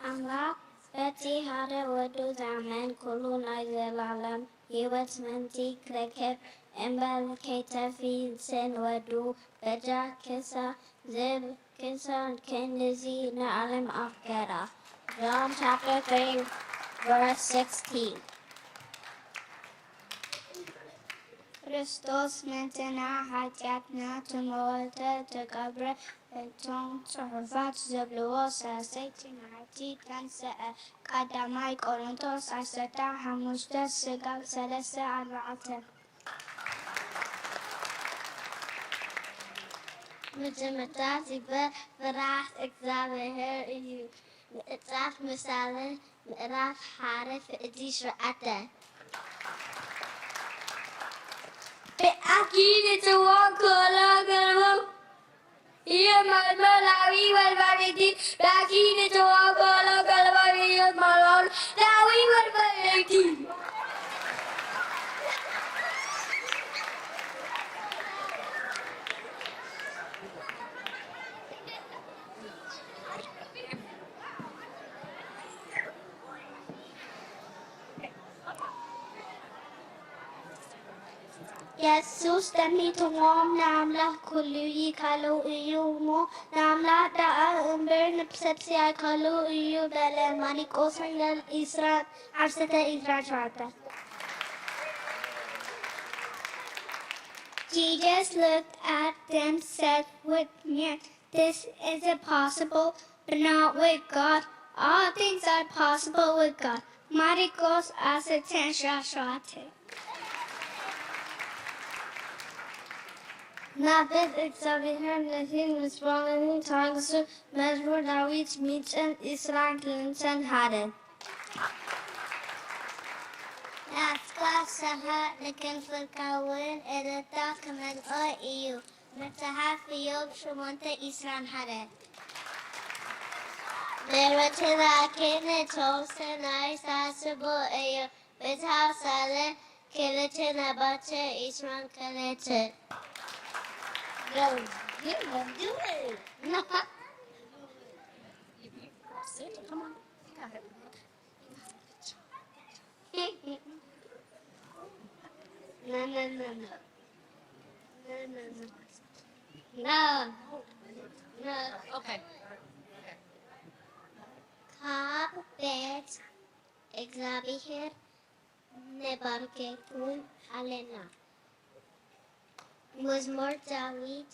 ኣምላኽ በቲ ሓደ ወዱ ዝኣምን ኩሉ ናይ ዘላለም ህይወት ምእንቲ ክረክብ እምበር ከይጠፊ ስን ወዱ በጃ ክሳብ ዝህብ ክሳብ ክንድዚ ንዓለም ኣፍቀራ። John chapter three, verse sixteen. ክርስቶስ ምእንትና ሓጢኣትና ተመወተ፣ ተቀብረ፣ እቶም ጽሑፋት ዘብልዎ ሳልሰይቲ መዓልቲ ተንሰአ። ቀዳማይ ቆሮንቶስ ዓሰርተ ሓሙሽተ ስጋብ ሰለስተ ኣርባዕተ። መጀመርታ ዝግበር ፍራሕ እግዚኣብሔር እዩ። ምዕጻፍ ምሳሌ ምዕራፍ ሓደ ፍቕዲ ሸውዓተ። ብኣኪ ንጽዋዕ ከሎ ገርቦም እዮም ኣልመላዊ ወልባቤቲ ብኣኪ ንጽዋዕ ከሎ ገርቦም እዮም ኣልባሉ ላዊ ወልባቤቲ። የሱስ ጠሚትዎም ንኣምላኽ ኩሉ ይካሎ እዩ እሞ ንኣምላኽ ደኣ እምበር ንሰብሲ ኣይካሎ እዩ በለ። ማርቆስ ወንጌል ዕስራን ዓሰርተ ዕስራን ሸውዓተ። Jesus looked at them, said, with me, this is impossible, but not with God. All things are possible with God. ማሪቆስ ዓሰርተ ሸውዓተ። ናብ እግዚኣብሔር ንሂድ ምስ በለኒ ተሓጉሱ። መዝሙር ዳዊት ሚእትን ዕስራን ክልተን ሓደ። ናፍቆት ሰሓቕ ንክንፍርካ እውን እርዳታ ክመልኦ እዩ። መጽሓፍ ኢዮብ ሸሞንተ ዕስራን ሓደ። ምሕረትን ሓቅን ንተወሰነ ኣይተሓስቦ እዩ። መጽሓፍ ሳለ ክልተ ናባተ ዕስራን ክልተ። Go, you will do it. Sit, come on. You got it. No, no, no, no. No, no, no. No. No. Okay. ካብ ቤት እግዚኣብሔር ንባርኸኩም ኣለና። መዝሙር ዳዊት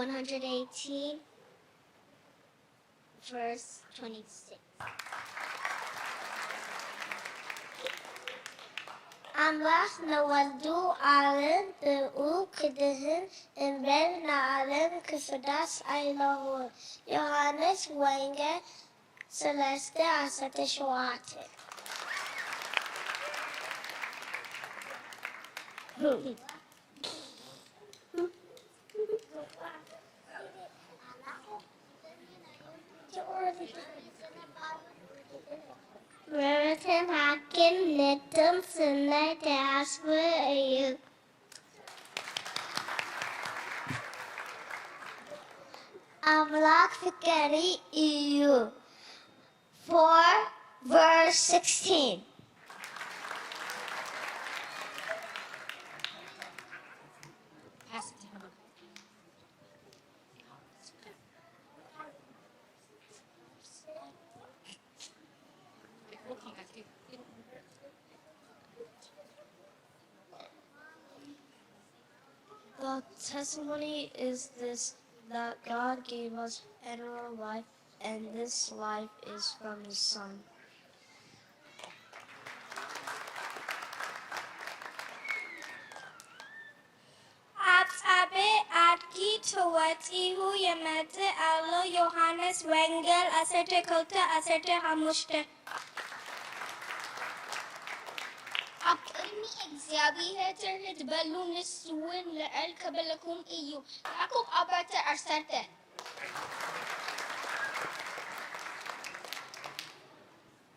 one hundred eighteen, verse twenty-six. ኣምላኽ ንወልዱ ዓለም ብኡ ክድህን እምበር ንዓለም ክፍዳስ ኣይለዎን። ዮሃንስ ወንጌል ሰለስተ ዓሰርተ ሸውዓተ። ምሕረትን ሓቅን ነቶም ሰናይ ተሓስቦ እዩ። ኣምላኽ ፍቅሪ እዩ። Four, verse sixteen. The testimony is this, that God gave us eternal life, and this life is from His Son. ኣብ ጻቤ ኣድጊ ተወጺኡ ይመጽእ ኣሎ። ዮሃንስ ወንጌል ዓሰርተ ክልተ ዓሰርተ ሓሙሽተ። ኣብ ቅድሚ እግዚኣብሔር ትርህት በሉ፣ ንሱ እውን ልዕል ክብለኩም እዩ። ያዕቆብ ኣርባዕተ ዓሰርተ።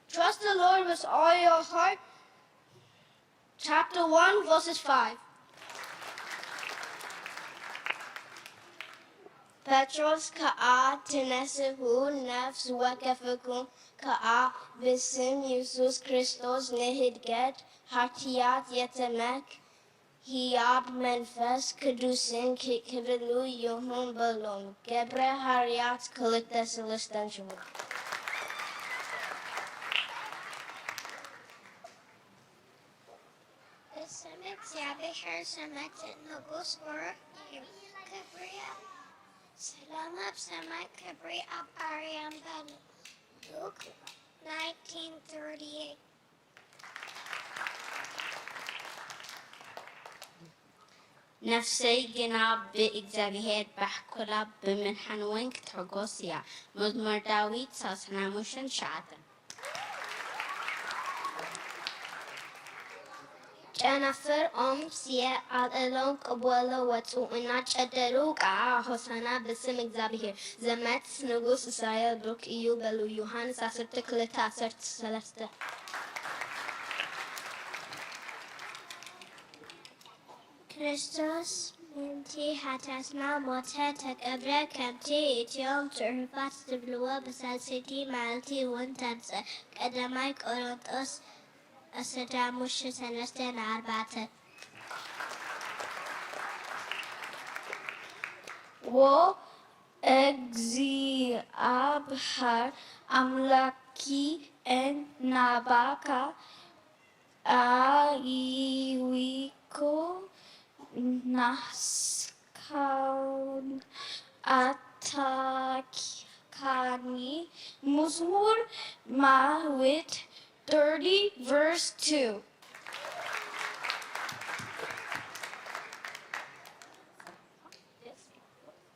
Trust the Lord with all your heart. Chapter one, verses five. ጴጥሮስ ከኣ ተነስኡ፣ ነፍስ ወከፍኩም ከኣ ብስም የሱስ ክርስቶስ ንህድገት ሓጥያት የተመክ ህያብ መንፈስ ቅዱስን ክብሉ ይኹን በሎም። ግብረ ሃዋርያት ክልተ ሰለስተን ሸሞንተ። ብስም እግዚኣብሔር ዝመጽእ ንጉስ ብሩኽ እዩ። ክብሪ ኣብ ሰላም ኣብ ሰማይ ክብሪ ኣብ ኣርያም በሉ። ሉክ nineteen thirty-eight። ነፍሰይ ግና ብእግዚኣብሔር ባሕኩላ ብምድሓን እውን ክትሕጎስ እያ። መዝሙር ዳዊት ሰላሳ ሓሙሽተን ትሽዓተን። ጨናፍር ኦም ስየ ኣልዒሎም ቅበሎ ወጹ፣ እናጨደሩ ከኣ ሆሳና ብስም እግዚኣብሔር ዝመጽእ ንጉስ እስራኤል ብሩክ እዩ በሉ። ዮሃንስ ዓሰርተ ክልተ ዓሰርተ ሰለስተ። ክርስቶስ ምእንቲ ሓጢኣትና ሞተ፣ ተቐብረ፣ ከምቲ እቲኦም ጽሑፋት ዝብልዎ ብሳልሰይቲ መዓልቲ እውን ተንስአ። ቀዳማይ ቆሮንጦስ ዓሰርተ ሓሙሽተ ሰለስተ ንኣርባዕተ። ወእግዚኣብሔር ኣምላኪ ናባካ ኣእዊኩ ናስካውን ኣታኪካ ካኒ። መዝሙር ዳዊት thirty verse two።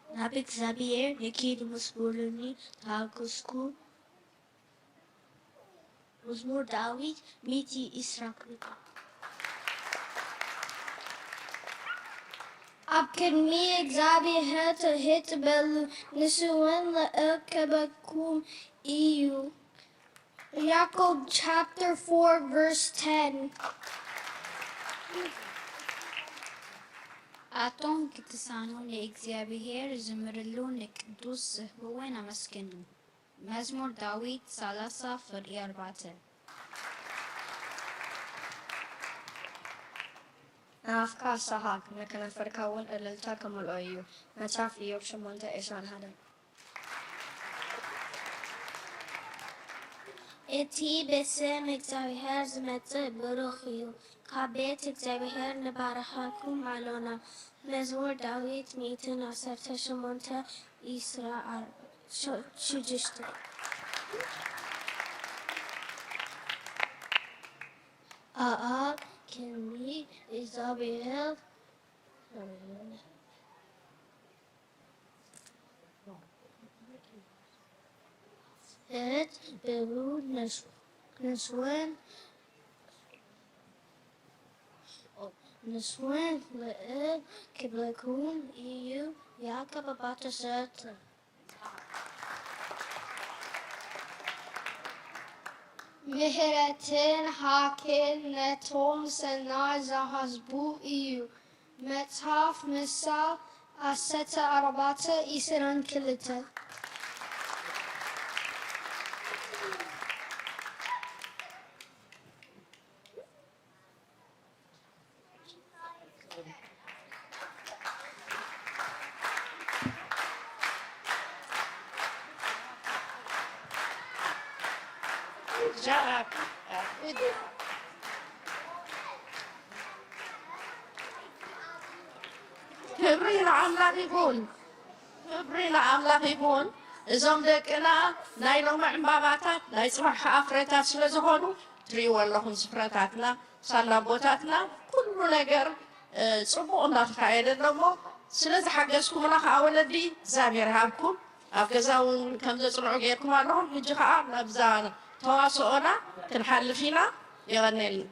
ናብ እግዚኣብሔር ንኪድ፣ ምስ ብሩኒ ተሃግስኩ። መዝሙር ዳዊት ሚእቲ ዕስራ ክልተ። ኣብ ቅድሚ እግዚኣብሔር ትሕት በሉ፣ ንሱ እውን ልእከበኩም እዩ። ያዕቆብ chapter four verse ten። ኣቶም ክትሳኑ ንእግዚኣብሔር ዝምርሉ ንቅዱስ ስምኡ ኣመስግኑ። መዝሙር ዳዊት ሰላሳ ፍቕዲ ኣርባዕተ። ንኣፍካ ሰሓቕ፣ ንከናፍርካ እውን እልልታ ክመልኦ እዩ። መጽሓፍ ኢዮብ ሸሞንተ ዕስራን ሓደን። እቲ ብስም እግዚኣብሔር ዝመጽእ ብሩኽ እዩ። ካብ ቤት እግዚኣብሔር ንባርኸኩም ኣሎና። መዝሙር ዳዊት ሚእትን ዓሰርተ ሸሞንተ ዕስራ ኣር-፣ ሸ-፣ ሽዱሽተ። ኣኣብ ክንዲ እግዚኣብሔር እት ብሉ ንስ-፣ ንስውን፣ ንስውን ልእል ክብለኩም እዩ። ያዕቆብ ኣርባዕተ ሸሞንተ። ምሕረትን ሓቅን ነቶም ሰናይ ዝሓስቡ እዩ። መጽሓፍ ምሳሌ ዓሰርተ ኣርባዕተ ዕስራን ክልተን። ክብሪ ንኣምላኽ ይኹን። ክብሪ ንኣምላኽ ይኹን። እዞም ደቅና ናይ ሎሚ ዕምባባታት፣ ናይ ጽባሕ ከኣ ፍረታት ስለ ዝኾኑ፣ ትርእይዎ ኣለኹም ስፍረታትና፣ ሳላ ኣቦታትና፣ ኩሉ ነገር፣ እ፣ ጽቡቕ እንዳተኻየደ ኣሎ እሞ፣ ስለ ዝሓገዝኩምና ከኣ ወለዲ፣ እግዚኣብሔር ይሃብኩም። ኣብ ገዛ እውን ከም ዘጽንዑ ጌርኩም ኣለኹም። ሕጂ ከኣ ናብዛ ተዋስኦና ክንሓልፍ ኢና። የቐንየልና።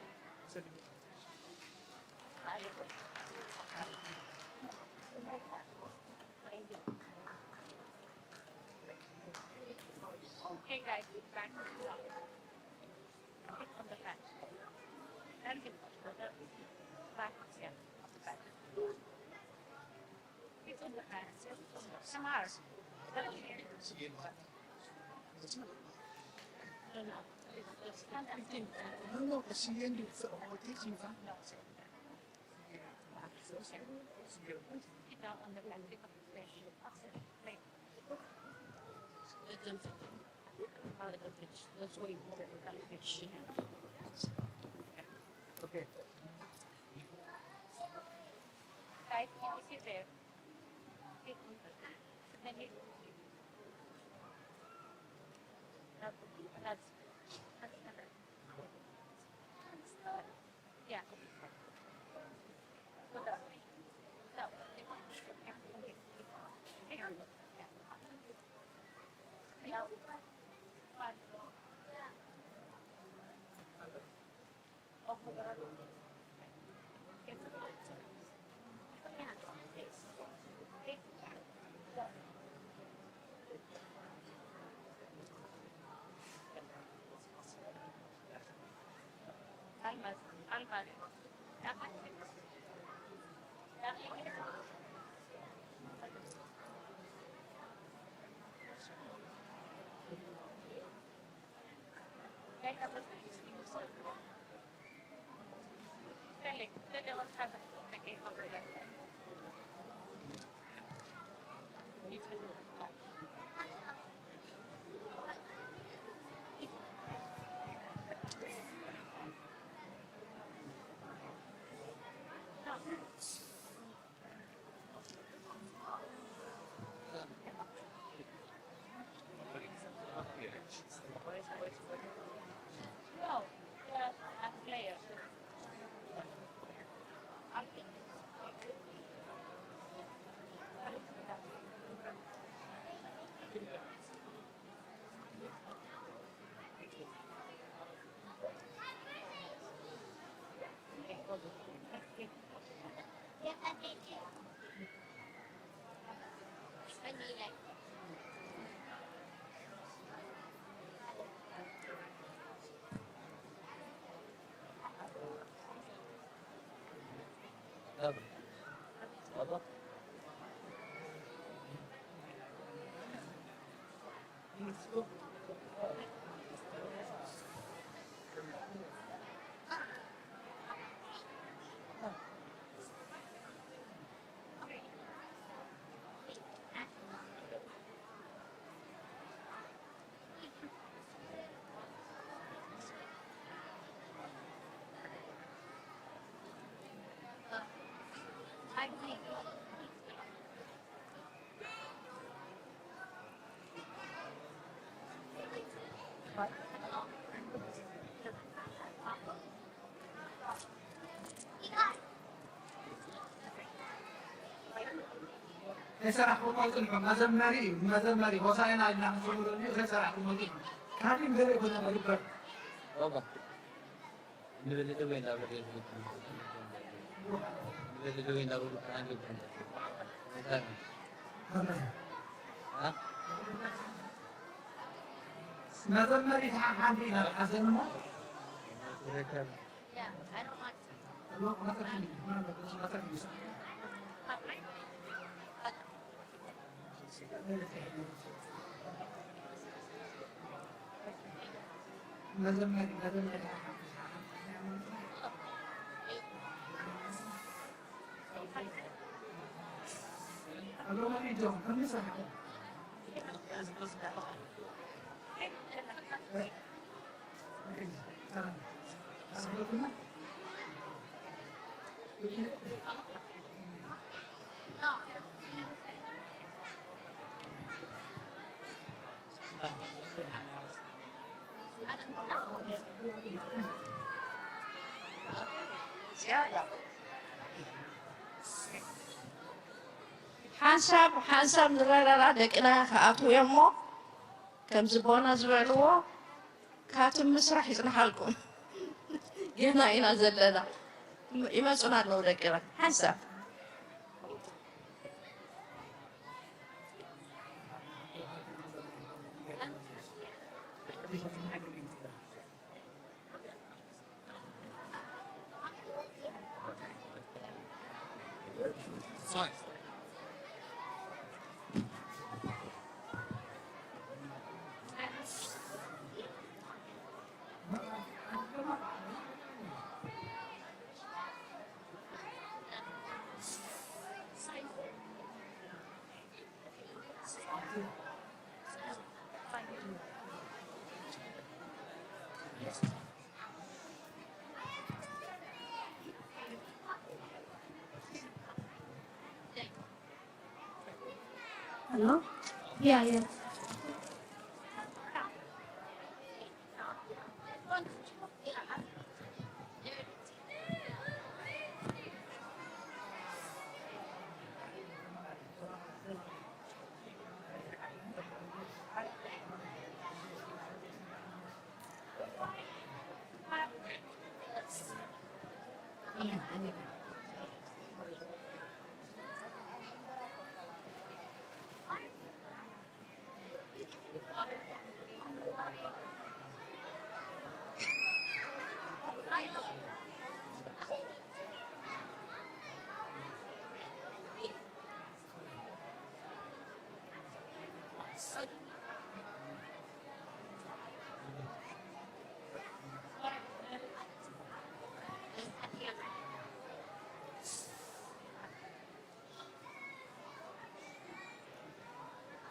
ከይሰራሕኩሞ ጽንሑ። መዘመሪ እዩ፣ መዘመሪ ሆሳዕና ኢልና ክንዘምረሉ እዩ። ከይሰራሕኩሞ ጽንሑ። ካሊእ ገለ ይኮነ መግበር። ባባ። ንበሊ ደወይ እንዳበለ ንበሊ ደወይ እንዳበለ መዘመሪ ሓንቲ ኢና ሓዘንሞ። ሓንሳብ ሓንሳብ ንረዳዳ ደቅና ክኣትዉ እዮም እሞ፣ ከምዚ ቦና ዝበልዎ፣ ካትም ምስራሕ ይጽንሓልኩም። ገና ኢና ዘለና። ይመጹና ኣለዉ ደቅና። ሓንሳብ። Hello? Yeah, yeah.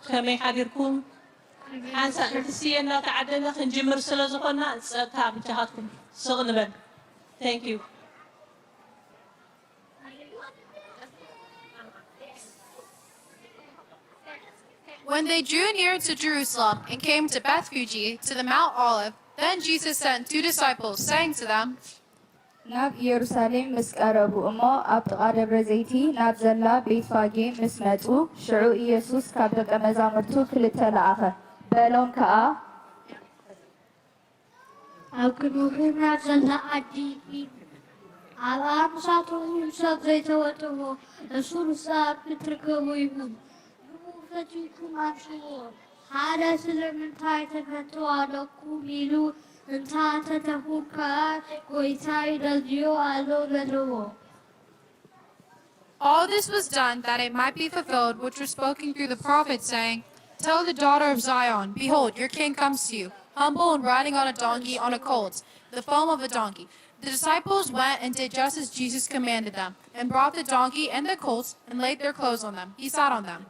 ከመይ ሓዲርኩም? ሓንሳእ እቲ ስየ እናተዓደለ ክንጅምር ስለ ዝኾንና፣ ጸጥታ ብቻኻትኩም ስቕ ንበል። Thank you። When they drew near to Jerusalem and came to Bethphage, to the Mount Olive, then Jesus sent two disciples, saying to them, ናብ ኢየሩሳሌም ምስ ቀረቡ እሞ ኣብ ጥቓ ደብረ ዘይቲ ናብ ዘላ ቤትፋጌ ምስ መጹ፣ ሽዑ ኢየሱስ ካብ ደቀ መዛሙርቱ ክልተ ለኣኸ፣ በሎም ከኣ፣ ኣብ ቅድሚኹም ናብ ዘላ ዓዲ ኪዱ። ኣብ ኣምሳቶም ሰብ ዘይተወደቦ እሱር ኣብ ክትርከቡ ይኹን። ንኡ ፈቲንኩም ኣምጽዎ። ሓደ ስለምንታይ ተፈቶ ኣለኩም ኢሉ እንተ ኣተተኹም ከኣ፣ ጐይታይ ደልድዮ ኣሎ በልዎ። All this was done that it might be fulfilled which was spoken through the prophet, saying, Tell the daughter of Zion, Behold, your king comes to you, humble and riding on a donkey, on a colt, the foal of a donkey. The disciples went and did just as Jesus commanded them, and brought the donkey and the colt, and laid their clothes on them. He sat on them.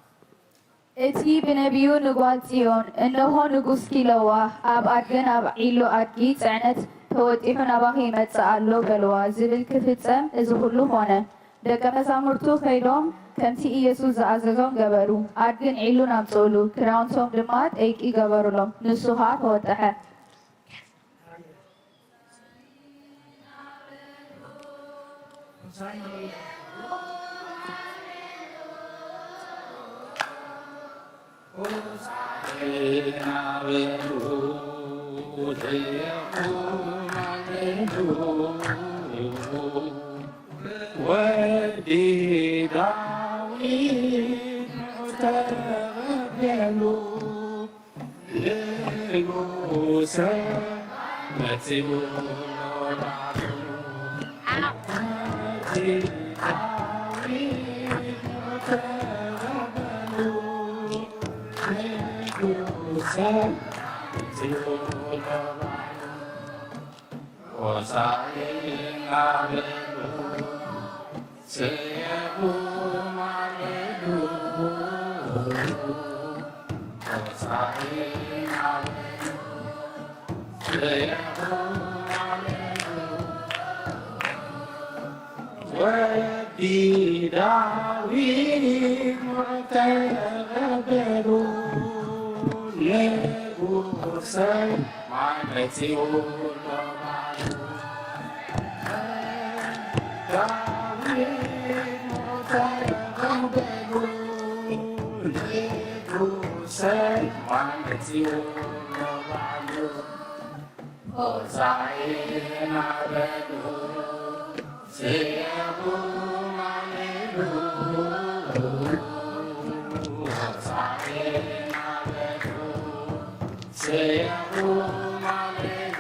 እቲ ብነቢዩ ንጓል ጽዮን፣ እንሆ ንጉስኪ ኢለዋ፣ ኣብ ኣድግን ኣብ ዒሉ ኣድጊ ጽዕነት ተወጢሑ ናባኺ ይመጽእ ኣሎ በልዋ ዝብል ክፍጸም እዚ ኹሉ ኾነ። ደቀ መዛሙርቱ ከይዶም ከምቲ ኢየሱስ ዝኣዘዞም ገበሩ። ኣድግን ዒሉን ኣምጽኡሉ፣ ክዳውንቶም ድማ ጠይቂ ገበሩሎም። ንሱ ኸኣ ተወጠሐ። ወዲ ዳዊት ተቐበሉ። ንጉሰ መጺኡ ሎባቱ ሓቲ ዳዊት ተቐበሉ። ንጉሰ መጺኡ ሎባቱ ሆሳዕና በሉ። ስየሙ ማለዱ ሆሳዕና በሉ። ስየሙ ማለዱ ወዲ ዳዊት ሙዕተበሩ ንጉሰ ማይ መጺኡ ሎባቱ ዳዊት ሙዕተበሩ ንጉሰ ማይ መጺኡ ሎባቱ ሆሳዕና በሉ ስየሙ ማለዱ ሆሳዕና በሉ ስየሙ ማለዱ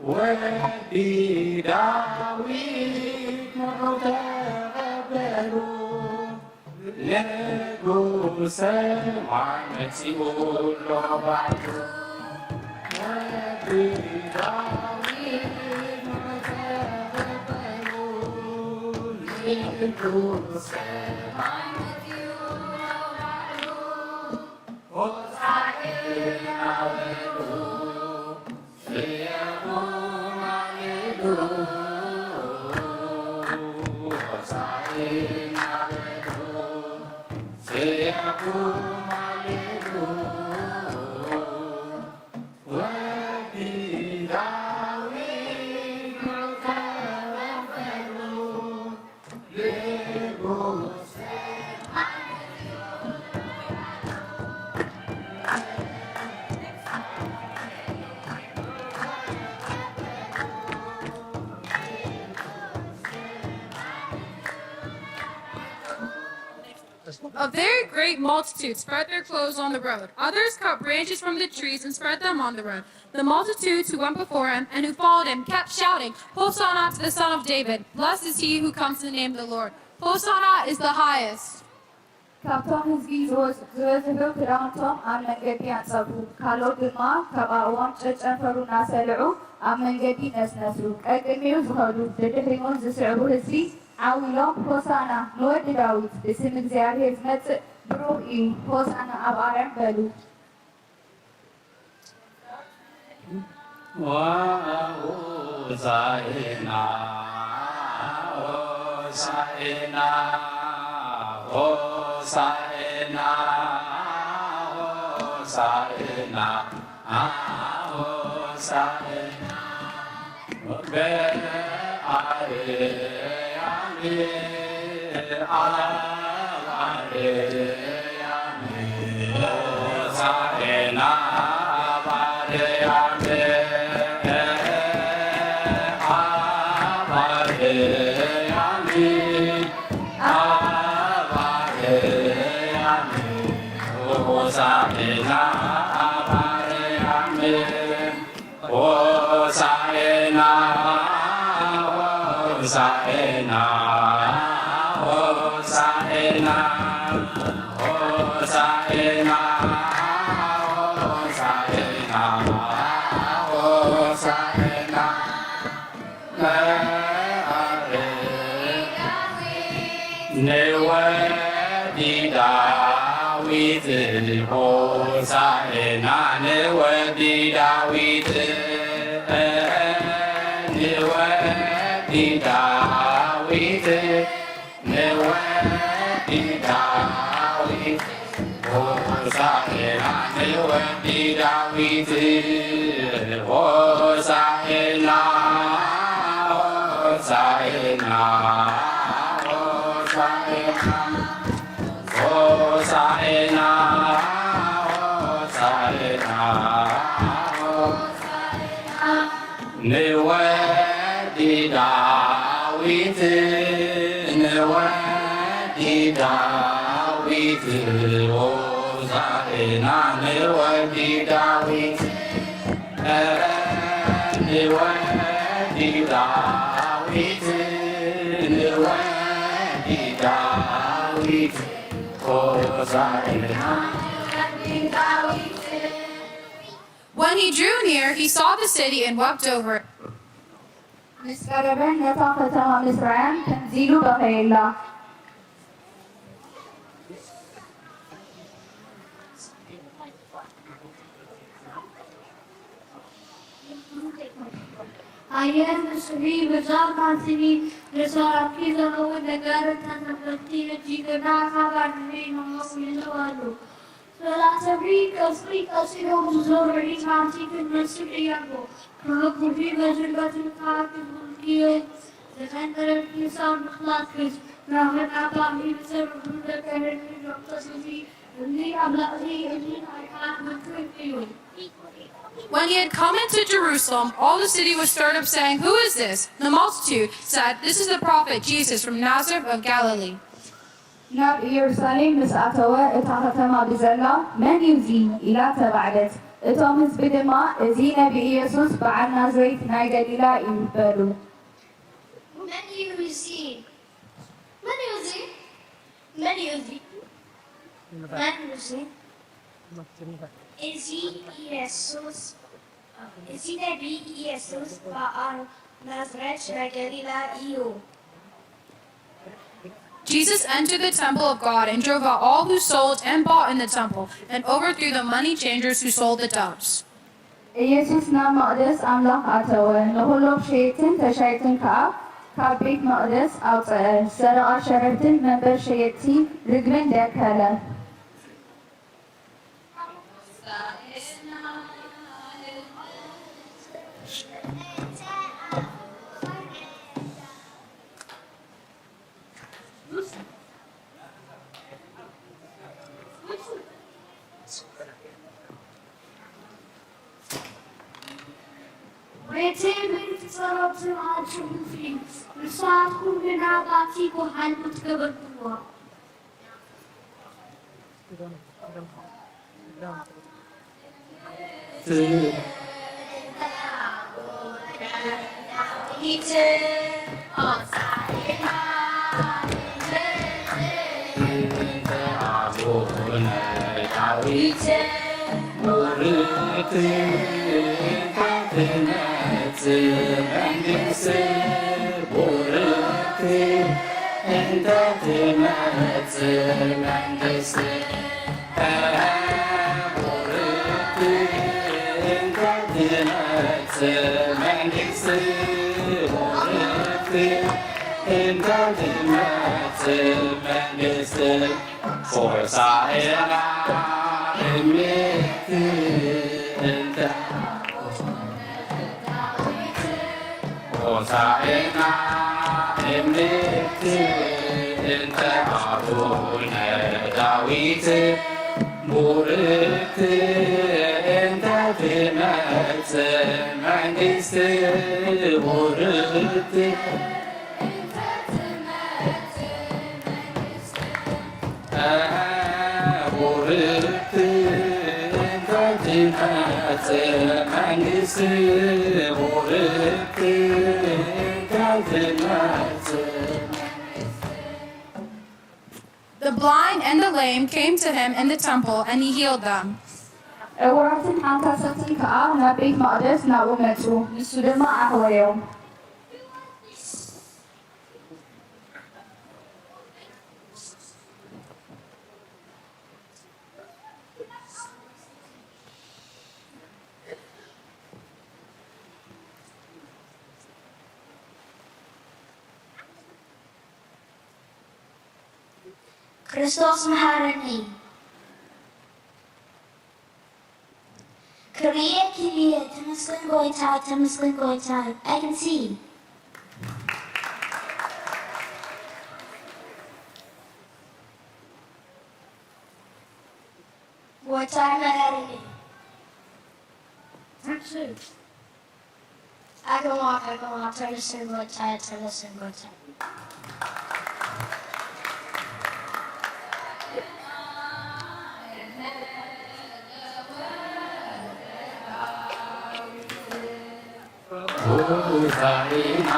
ወዲ ዳዊት ንዑ ተቐበሉ ንጉሰ ማይ መጺኡ ኣሎ ባዕሉ ወዲ ዳዊት ንዑ ተቐበሉ ንጉሰ ማይ መጺኡ ኣሎ ባዕሉ ሆሳዕና በሉ ስየሙ ማለዱ ሆሳዕና በሉ ስየሙ ማለዱ ወዲ ዳዊት ንዑ ተቐበሉ ንጉሰ A very great multitude spread their clothes on the road. Others cut branches from the trees and spread them on the road. The multitudes who went before him and who followed him kept shouting, Hosanna to the Son of David! Blessed is he who comes in the name of the Lord! Hosanna is the highest! ካብቶም ህዝቢ ዝበዝሑ ክዳውንቶም ኣብ መንገዲ ኣንጸፉ፣ ካልኦት ድማ ካብ ኣእዋም ጨጨንፈሩ እናሰልዑ ኣብ መንገዲ ነስነሱ። ቀቅድሚኡ ዝኸዱ፣ ደድሕሪኡን ዝስዕቡ ህዝቢ ዓው ኢሎም፣ ሆሳዕና ንወዲ ዳዊት፣ ብስም እግዚኣብሄር ዝመጽእ ብሩኽ እዩ፣ ሆሳዕና ኣብ ኣርያም በሉ። ሆሳዕና ሆሳዕና ሆሳዕና ሆሳዕና ሆሳዕና በአርያም አብ አርያም ሆሳዕና በአርያም ኣርያም፣ ኣብ ኣርያም፣ ሆሳዕና ኣብ ኣርያም፣ ሆሳዕና፣ ሆሳዕና፣ ሆሳዕና፣ ሆሳዕና፣ ሆሳዕና፣ ሆሳዕና። ንወዲ ዳዊት ሆሳዕና፣ ንወዲ ዳዊት፣ ንወዲ ዳዊት፣ ንወዲ ዳዊት ሆሳዕና፣ ንወዲ ዳዊት ሆሳዕና፣ ሆሳዕና፣ ሆሳዕና፣ ሆሳዕና፣ ሆሳዕና፣ ሆሳዕና። ንወዲ ዳዊት፣ ንወዲ ዳዊት ሆሳዕና፣ ንወዲ ዳዊት፣ ንወዲ ዳዊት፣ ንወዲ ዳዊት ሆሳዕና። When he drew near, he saw the city and wept over it. ምስ ቀረበ ነታ ከተማ ምስ ረኣያን ከምዚ ኢሉ በኸየላ። ኣየ ምስሪ ብዛብ ናትኒ ንሰራብኪ ዘኸውን ነገር እንተተፈቲ እጅግና ካብ ኣድሪ ንመስ ይልዋሉ። ሶላተብሪ ቀስሪ ቀሲሮም ዝዞርዒ ማቲ ክንመስል እያጎ ክህኩፊ መዝንበትንካ ክዝውልክዮ ዘፈንጠረት ምሳብ ምክላክስ ናህን ኣባሂ ብሰብሑ ደቀህኒ ዶቅተስዚ እምኒ ኣብ ላእሊ እምኒ ኣይካት ምክር እዩ። When he had come into Jerusalem, all the city was stirred up, saying, Who is this? The multitude said, This is the prophet Jesus from Nazareth of Galilee. ናብ ኢየሩሳሌም ምስ ኣተወ፣ እታ ኸተማ ብዘላ፣ መን እዩ እዚ? ኢላ ተባዕደት። እቶም ህዝቢ ድማ፣ እዚ ነብዪ ኢየሱስ በዓል ናዝሬት ናይ ገሊላ እዩ፣ በሉ። መን እዩ እዚ? መን እዩ እዚ? መን እዩ እዚ? መን እዩ እዚ? እዚ ኢየሱስ፣ እዚ ነብዪ ኢየሱስ በዓል ናዝሬት ናይ ገሊላ እዩ። Jesus entered the temple of God and drove out all who sold and bought in the temple, and overthrew the money changers who sold the doves. ኢየሱስ ናብ መቕደስ ኣምላኽ ኣተወ፣ ንኹሎም ሸየጥትን ተሻየጥትን ከኣ ካብ ቤት መቕደስ ኣውጽአ፣ ሰረቓ ሸረፍትን መንበር ሸየጥቲ ርግብን ደከለ። ቤተይ ቤት ጸሎትን ኣጽሑፊ፣ ንስኻትኩም ግና ባቲ ጓሓልኩ ትገበርክዋ። እንተ ኣቡነ ዳዊት ቡርክቲ እንተ ትመጽእ መንግስት ቡርክቲ እንተ ትመጽእ መንግስት ቡርክቲ እንተ ትመጽእ መንግስት ቡርክቲ እንተ ትመጽእ መንግስት ሆሳዕና እምት እንተ ሆሳዕና እምት እንተ ኣቡነ ዳዊት ቡርክት እንተ ትመጽእ መንግስት ቡርክት The blind and the lame came to him in the temple, and he healed them. ዕውራትን ሓንካሳትን ከኣ ናብ ቤት መቕደስ ናብኡ መጹ፣ ንሱ ድማ ኣሕወዮም። ክርስቶስ መሃረኒ። ክርእየኪ እየ። ተመስገን ጎይታ፣ ተመስገን ጎይታ። I can see. ጎይታ መሃረኒ። I can walk, I can walk. ተመስገን ጎይታ፣ ተመስገን ጎይታ። ሆሳዕና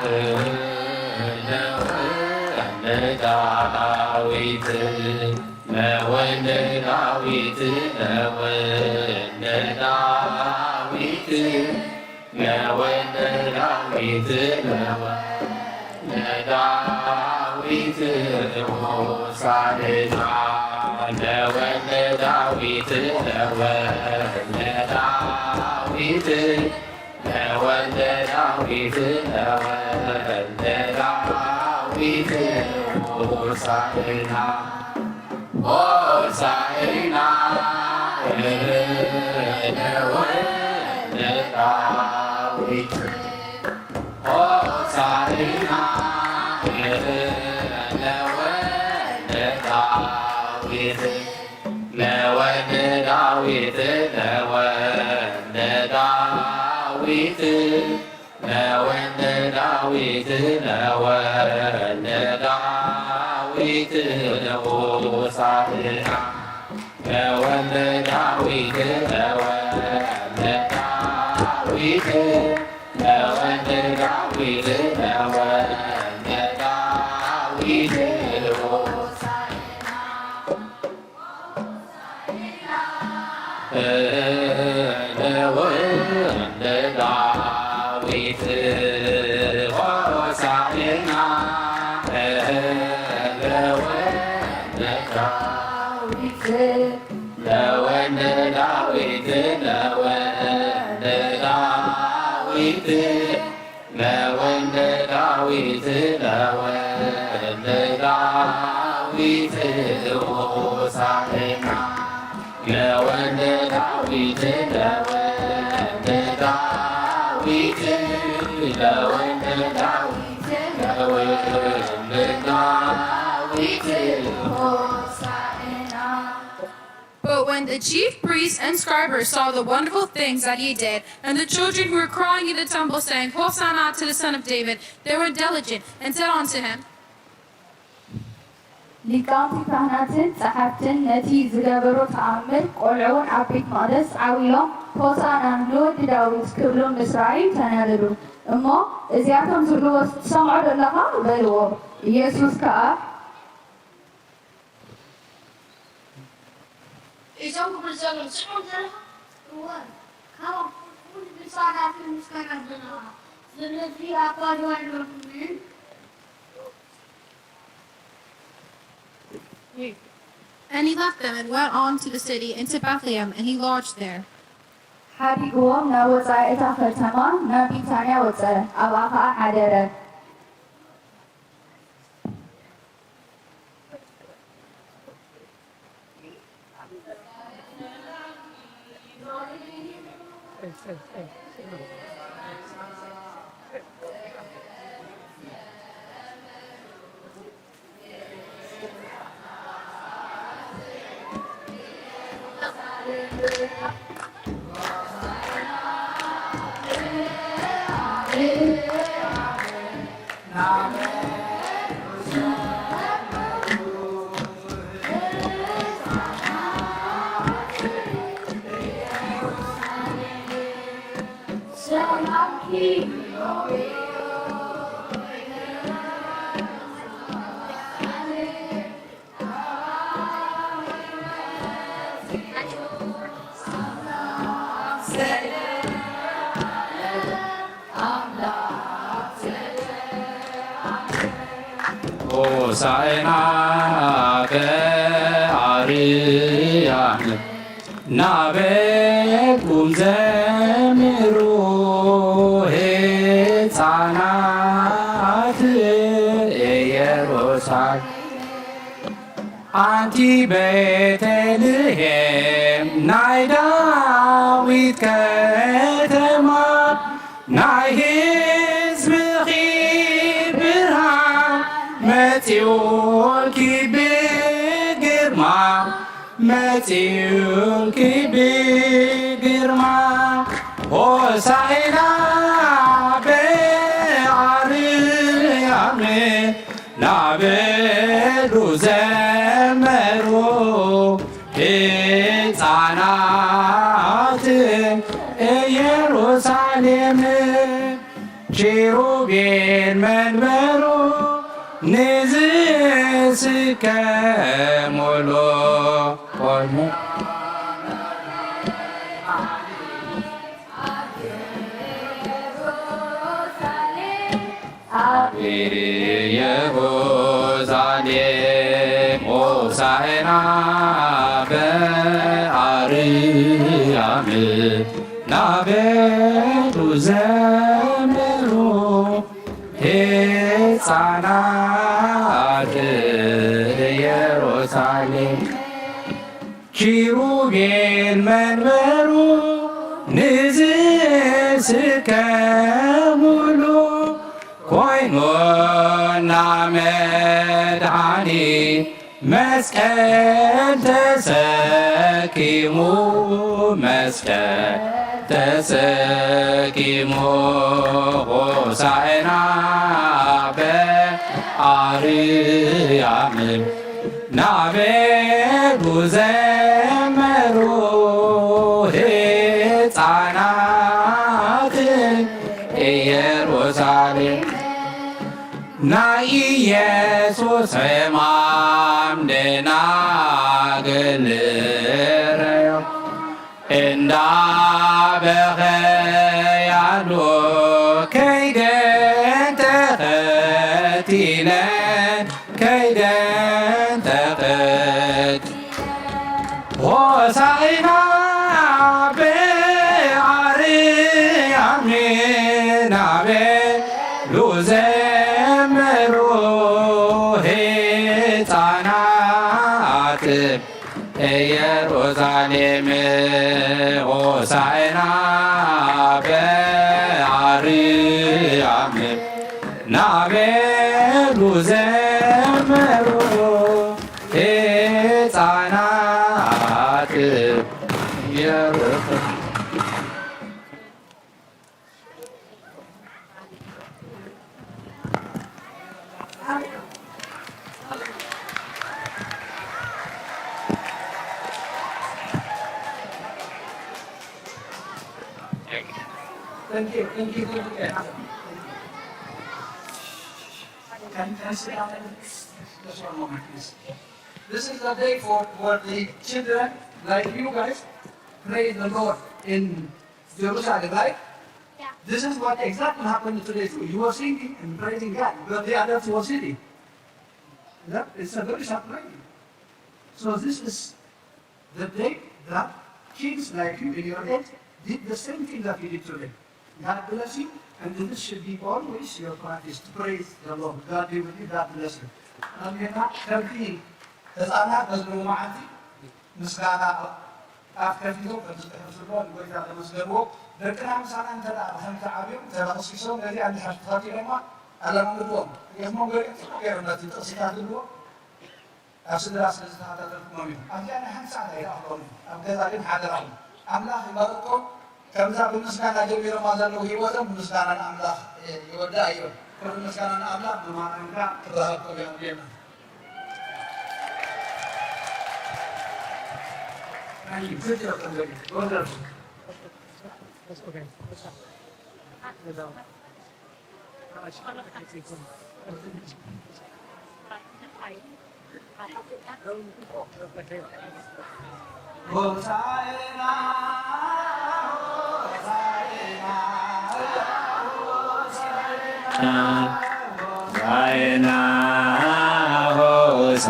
ለወልደ ዳዊት፣ ለወልደ ዳዊት፣ ለወልደ ዳዊት፣ ለወልደ ዳዊት፣ ለወልደ ዳዊት ሆሳዕና። ለወልደ ዳዊት፣ ለወልደ ዳዊት፣ ለወልደ ዳዊት፣ ለወልደ ዳዊት ሆሳዕና። ሆሳዕና ለወልደ ዳዊት፣ ሆሳዕና ለወልደ ዳዊት፣ ለወልደ ዳዊት፣ ለወልደ ዳዊት፣ ለወልደ ዳዊት፣ ለወልደ ዳዊት ሆሳዕና። ለወልደ ዳዊት፣ ለወልደ ዳዊት፣ ለወልደ ዳዊት፣ ለወልደ ዳዊት ሆሳዕና። ለወልደ ዳዊት ሆሳዕና፣ ለወልደ ዳዊት፣ ለወልደ ዳዊት፣ ለወልደ ዳዊት፣ ለወልደ ዳዊት፣ ለወልደ ዳዊት ሆሳዕና። ለወልደ ዳዊት፣ ለወልደ ዳዊት፣ ለወልደ ዳዊት፣ ለወልደ ዳዊት ሆሳዕና። But when the chief priests and scribes saw the wonderful things that he did, and the children who were crying in the temple, saying, "Hosanna to the Son of David," they were diligent and said unto him, ሊቃውንቲ ካህናትን ጸሓፍትን ነቲ ዝገበሮ ተኣምር፣ ቆልዑውን ኣብ ቤት መቕደስ ዓው ኢሎም፣ "ሆሳዕና ንወዲ ዳዊት" ክብሉ ምስ ረኣዩ ተናደዱ። እሞ፣ "እዚኣቶም ዝብልዎስ ትሰምዖ ዶ ኣለኻ?" በልዎ። ኢየሱስ ከኣ፣ እዞም ክብሉ ዘለዉ ትስምዖም ዘለኻ? እወ፣ ካብኦም ኩሉ ብጻዕዳትን ምስጋና ዘለኻ። ስለዚ ኣብ ባዶ ኣይነበርኩምን። And he left them and went on to the city, into Bethlehem, and he lodged there. ሓዲግዎም ናብ ወጻኢ እታ ከተማ፣ ናብ ቢታንያ ወጸ፣ ኣብኣ ኸኣ ሓደረ። ሆሳዕና በአርያም ናበልኩም ዘምሩ ህፃናት ኢየሩሳሌም። ኣንቲ ቤተልሔም ናይ ዳዊት ከተማ ናይ ህዝብኺ ብርሃን መጺኡልኪ ብግርማ መጺኡልኪ ብግርማ ሆሳዕና በአርያም ናበሉ ዘመሩ ህፃናት ኢየሩሳሌም። ኪሩቤል መንበሩ ንዝስከሙሉ ቆልሙ ኢየሩሳሌም ሆሳዕና በአርያም ናበሉ ዘምሩ ህፃናት ኢየሩሳሌም። ኪሩቤል መንበሩ ንዝስከሙሉ ኮይኑና መድኃኒ መስቀል ተሰኪሙ መስቀል ተሰኪሙ ሆሳዕና በአርያም ናበሉ ዘመሩ ህፃናት ኢየሩሳሌም ናይ ኢየሱስ ሕማም ደናግል ርእዮ እንዳበኸያሉ ከይደን ተኸቲለን ከይደን ተኸቲ ሆሳዕና በአርያም ናበሉ ዘመሩ ህፃናት ኢየሩሳሌም ሆሳዕና በአርያም ናበሉ ዘመሩ ህፃናት ኢየሩሳሌም። Thank you, thank you, thank you. Can, can I sit down? Just one moment, please. This is the day for, for the children like you guys. Praise the Lord in Jerusalem, right? Yeah. This is what exactly happened today too. You were singing and praising God, but the others were sitting. That is a very surprising. So this is the day that kids like you in your age did the same thing that you did today. God bless you, and this should be always your practice to praise the Lord. God be with you. God bless you. ኣሜን። ከምቲ ህፃናት በዚ መዓልቲ ምስጋና ኣፍ ከፊቶም ከም ዝፅሕፍ ዘለዎ ንጎይታ ዘመስገንዎ ደቅና ምሳና እንተ ደኣ ብኸምቲ ዓብዮም ተበኽሲሶም ነዚኣ እንድሕር ተኸቲሎማ ኣለማምድዎም። ሪእኹሞም ገሊኦም ፅቡቅ ገይሮም ነቲ ጥቕስታት ዝብልዎ ኣብ ስድራ ስለ ዝተኸታተልኩሞም እዮም። ኣብዚኣ ናይ ሓንቲ ሰዓት ኣይረኣኹሎምን። ኣብ ገዛ ግን ሓደራኹም ኣምላኽ ይባርኮም። ከምዛ ብምስጋና ጀሚሮማ ዘለዉ ህይወቶም ብምስጋና ንኣምላኽ ይወድኣ እዮም። ክብሪ ምስጋና ንኣምላኽ ብማርያምካ ክባሃልኩም እዮም። ኣሜን። Thank you. Good job, everybody. Well done. ሆሳዕና፣ ሆሳዕና፣ ሆሳዕና።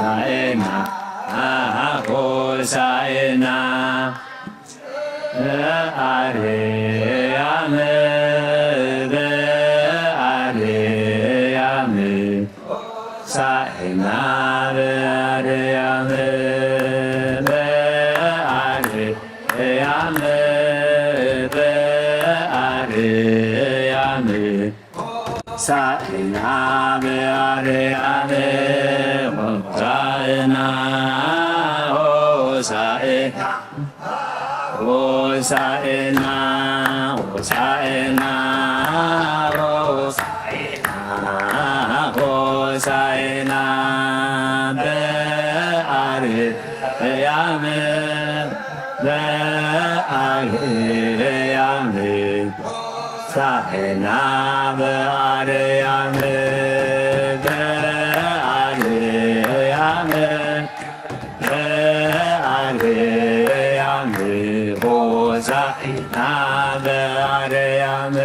ሆሳዕና ሆሳዕና በአርያም በአርያም ሆሳዕና በአርያም በአርያም በአርያም ሆሳዕና በአርያም ሆሳዕና ሆሳዕና ሆሳዕና ሆሳዕና ሆሳዕና ሆሳዕና በአርያም በአርያም ሆሳዕና በአርያም በአርያም በአርያም ሆሳዕና በአርያም።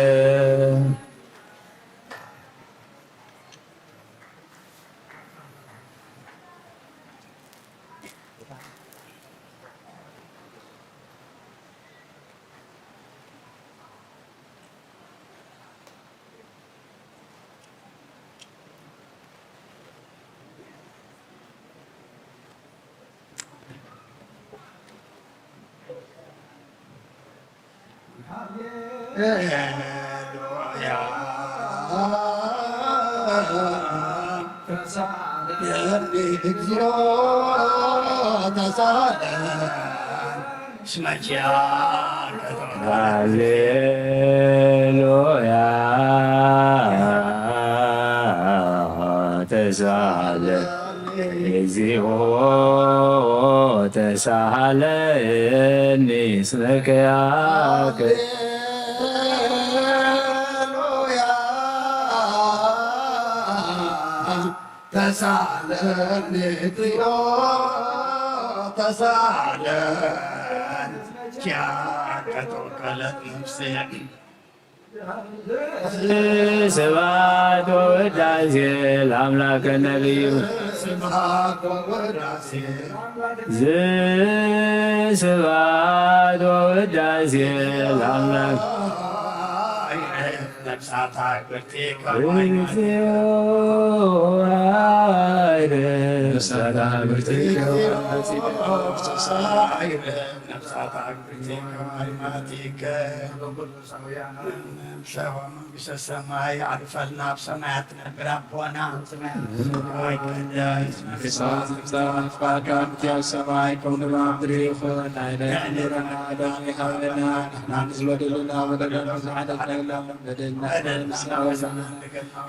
ሃሌሉያ ተሳለ እግዚኦ ተሳሃለኒ እስመ ኪያከ ተሳለኒ እግዚኦ ተሳለኒ ኪያከ ተወከለት ነፍሴ። ስብሐት ወውዳሴ ለአምላከ ነቢዩ። ስብሐት ወውዳሴ። ስብሐት ወውዳሴ ለአምላክ። ነፍሳት አክብርቲከ እግዚኦ አይረ። ነፍሳት አክብርቲከ ነፍሳት አክብርቲከ አይማቲከ። ሰው መንግስተ ሰማይ አርፈልና፣ ኣብ ሰማያት ትነብር ኣቦና። ፍቃድካ ትምጻእ፣ ፍቃድካ ከምቲ ኣብ ሰማይ ከምኡ ድማ ኣብ ምድሪ ይኹን። ንዕለትና ሎሚ ሃበና፣ ንሕና ንዝበደሉና በደልና፣ ንሕና ንሓድግ በደልና፣ በደልና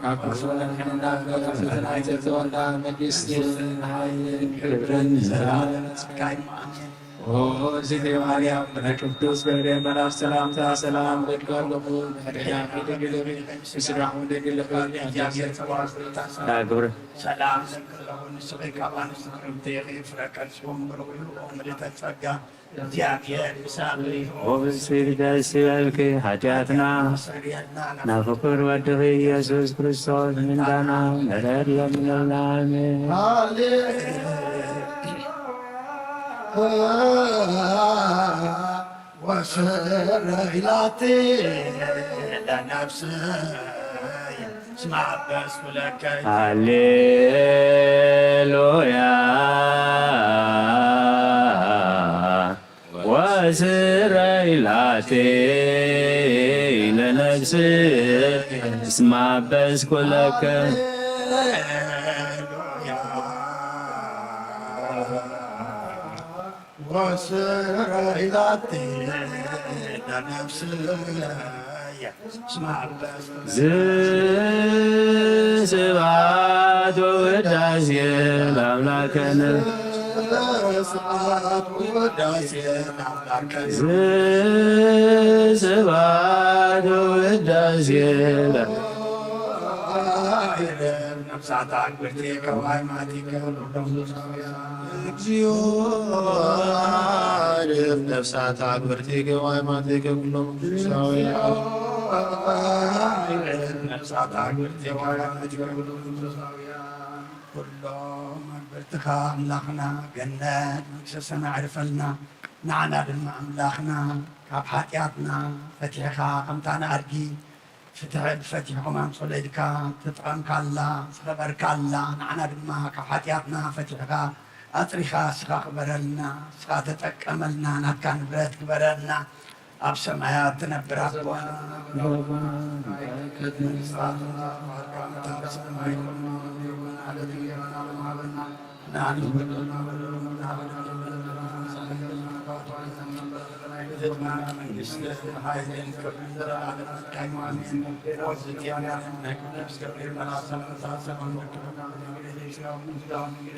ካብ ክፉ ኣድሕነና፣ ካብ ፈተና ኣይተእትወና፣ መንግስትን ሓይልን ክብርን ንዘለዓለም ናትካ እዩ። ኣሜን። ኦ እግዝእትየ ማርያም፣ ናይ ቅዱስ ገብርኤል መልኣክ ሰላምታ ሰላም እብለኪ ኣለኹ። ብድሕሪኪ ድንግል ኢኺ፣ ብስጋኺ እውን ድንግል ኢኺ። እግዚኣብሔር ጸባኦት ሰላም እብለኪ ኣለኹ። ሰላም እብለኪ ኣለኹ፣ ንስኺ ካብ ኣንስቲ ክብርቲ ኢኺ፣ ፍረ ከርስኪ እውን ብሩኽ እዩ። ኦ ምልዕተ ጸጋ፣ እግዚኣብሔር ምሳኺ ይኹን። ኦ ብጽድቂ ደስ ይበልኪ፣ ሓጢኣትና ናብ ፍቁር ወድኺ ኢየሱስ ክርስቶስ ምንዳና ምሕረት ለምነልና። ኣሜን። ሃሌ ወስረይ ላቲ ለነፍስይ እስመ አበስኩ ለከ። ሃሌሉያ ወስረይ ላቲ ለነፍስይ እስመ አበስኩ ለከ። ሃሌሉያ ወስረይ ላቲ ለነፍስየ እስመ አበስኩ። ዝስብሐት ወውዳሴ ለአምላክነ። ስብሐት ወውዳሴ ለአምላክነ። ዝስብሐት ወውዳሴ ለ- ነፍሳት አግብርቲከ ወአይማቲከ ኩሎም ሱሳውያን። እግዚኦ አድኅን ነፍሳት አግብርቲከ ወአይማቲከ ኩሎም ሱሳውያን። ነፍሳት አግብርቲከ ወአይማቲከ ኩሎም ሱሳውያን። ኩሎም መግብርትኻ ኣምላኽና፣ ገነት መንግስተ ሰማይ ኣዕርፈልና። ንዓና ድማ ኣምላኽና፣ ካብ ሓጢኣትና ፈቲሕኻ፣ ከምታ ንኣድጊ ፍትሒ ብፈቲሕኹም ኣምጽኡለይ ኢልካ ተጠቐምካላ፣ ዝኸበርካላ፣ ንዓና ድማ ካብ ሓጢኣትና ፈቲሕኻ፣ ኣጽሪኻ፣ ንስኻ ክበረልና፣ ንስኻ ተጠቀመልና፣ ናትካ ንብረት ግበረልና። ኣብ ሰማያት ትነብር ኣቦና፣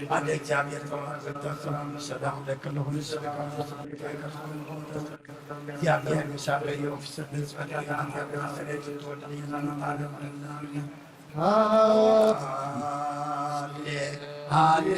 ኣደ እግዚኣብሔር ተባረክ፣ ሰላም ለኪ፣ እግዚኣብሔር ምሳኺ እዩ፣ ፍስሕቲ ጸጋ ኣንቲ ኣደራ ሰለይቲ ትወድቂ ዘመን ዓለም። ሃሌ-፣ ሃሌ-፣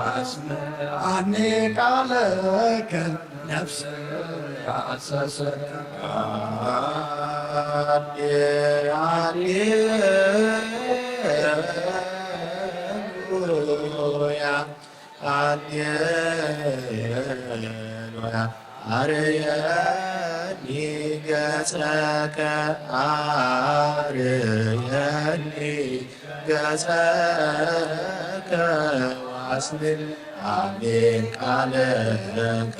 ኣስምዓኒ ቃልከ ነፍሰይ ኣሰሰት። ኣዴ ኣዴ ሃሌሉያ፣ ሃሌሉያ፣ ኣርየኒ ገጸከ፣ ኣርየኒ ገጸከ ዋስኒ ኣሜን ቃለከ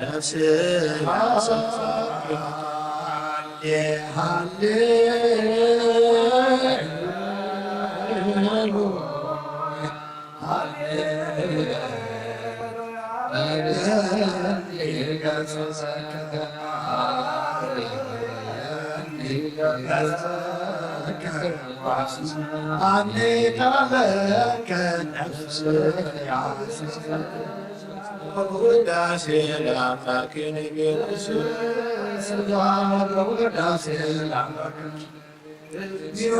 ነፍስያ ሰብሐ። ሃሌ ሃሌሉያ፣ ሃሌ ውዳሴ ለአምላክነ ንጉሥ። ውዳሴ ለአምላክነ። እግዚኦ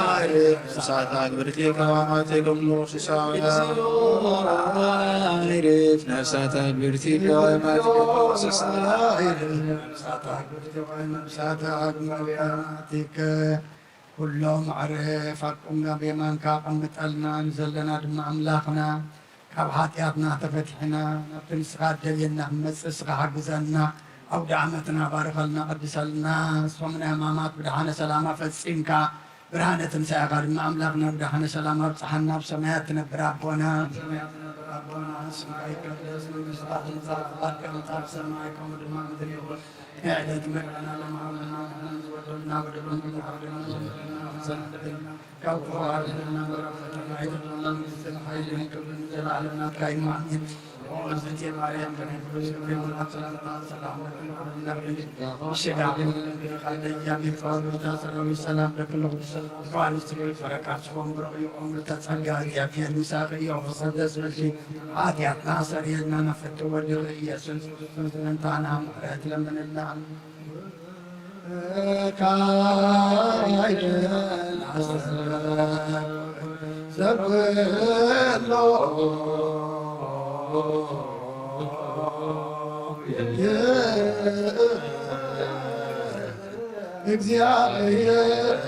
አይርፍ ነፍሳት አግብርቲከ ወአማቲከ እምንጉሥሳውያን። እግዚኦ አይርፍ ነፍሳት አግብርቲከ ወአማቲከ እምንጉሥሳውያን። ነፍሳት አግብርቲከ ወአማቲከ። ኩሎም ኣዕርፍ ኣብ ቀምና ብየማንካ ኣቐምጠልና፣ ንዘለና ድማ ኣምላኽና፣ ካብ ሓጢኣትና ተፈቲሕና ናብቲ ንስኻ እትደልየና ክንመጽእ ንስኻ ሓግዘና። ኣውደ ዓመትና ባርኸልና፣ ቀድሰልና። ጾም ናይ ሕማማት ብደሓነ ሰላማ ፈጺምካ፣ ብርሃነ ትንሳኤኻ ድማ ኣምላኽና ብደሓነ ሰላም ኣብጽሓና። ኣብ ሰማያት ትነብር ኣቦና፣ ኣብ ሰማያት ትነብር ኣቦና፣ ስምካ ይቀደስ፣ መንግስትኻ ትምጻእ፣ ፍቓድካ ትምጻእ፣ ኣብ ሰማይ ከምኡ ድማ ምድሪ ይኹን። ንዕለት መግብና ለማሃበና ንሕና ዝበደሉና በደሎም፣ ከም ንሕና ንበድል፣ ካብ ክፉ ኣድሕነና፣ ካብ ፈተና ኣይተግብረና፣ መንግስትን ሓይልን ክብርን ንዘለዓለም ናትካ እዩ። ኣሜን። ኦ እግዝእትየ ማርያም፣ ከመይ ኩሉ ዝገብር መልኣክ ሰላምታ፣ ሰላም ለኪ፣ ንኩሉ ነብሪ፣ ስጋ ለኪ፣ ቃል ለኪ፣ ኣሜን። ተዋሕዶ ቤተ ሰራዊት፣ ሰላም ለኪ፣ ኩሉ ተዋሕዶ ስጋ፣ ፍረ ካብ ስጋን ብሩኽ እዩ። ኦ ምልዕተ ጸጋ፣ እግዚኣብሔር ምሳኺ እዩ። ኦ ሰደስ በልኪ፣ ሓጢኣትና ሰርየልና፣ መፈቲ ወልድኺ ኢየሱስ ክርስቶስ፣ ስለንታና ምሕረት ለምንልና። ካይደን አሰብ ዘብሎ እግዚአብሔር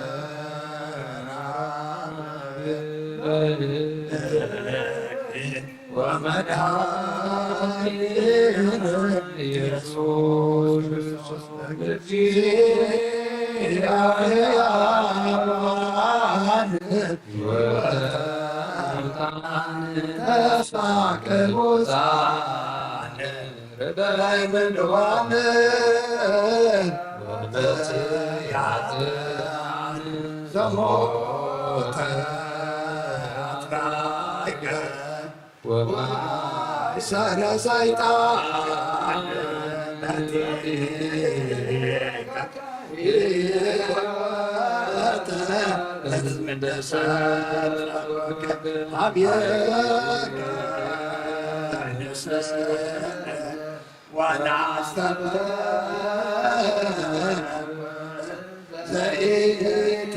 ወመድኃኒነ ኢየሱስ ክርስቶስ እግዚአብሔር ተስፋ ቅዱሳን ርዳይ ምንዋን ወመጽያት ዘሞተ አትራይከ ወማእሰረ ሰይጣን በትእዛዝከ ሕይወተ ለትምንደሰ አብየከ ንስእለ ወናስተብህል ዘኢት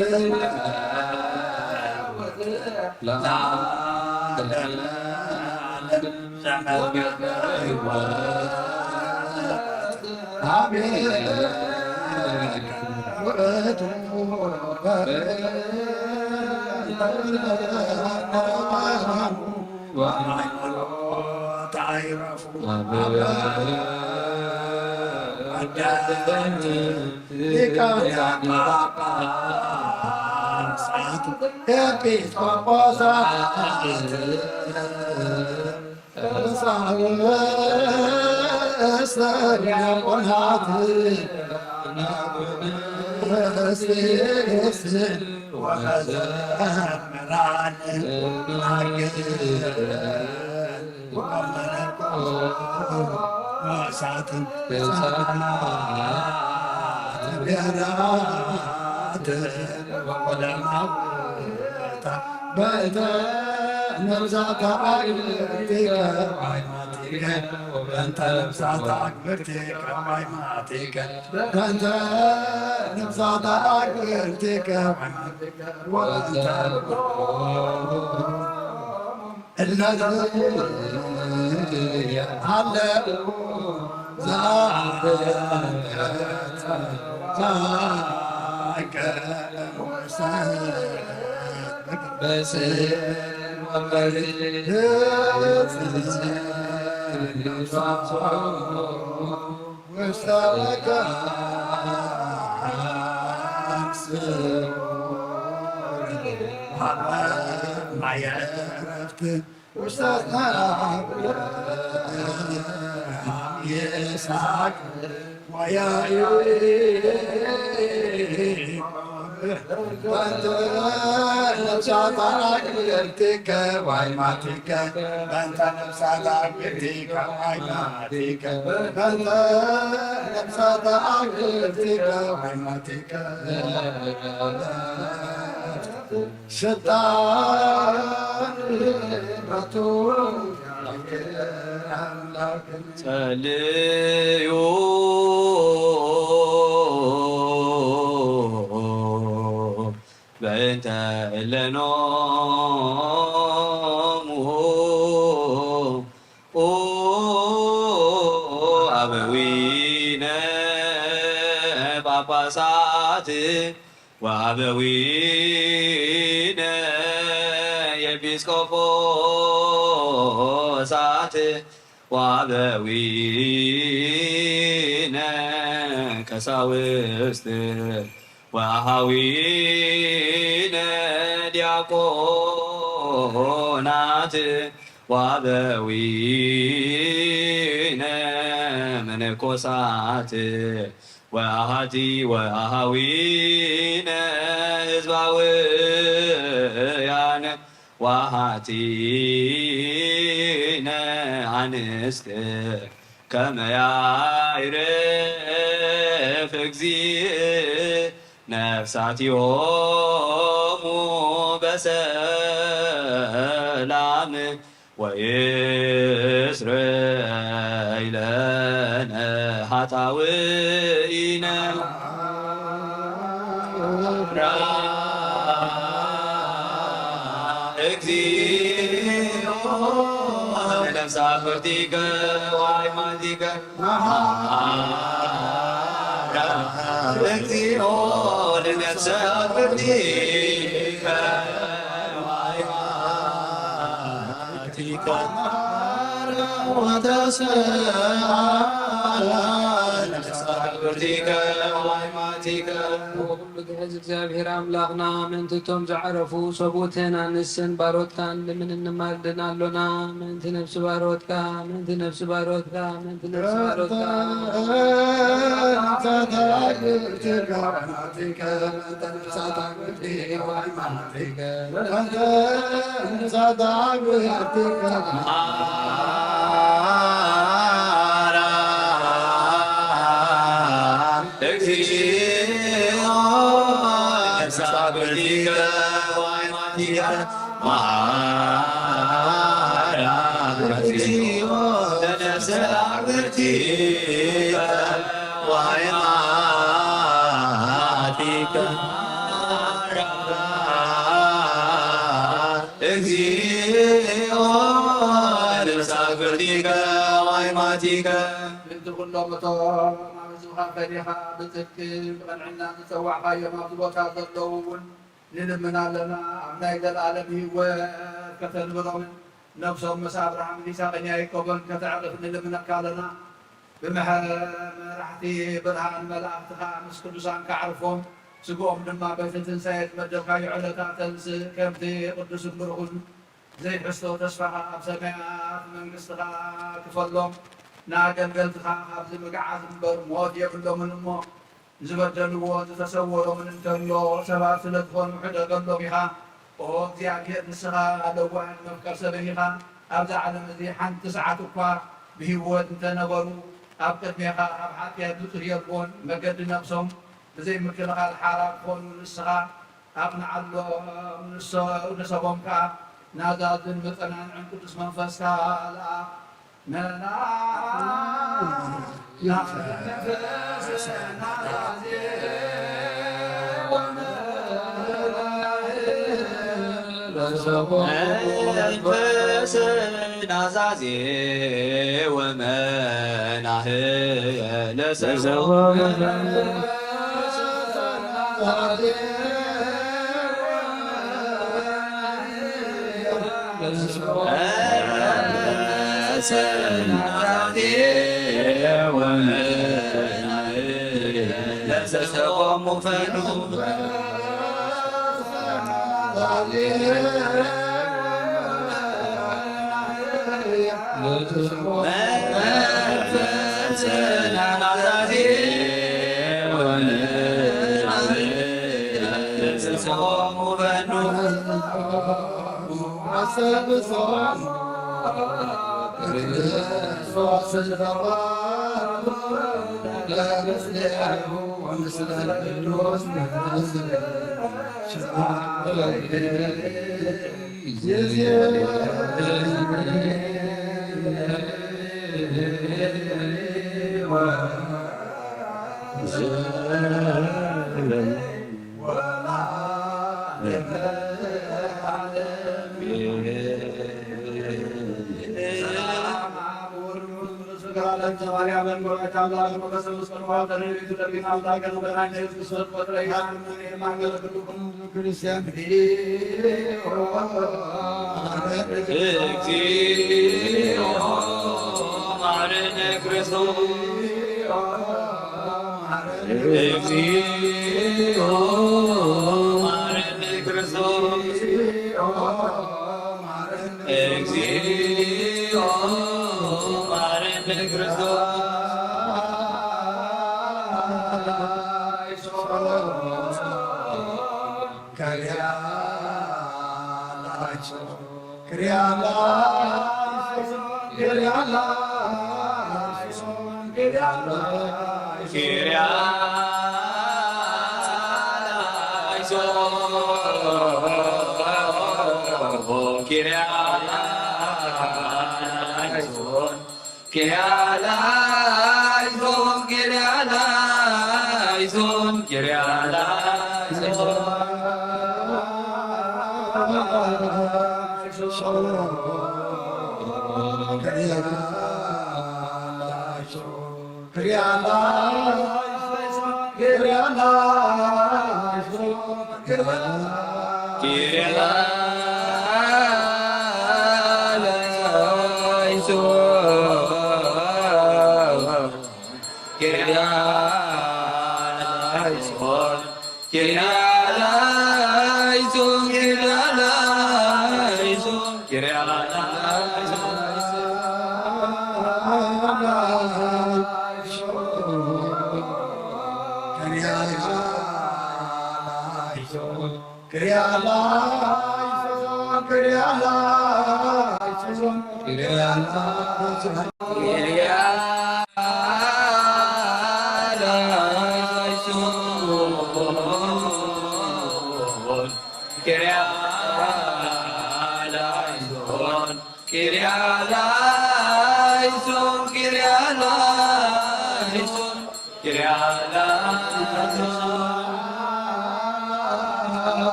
ሃይማኖት ኣይረፉ። ኣበ ሊቃነ ጳጳሳት ኤጲስቆጶሳት ርእሰ ዲያቆናት ወመዘምራን ወመነኮሳት ብያናት ወለማውታ በእንተ ነብሳታ ኣግብርቲከ ወአይማቲከ በእንተ ነብሳታ አግብርቲከ ወአይማቲከ በእንተ ነብሳታ አግብርቲከ ወአይማቲከ ወእንተ እለ ሃለው ዛቀ ወሰ በስም ወበርትዕ ውስተ መካን ስውር ማየ ዕረፍት ውስተ መካን ይስሐቅ ወያዕቆብ በእንተ ነፍሳት አግብርቲከ ወአይማቲከ በእንተ ነፍሳት አግብርቲከ ወአይማቲከ በእንተ ነፍሳት አግብርቲከ ወአይማቲከ ስልጣን በቱ አምላክ ጸልዩ በእንተ እለኖሙ አበዊነ ጳጳሳት ወአበዊነ ኤጲስቆጶሳት ወአበዊነ ቀሳውስት ወአሃዊነ ዲያቆናት ወአበዊነ መነኮሳት ወአሃቲ ወአሃዊነ ህዝባውያን ወአሃቲነ አንስት ከመ ያዕርፍ እግዚእ ነፍሳቲሆሙ በሰላም ወይስረይ ለነ ኃጣውኢነ። እግዚኦ ለነፍሳት ፍርቲከ ወአይማቲከ። መሐረነ እግዚኦ ለነፍሳት ፍርቲከ ወአይማቲከ። ወተስአለ ነፍሳት ፍርቲከ ወአይማቲከ። ኩሉ ግዕዝ እግዚኣብሔር ኣምላኽና፣ ምእንቲ እቶም ዝዓረፉ ሰብኡትን ኣንስትን ባሮትካን ልምን እንማልድን ኣሎና። ምእንቲ ነፍሲ ባሮትካ፣ ምእንቲ ነፍሲ ባሮትካ፣ ምእንቲ ነፍሲ ባሮትካ። እግዚኦ ለነፍሳት ፍርቲከ ወአይማቲከ። መሐረነ እግዚኦ ለነፍሳት ፍርቲከ ወአይማቲከ። እግዚኦ ልሳፍርቲከ ማይማቲከ። ምእንቲ ኩሎም እቶም ኣብ ህዝብኻ ፈሊኻ ብጽድቂ ብቕንዕና ዝጸዋዕካዮም ኣብዚ ቦታ ዘለዉ እውን ንልምን ኣለና። ኣብ ናይ ዘለኣለም ህይወት ከተንብሮምን ነብሶም ምስ ኣብርሃምን ይስሐቅን ያዕቆብን ከተዕርፍ ንልምነካ ኣለና። ብመራሕቲ ብርሃን መላእኽትኻ ምስ ቅዱሳን ከዕርፎም፣ ስግኦም ድማ በቲ ትንሳኤ ዝመደብካዮ ዕለታ ተንስእ፣ ከምቲ ቅዱስን ብሩኽን ዘይሕስቶ ተስፋኻ ኣብ ሰማያት መንግስትኻ ክፈሎም። ንኣገልገልትኻ ኣብዚ ምግዓዝ እምበር ሞት የብሎምን እሞ፣ ዝበደልዎ ዝተሰወሮምን እንተሎ ሰባት ስለ ዝኾኑ ሕደገሎም ኢኻ። ኦ እግዚኣብሔር፣ ንስኻ ለዋህን መፍቀር ሰብን ኢኻ። ኣብዚ ዓለም እዚ ሓንቲ ሰዓት እኳ ብህይወት እንተነበሩ፣ ኣብ ቅድሜኻ ካብ ሓጢኣት ዝጽርየልዎን መገዲ ነብሶም ብዘይ ምክልኻል ሓራ ክኾኑ ንስኻ ኣቕንዓሎም። ንሶ-፣ ንሶቦም ከኣ ናዛዝን መጸናንዕን ቅዱስ መንፈስካ ለኣኽ። መንፈስ ናዛዜ ወመናህየ ለሰቦ እግዚኦ መሐረነ ክርስቶስ። እግዚኦ መሐረነ ክርስቶስ። እግዚኦ መሐረነ ክርስቶስ።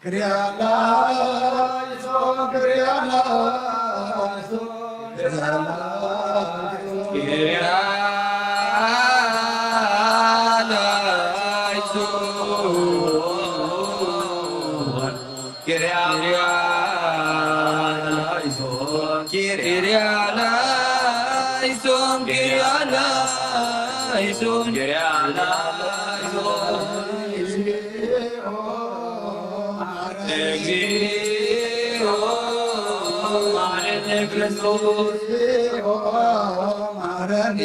ክሪያላይሶን፣ ክሪያላይሶን፣ ክሪያላይሶን፣ ክሪያላይሶን፣ ክሪያላይሶን፣ ክሪያላይሶን፣ ክሪያላይሶን፣ ክሪያላይሶን። እግዚኦ መሐረነ ክርስቶስ። እግዚኦ መሐረነ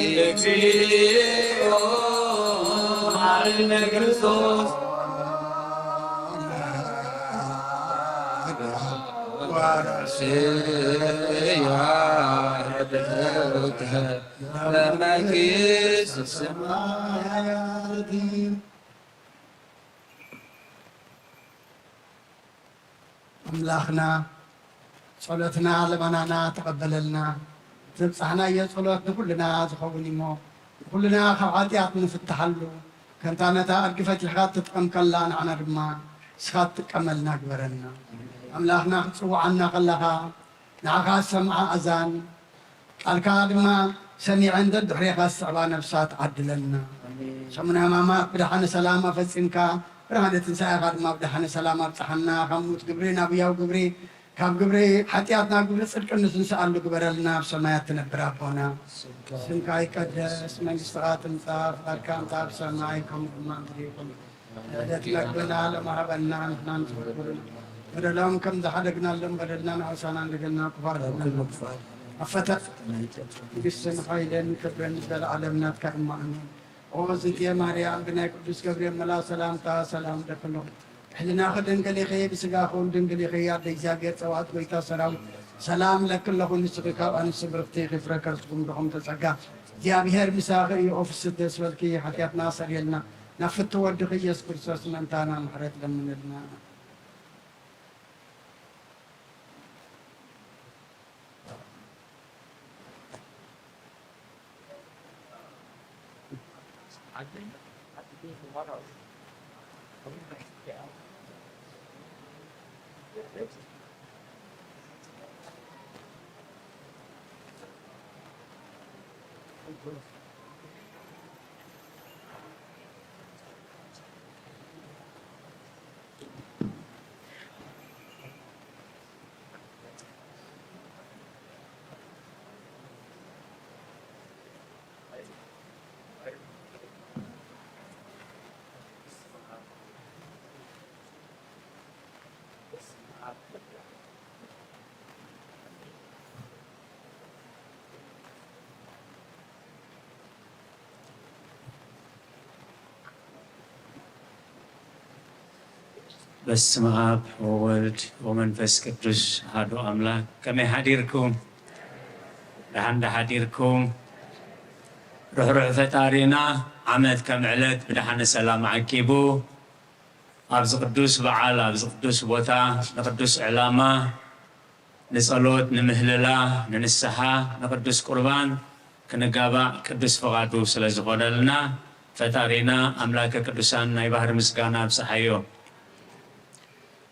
ክርስቶስ። ኣምላኽና ጸሎትና ልመናና ተቐበለልና። ዘብጻሕናዮ ጸሎት ንኹልና ዝኸውን እሞ ንኹልና ካብ ሓጢኣት ንፍትሓሉ። ከምታ ነታ ኣድጊ ፈቲሕካ እትጥቀም ከላ ንዓና ድማ ንስኻ ትጥቀመልና ግበረና። ኣምላኽና ክትጽውዓና ከለኻ ንዓኻ ዝሰምዓ ኣዛን ቃልካ ድማ ሰሚዐን ደድሕሬኻ ዝስዕባ ነፍሳት ዓድለና። ኣሜን። ሰሙነ ሕማማት ብደሓነ ሰላም ኣፈጺምካ ብርሃነ ትንሳኤኻ ድማ ብደሓነ ሰላም ኣብጽሓና። ካብ ምዉት ግብሪ ናብ ህያው ግብሪ፣ ካብ ግብሪ ሓጢኣት ናብ ግብሪ ጽድቂ ንትንስኣሉ ግበረልና። ኣብ ሰማያት ትነብር ኣቦና፣ ስምካ ይቀደስ፣ መንግስትኻ ትምጻእ፣ ፍቓድካ እንተ ኣብ ሰማይ ከምኡ ድማ ምድሪ ይኹን። ዕለት መግብና ሎሚ ሃበና፣ ንሕና ንዝበደሉና በደሎም ከም ዝሓደግናሎም በደልና ንሓውሳና፣ እንደገና ክፋር ኣይትግበር። ኣብ ፈተና መንግስትን ሓይልን ክብርን ዘለዓለም ናትካ እማ፣ ኣሜን። ኦ ዝትየ ማርያም፣ ብናይ ቅዱስ ገብርኤል መልኣ ሰላምታ ሰላም እብለኪ ኣለኹ። ሕልናኺ ድንግል ኢኺ፣ ብስጋኺ እውን ድንግል ኢኺ። ኣደ እግዚኣብሔር ጸባኦት፣ ጎይታ ሰራዊት፣ ሰላም እብለኪ ኣለኹ። ንስኺ ካብ ኣንስቲ ብርኽቲ ኢኺ፣ ፍረ ከርስኺ እውን ብሩኽ ጸጋ፣ እግዚኣብሔር ምሳኺ እዩ። ኦ ፍስሕቲ ደስ በልኪ፣ ሓጢኣትና ሰሪየልና፣ ናብ ፍትው ወድኺ ኢየሱስ ክርስቶስ ምእንታና ምሕረት ለምንልና። በስመ አብ ወወልድ ወመንፈስ ቅዱስ አሐዱ አምላክ። ከመይ ሓዲርኩም? ደሓን ዶ ሓዲርኩም? ርሕሩሕ ፈጣሪና ዓመት ከም ዕለት ብደሓነ ሰላም ዓቂቡ ኣብዚ ቅዱስ በዓል፣ ኣብዚ ቅዱስ ቦታ፣ ንቅዱስ ዕላማ፣ ንጸሎት፣ ንምህልላ፣ ንንስሓ፣ ንቅዱስ ቁርባን ክንጋባእ ቅዱስ ፍቓዱ ስለ ዝኾነልና፣ ፈጣሪና ኣምላከ ቅዱሳን ናይ ባህሪ ምስጋና ኣብጽሓዮ።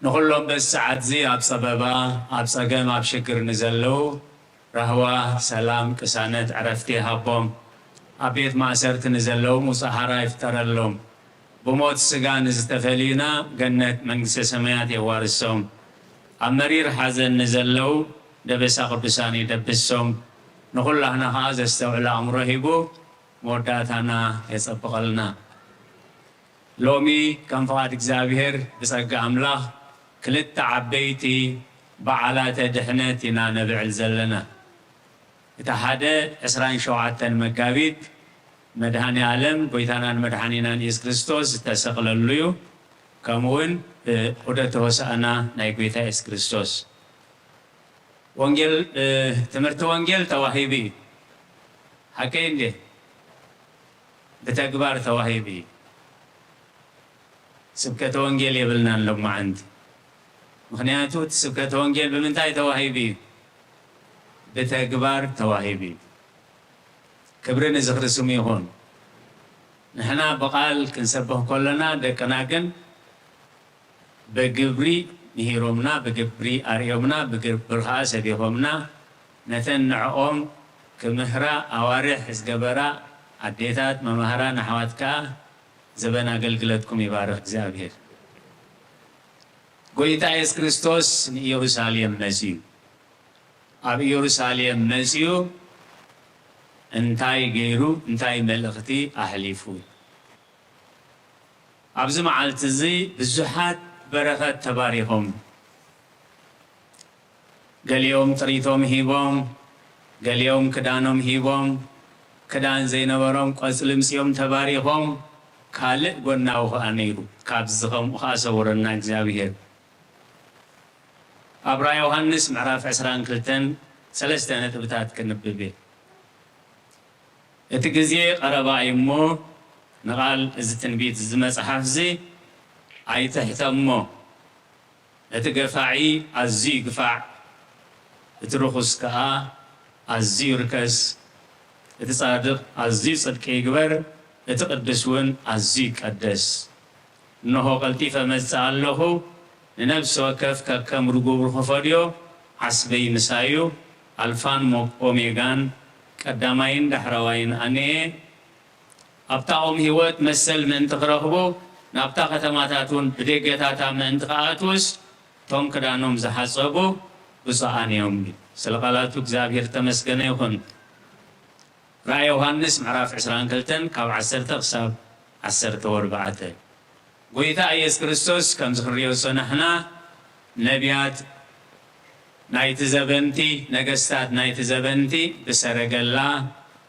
ንኹሎም በዚ ሰዓት እዚ ኣብ ጸበባ፣ ኣብ ጸገም፣ ኣብ ሽግር ንዘለዉ፣ ራህዋ፣ ሰላም፣ ቅሳነት፣ ዕረፍቲ ይሃቦም። ኣብ ቤት ማእሰርቲ ንዘለዉ፣ ውጻእ ሓራ ይፍጠረሎም። ብሞት ስጋ ንዝተፈለዩና፣ ገነት መንግስተ ሰማያት የዋርሶም። ኣብ መሪር ሓዘን ንዘለዉ፣ ደበሳ ቅዱሳን ይደብሶም። ንኹላህና ኸኣ ዘስተውዕል ኣእምሮ ሂቡ፣ መወዳእታና የጸብቐልና። ሎሚ ከም ፍቓድ እግዚኣብሔር ብጸጋ ኣምላኽ ክልተ ዓበይቲ በዓላተ ድሕነት ኢና ነብዕል ዘለና። እቲ ሓደ ዕስራን ሸውዓተን መጋቢት መድኃኔ ዓለም ጎይታናን መድኃኒናን ኢየሱስ ክርስቶስ ዝተሰቕለሉ እዩ። ከምኡ እውን ዑደተ ሆሳዕና ናይ ጎይታ ኢየሱስ ክርስቶስ። ወንጌል፣ ትምህርቲ ወንጌል ተዋሂቡ እዩ። ሓቀይ እንዴ? ብተግባር ተዋሂቡ እዩ። ስብከተ ወንጌል የብልናን ሎማዓንቲ። ምኽንያቱ እቲ ስብከተ ወንጌል ብምንታይ ተዋሂቡ እዩ? ብተግባር ተዋሂቡ እዩ። ክብሪ ንዝኽሪ ስሙ ይኹን። ንሕና ብቓል ክንሰብኽ ከለና ደቅና ግን ብግብሪ ምሂሮምና፣ ብግብሪ ኣርእዮምና፣ ብግብሪ ኸኣ ሰቢኾምና። ነተን ንዕኦም ክምህራ ኣዋርሕ ዝገበራ ኣዴታት፣ መማህራን ኣሕዋት ከኣ ዘበን ኣገልግለትኩም ይባርኽ እግዚኣብሔር። ጎይታ የሱስ ክርስቶስ ንኢየሩሳሌም መጺኡ። ኣብ ኢየሩሳሌም መጺኡ እንታይ ገይሩ? እንታይ መልእኽቲ ኣሕሊፉ? ኣብዚ መዓልቲ እዚ ብዙሓት በረኸት ተባሪኾም። ገሊኦም ጥሪቶም ሂቦም፣ ገሊኦም ክዳኖም ሂቦም፣ ክዳን ዘይነበሮም ቆጽሊ ምጽኦም ተባሪኾም፣ ካልእ ጎናዊ ኸኣ ነይሩ። ካብዚ ኸምኡ ኸኣ ሰውረና እግዚኣብሔር። ኣብ ራእይ ዮሃንስ ምዕራፍ ዕስራን ክልተን ሰለስተ ነጥብታት ክንብብ እየ። እቲ ግዜ ቀረባ እዩ እሞ፣ ንቓል እዚ ትንቢት እዚ መጽሓፍ እዚ ኣይትሕተ እሞ፣ እቲ ገፋዒ ኣዝዩ ይግፋዕ፣ እቲ ርኹስ ከኣ ኣዝዩ ይርከስ፣ እቲ ጻድቕ ኣዝዩ ጽድቂ ይግበር፣ እቲ ቅዱስ እውን ኣዝዩ ይቀደስ። እንሆ ቀልጢፈ እመጽእ ኣለኹ፣ ንነፍሲ ወከፍ ከከም ርጉብሩ ክፈድዮ ዓስበይ ምሳዩ፣ ኣልፋን ሞ-፣ ኦሜጋን ቀዳማይን ዳሕረዋይን ኣነ እየ። ኣብታ ኦም ህይወት መሰል ምእንቲ ክረኽቡ፣ ናብታ ከተማታት እውን ብደገታታ ምእንቲ ክኣትዉስ፣ እቶም ክዳኖም ዝሓጸቡ ብፁዓን እዮም። ስለ ቃላቱ እግዚኣብሔር ተመስገነ ይኹን። ራእይ ዮሃንስ ምዕራፍ ዕስራን ክልተን ካብ ዓሰርተ ክሳብ ዓሰርተ ወርባዕተ። ጎይታ ኢየሱስ ክርስቶስ ከምዚ ክንሪኦ ዝጸናሕና፣ ነቢያት ናይቲ ዘበንቲ፣ ነገስታት ናይቲ ዘበንቲ ብሰረገላ፣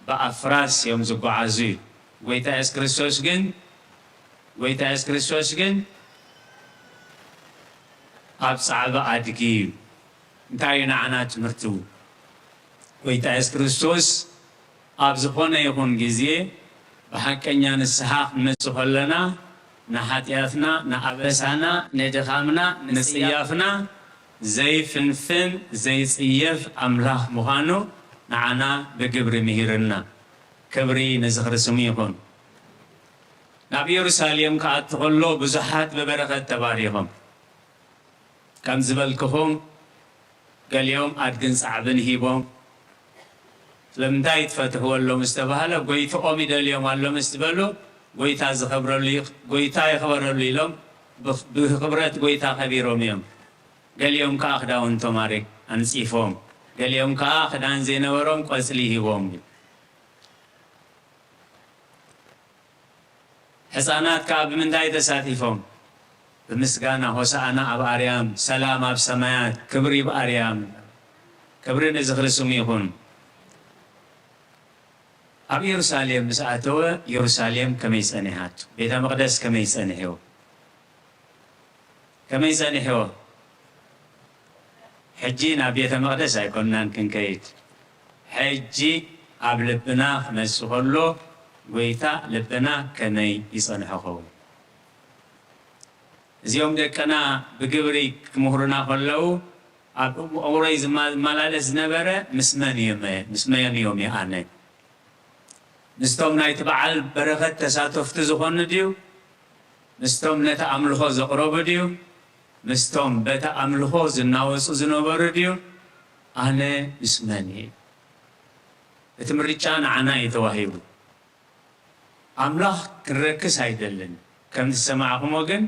ብኣፍራስ እዮም ዝጓዓዙ። ጎይታ ኢየሱስ ክርስቶስ ግን፣ ጎይታ ኢየሱስ ክርስቶስ ግን ኣብ ጻዕቢ ኣድጊ እዩ። እንታይ እዩ ንዓና ትምህርቱ? ጎይታ የሱስ ክርስቶስ ኣብ ዝኾነ ይኹን ግዜ ብሓቀኛ ንስሓ ክንመጽእ ከለና፣ ንሓጢኣትና፣ ንኣበሳና፣ ንድኻምና፣ ንጽያፍና ዘይፍንፍን፣ ዘይጽየፍ ኣምላኽ ምዃኑ ንዓና ብግብሪ ምሂርና። ክብሪ ንዝኽሪ ስሙ ይኹን። ናብ ኢየሩሳሌም ክኣቱ ከሎ ብዙሓት ብበረኸት ተባሪኾም። ከም ዝበልክኹም፣ ገሊኦም ኣድግን ጻዕብን ሂቦም፣ ስለምንታይ ትፈትሕዎ ኣሎ ምስ ተባህለ፣ ጎይትኦም ይደልዮም ኣሎ ምስ ዝበሉ፣ ጎይታ ዝኸብረሉ ይኽ-፣ ጎይታ ይኽበረሉ ኢሎም ብ-፣ ብኽብረት ጎይታ ከቢሮም እዮም። ገሊኦም ከኣ ክዳውንቶም ኣረ-፣ ኣንጺፎም፣ ገሊኦም ከኣ ክዳን ዘይነበሮም ቆጽሊ ሂቦም። ሕፃናት ከኣ ብምንታይ ተሳቲፎም? ብምስጋና፣ ሆሳዕና ኣብ ኣርያም፣ ሰላም ኣብ ሰማያት፣ ክብሪ ኣብ ኣርያም። ክብሪ ንዝኽሪ ስሙ ይኹን። ኣብ ኢየሩሳሌም ምስ ኣተወ፣ ኢየሩሳሌም ከመይ ጸኒሓቶ? ቤተ መቕደስ ከመይ ጸኒሕዎ? ከመይ ጸኒሕዎ? ሕጂ ናብ ቤተ መቕደስ ኣይኮንናን ክንከይድ። ሕጂ ኣብ ልብና ክመጽእ ከሎ፣ ጎይታ ልብና ከመይ ይጸንሖ ኸውን? እዚኦም ደቅና ብግብሪ ክምህሩና ከለዉ፣ ኣብ ኣእምሮይ ዝማ-፣ ዝመላለስ ዝነበረ፣ ምስ መን እዮም፣ ምስ መን እዮም ኣነ? ምስቶም ናይቲ በዓል በረኸት ተሳተፍቲ ዝኾኑ ድዩ? ምስቶም ነቲ ኣምልኾ ዘቕረቡ ድዩ? ምስቶም በቲ ኣምልኾ ዝናወጹ ዝነበሩ ድዩ? ኣነ ምስ መን እየ? እቲ ምርጫ ንዓና እዩ ተዋሂቡ። ኣምላኽ ክንረክስ ኣይደልን። ከም ዝሰማዕኹሞ ግን፣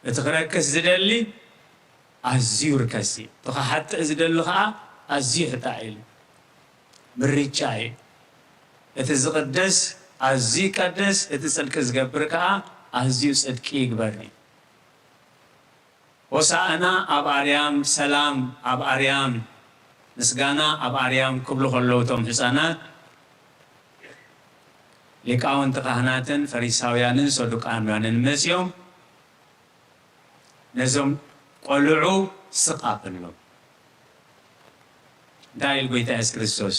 እቲ ክረክስ ዝደሊ ኣዝዩ ርከስ እዩ። እቲ ክሓጥእ ዝደሊ ኸኣ ኣዝዩ ሕጣእ ኢሉ። ምርጫ እዩ። እቲ ዝቕደስ ኣዝዩ ይቀደስ፣ እቲ ጽድቂ ዝገብር ከኣ ኣዝዩ ጽድቂ ይግበር እዩ። ሆሳዕና ኣብ ኣርያም፣ ሰላም ኣብ ኣርያም፣ ምስጋና ኣብ ኣርያም ክብሉ ከለዉ እቶም ህጻናት፣ ሊቃውንቲ ካህናትን ፈሪሳውያንን ሰዱቃውያንን መጺኦም ነዞም ቆልዑ ስቕ ኣብሎም። እንታይ ኢሉ ጎይታ የሱስ ክርስቶስ?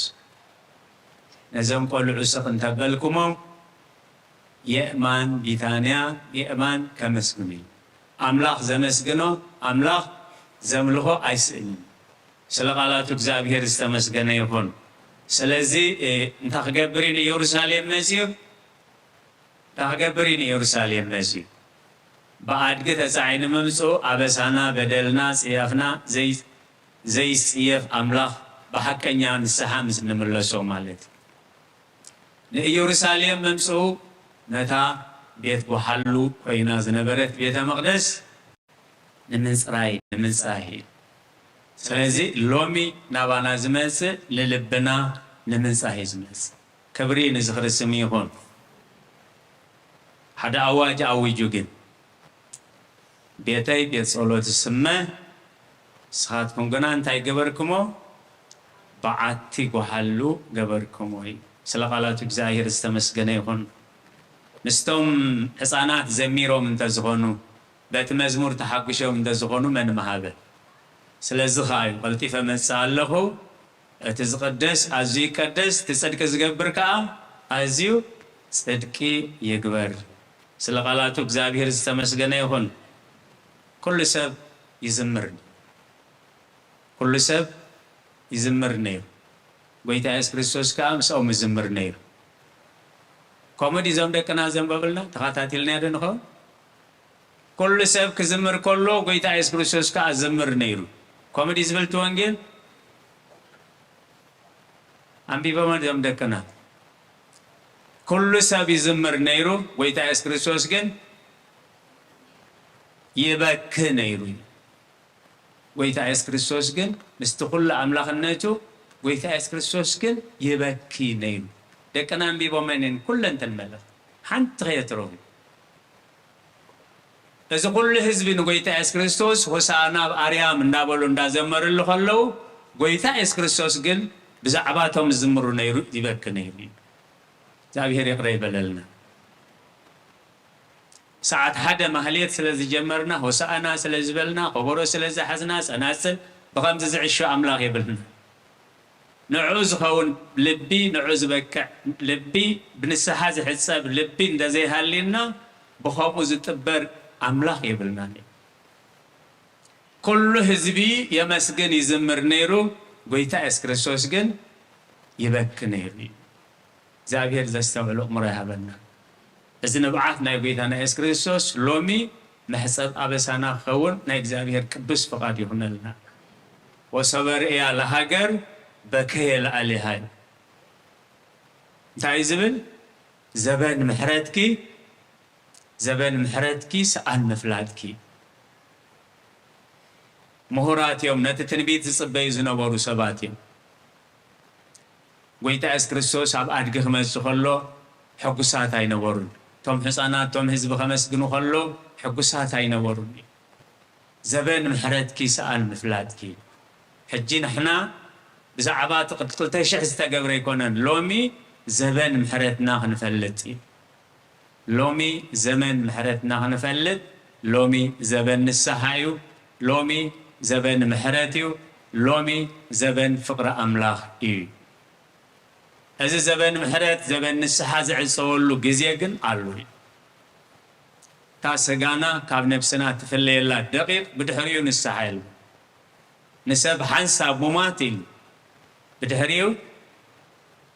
ነዞም ቆልዑ ስቕ እንተበልኩሞም፣ የእማን ቢታንያ፣ የእማን ከመስግኑ እዩ። ኣምላኽ ዘመስግኖ፣ ኣምላኽ ዘምልኾ ኣይስእንን። ስለ ቃላቱ እግዚኣብሔር ዝተመስገነ ይኹን። ስለዚ፣ እ፣ እንታይ ክገብር እዩ ንኢየሩሳሌም መጺኡ? እንታይ ክገብር እዩ ንኢየሩሳሌም መጺኡ? ብኣድጊ ተጻዒኑ ምምጽኡ ኣበሳና፣ በደልና፣ ጽያፍና ዘይ-፣ ዘይጽየፍ ኣምላኽ ብሓቀኛ ንስሓ ምስ እንምለሶ ማለት እዩ። ንኢየሩሳሌም ምምጽኡ ነታ ቤት ጓሓሉ ኮይና ዝነበረት ቤተ መቕደስ ንምጽራይ፣ ንምንጻህ እዩ። ስለዚ ሎሚ ናባና ዝመጽእ ንልብና ንምንጻህ እዩ ዝመጽእ። ክብሪ ንዝኽሪ ስም ይኹን። ሓደ ኣዋጅ ኣዊጁ ግን፣ ቤተይ ቤት ጸሎት ስመ፣ ንስኻትኩም ግና እንታይ ገበርክሞ? በዓቲ ጓሓሉ ገበርክሞ እዩ። ስለ ቃላቱ እግዚኣብሔር ዝተመስገነ ይኹን። ምስቶም ህፃናት ዘሚሮም እንተዝኾኑ፣ በቲ መዝሙር ተሓጒሾም እንተዝኾኑ መን ምሃበ? ስለዚ ኸዓ እዩ ቀልጢፈ መጽእ ኣለኹ። እቲ ዝቕደስ ኣዝዩ ይቀደስ፣ እቲ ጽድቂ ዝገብር ከኣ ኣዝዩ ጽድቂ ይግበር። ስለ ቃላቱ እግዚኣብሔር ዝተመስገነ ይኹን። ኩሉ ሰብ ይዝምር፣ ኩሉ ሰብ ይዝምር ነይሩ። ጎይታ የሱስ ክርስቶስ ከኣ ምስኦም ይዝምር ነይሩ። ከምኡ ድዩ እዞም ደቅና ዘንበብልና? ተኸታቲልናዮ ዶ ንኸውን? ኩሉ ሰብ ክዝምር ከሎ፣ ጎይታ የሱስ ክርስቶስ ከኣ ዝዝምር ነይሩ። ከምኡ ድዩ ዝብል እቲ ወንጌል? ኣንቢቦሞ ድዮም ደቅና? ኩሉ ሰብ ይዝምር ነይሩ፣ ጎይታ የሱስ ክርስቶስ ግን ይበኪ ነይሩ። ጎይታ የሱስ ክርስቶስ ግን ምስቲ ኩሉ ኣምላኽነቱ፣ ጎይታ የሱስ ክርስቶስ ግን ይበኪ ነይሩ። ደቅና ኣንቢቦመን እየን ኩለን እተን መልእኽቲ፣ ሓንቲ ከየትረፉ። እዚ ኩሉ ህዝቢ ንጎይታ የሱስ ክርስቶስ ሆሳዕና ኣብ ኣርያም እንዳበሉ እንዳዘመርሉ ከለዉ፣ ጎይታ የሱስ ክርስቶስ ግን ብዛዕባቶም ዝዝምሩ ነይሩ፣ ይበኪ ነይሩ እዩ። እግዚኣብሔር ይቕረ ይበለልና። ሰዓት ሓደ ማህሌት ስለ ዝጀመርና፣ ሆሳዕና ስለ ዝበልና፣ ከበሮ ስለ ዝሓዝና፣ ጸናጽል ብኸምዚ ዝዕሾ ኣምላኽ የብልና። ንዕኡ ዝኸውን ልቢ፣ ንዕኡ ዝበክዕ ልቢ፣ ብንስሓ ዝሕጸብ ልቢ እንተዘይሃልዩና፣ ብኸምኡ ዝጥበር ኣምላኽ የብልናን እዩ። ኩሉ ህዝቢ የመስግን ይዝምር ነይሩ፣ ጎይታ የሱስ ክርስቶስ ግን ይበኪ ነይሩ እዩ። እግዚኣብሔር ዘስተውዕል ኣእምሮ ይሃበና። እዚ ንብዓት ናይ ጎይታና የሱስ ክርስቶስ ሎሚ መሕጸብ ኣበሳና ክኸውን ናይ እግዚኣብሔር ቅዱስ ፍቓድ ይኹነልና። ወሶበ ርእያ ለሃገር በከየ ለኣሊሃ እዩ። እንታይ እዩ ዝብል? ዘበን ምሕረትኪ፣ ዘበን ምሕረትኪ ሰኣን ምፍላጥኪ። ምሁራት እዮም፣ ነቲ ትንቢት ዝጽበዩ ዝነበሩ ሰባት እዮም። ጎይታ የሱስ ክርስቶስ ኣብ ኣድጊ ክመጽእ ከሎ ሕጉሳት ኣይነበሩን። እቶም ሕጻናት፣ እቶም ህዝቢ ከመስግኑ ከሎ ሕጉሳት ኣይነበሩን። ዘበን ምሕረትኪ ሰኣን ምፍላጥኪ። ሕጂ ንሕና ብዛዕባ እቲ ቅድሚ ክልተ ሽሕ ዝተገብረ ኣይኮነን፣ ሎሚ ዘበን ምሕረትና ክንፈልጥ እዩ። ሎሚ ዘመን ምሕረትና ክንፈልጥ፣ ሎሚ ዘበን ንስሓ እዩ፣ ሎሚ ዘበን ምሕረት እዩ፣ ሎሚ ዘበን ፍቕሪ ኣምላኽ እዩ። እዚ ዘበን ምሕረት፣ ዘበን ንስሓ ዝዕጸወሉ ግዜ ግን ኣሎ እዩ። እታ ስጋና ካብ ነብስና ትፍለየላ ደቂቕ ብድሕሪኡ ንስሓ የለን። ንሰብ ሓንሳብ ሙማት ኢሉ፣ ብድሕሪኡ፣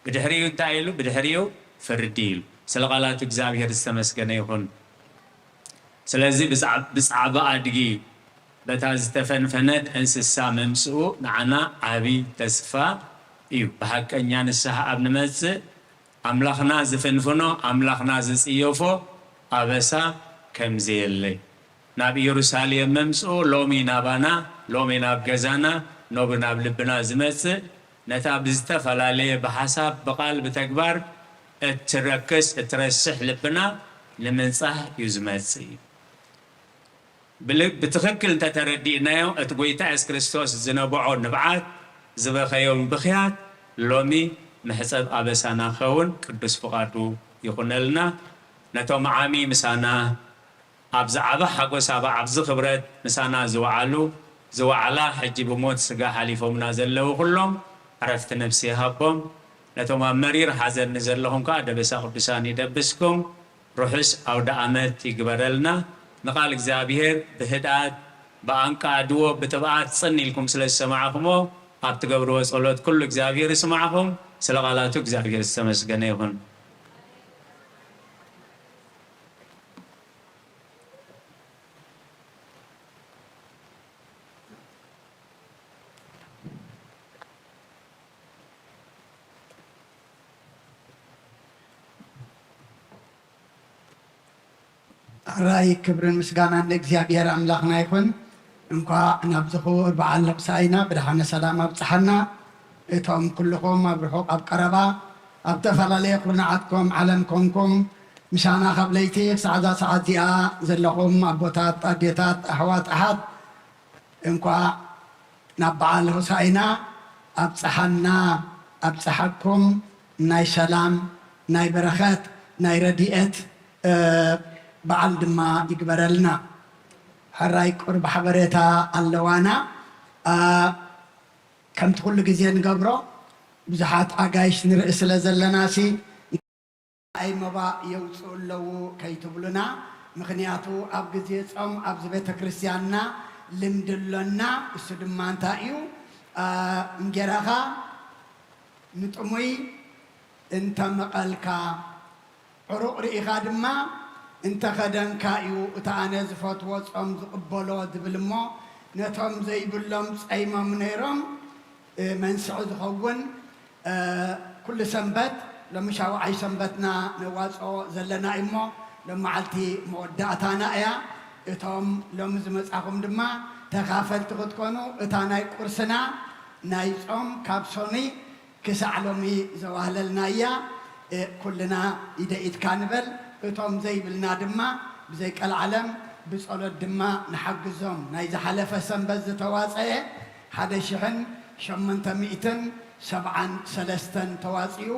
ብድሕሪኡ እንታይ ኢሉ? ብድሕሪኡ ፍርዲ ኢሉ። ስለ ቃላቱ እግዚኣብሔር ዝተመስገነ ይኹን። ስለዚ ብዛዕ-፣ ብዛዕባ ኣድጊ በታ ዝተፈንፈነት እንስሳ ምምጽኡ ንዓና ዓቢ ተስፋ እዩ። ብሓቀኛ ንስሓ ኣብ ንመጽእ ኣምላኽና ዝፍንፍኖ፣ ኣምላኽና ዝጽየፎ ኣበሳ ከም ዘየለ። ናብ ኢየሩሳሌም ምምጽኡ ሎሚ ናባና፣ ሎሚ ናብ ገዛና፣ ሎሚ ናብ ልብና ዝመጽእ፣ ነታ ብዝተፈላለየ ብሓሳብ፣ ብቓል፣ ብተግባር እትረክስ፣ እትረስሕ ልብና ንምንጻህ እዩ ዝመጽእ። ብል-፣ ብትኽክል እንተተረዲእናዮ፣ እቲ ጎይታ የሱስ ክርስቶስ ዝነብዖ ንብዓት፣ ዝበኸዮም ብኽያት፣ ሎሚ መሕጸብ ኣበሳና ክኸውን ቅዱስ ፍቓዱ ይኹነልና። ነቶም ዓሚ ምሳና ኣብ ዝዓበ ሓጎስ፣ ኣብ ዓብዚ ክብረት ምሳና ዝወዓሉ፣ ዝወዓላ፣ ሕጂ ብሞት ስጋ ሓሊፎምና ዘለዉ ኩሎም ዕረፍቲ ነፍሲ ይሃቦም። ነቶም ኣብ መሪር ሓዘን ንዘለኹም ከኣ ደበሳ ቅዱሳን ይደብስኩም። ርሑስ ኣውደ ኣመት ይግበረልና። ንቓል እግዚኣብሔር ብህድኣት፣ ብኣንቃድዎ፣ ብትብዓት ጽን ኢልኩም ስለ ዝሰማዕኩሞ፣ ኣብ ትገብርዎ ጸሎት ኩሉ እግዚኣብሔር ይስማዕኩም። ስለ ቓላቱ እግዚኣብሔር ዝተመስገነ ይኹን። ራይ ክብርን ምስጋናን ንእግዚኣብሔር ኣምላኽና ይኹን። እንኳዕ ናብዚ ክቡር በዓል ሆሳዕና ብደሓነ ሰላም ኣብጽሓና። እቶም ኩልኹም ኣብ ርሑቕ ኣብ ቀረባ ኣብ ዝተፈላለየ ኩርናዓት ኮም ዓለም ኮንኩም ምሳና ካብ ለይቲ ክሳዕ እዛ ሰዓት እዚኣ ዘለኹም ኣቦታት፣ ኣዴታት፣ ኣሕዋት፣ ኣሓት እንኳዕ ናብ በዓል ሆሳዕና ኣብጽሓና ኣብጽሓኩም። ናይ ሰላም፣ ናይ በረኸት፣ ናይ ረድኤት በዓል ድማ ይግበረልና። ሕራይ ቁሩብ ሓበሬታ ኣለዋና። ከምቲ ኩሉ ግዜ ንገብሮ ብዙሓት ኣጋይሽ ንርኢ ስለ ዘለናሲ ኣይ መባእ የውፅኡ ኣለዉ ከይትብሉና። ምኽንያቱ ኣብ ግዜ ጾም ኣብዚ ቤተ ክርስቲያንና ልምዲ ኣሎና። እሱ ድማ እንታይ እዩ? እንጌራኻ ንጥሙይ እንተ መቐልካ፣ ዕሩቕ ርኢኻ ድማ እንተ ኸደንካ እዩ እቲ ኣነ ዝፈትዎ ጾም ዝቕበሎ ዝብል እሞ ነቶም ዘይብሎም ጸይሞም ነይሮም መንስዒ ዝኸውን ኩሉ ሰንበት ሎሚ ሻውዓይ ሰንበትና ነዋፅኦ ዘለና እዩ እሞ ሎም መዓልቲ መወዳእታና እያ። እቶም ሎሚ ዝመፃኹም ድማ ተኻፈልቲ ክትኮኑ እታ ናይ ቁርስና ናይ ጾም ካብ ሶኒ ክሳዕ ሎሚ ዘዋህለልና እያ። ኩልና ኢደ ኢድካ ንበል። እቶም ዘይብልና ድማ ብዘይ ቀልዓለም ብጸሎት ድማ ንሓግዞም። ናይ ዝሓለፈ ሰንበት ዝተዋጸኤ ሓደ ሽሕን ሸሞንተ ሚእትን ሰብዓን ሰለስተን ተዋጺኡ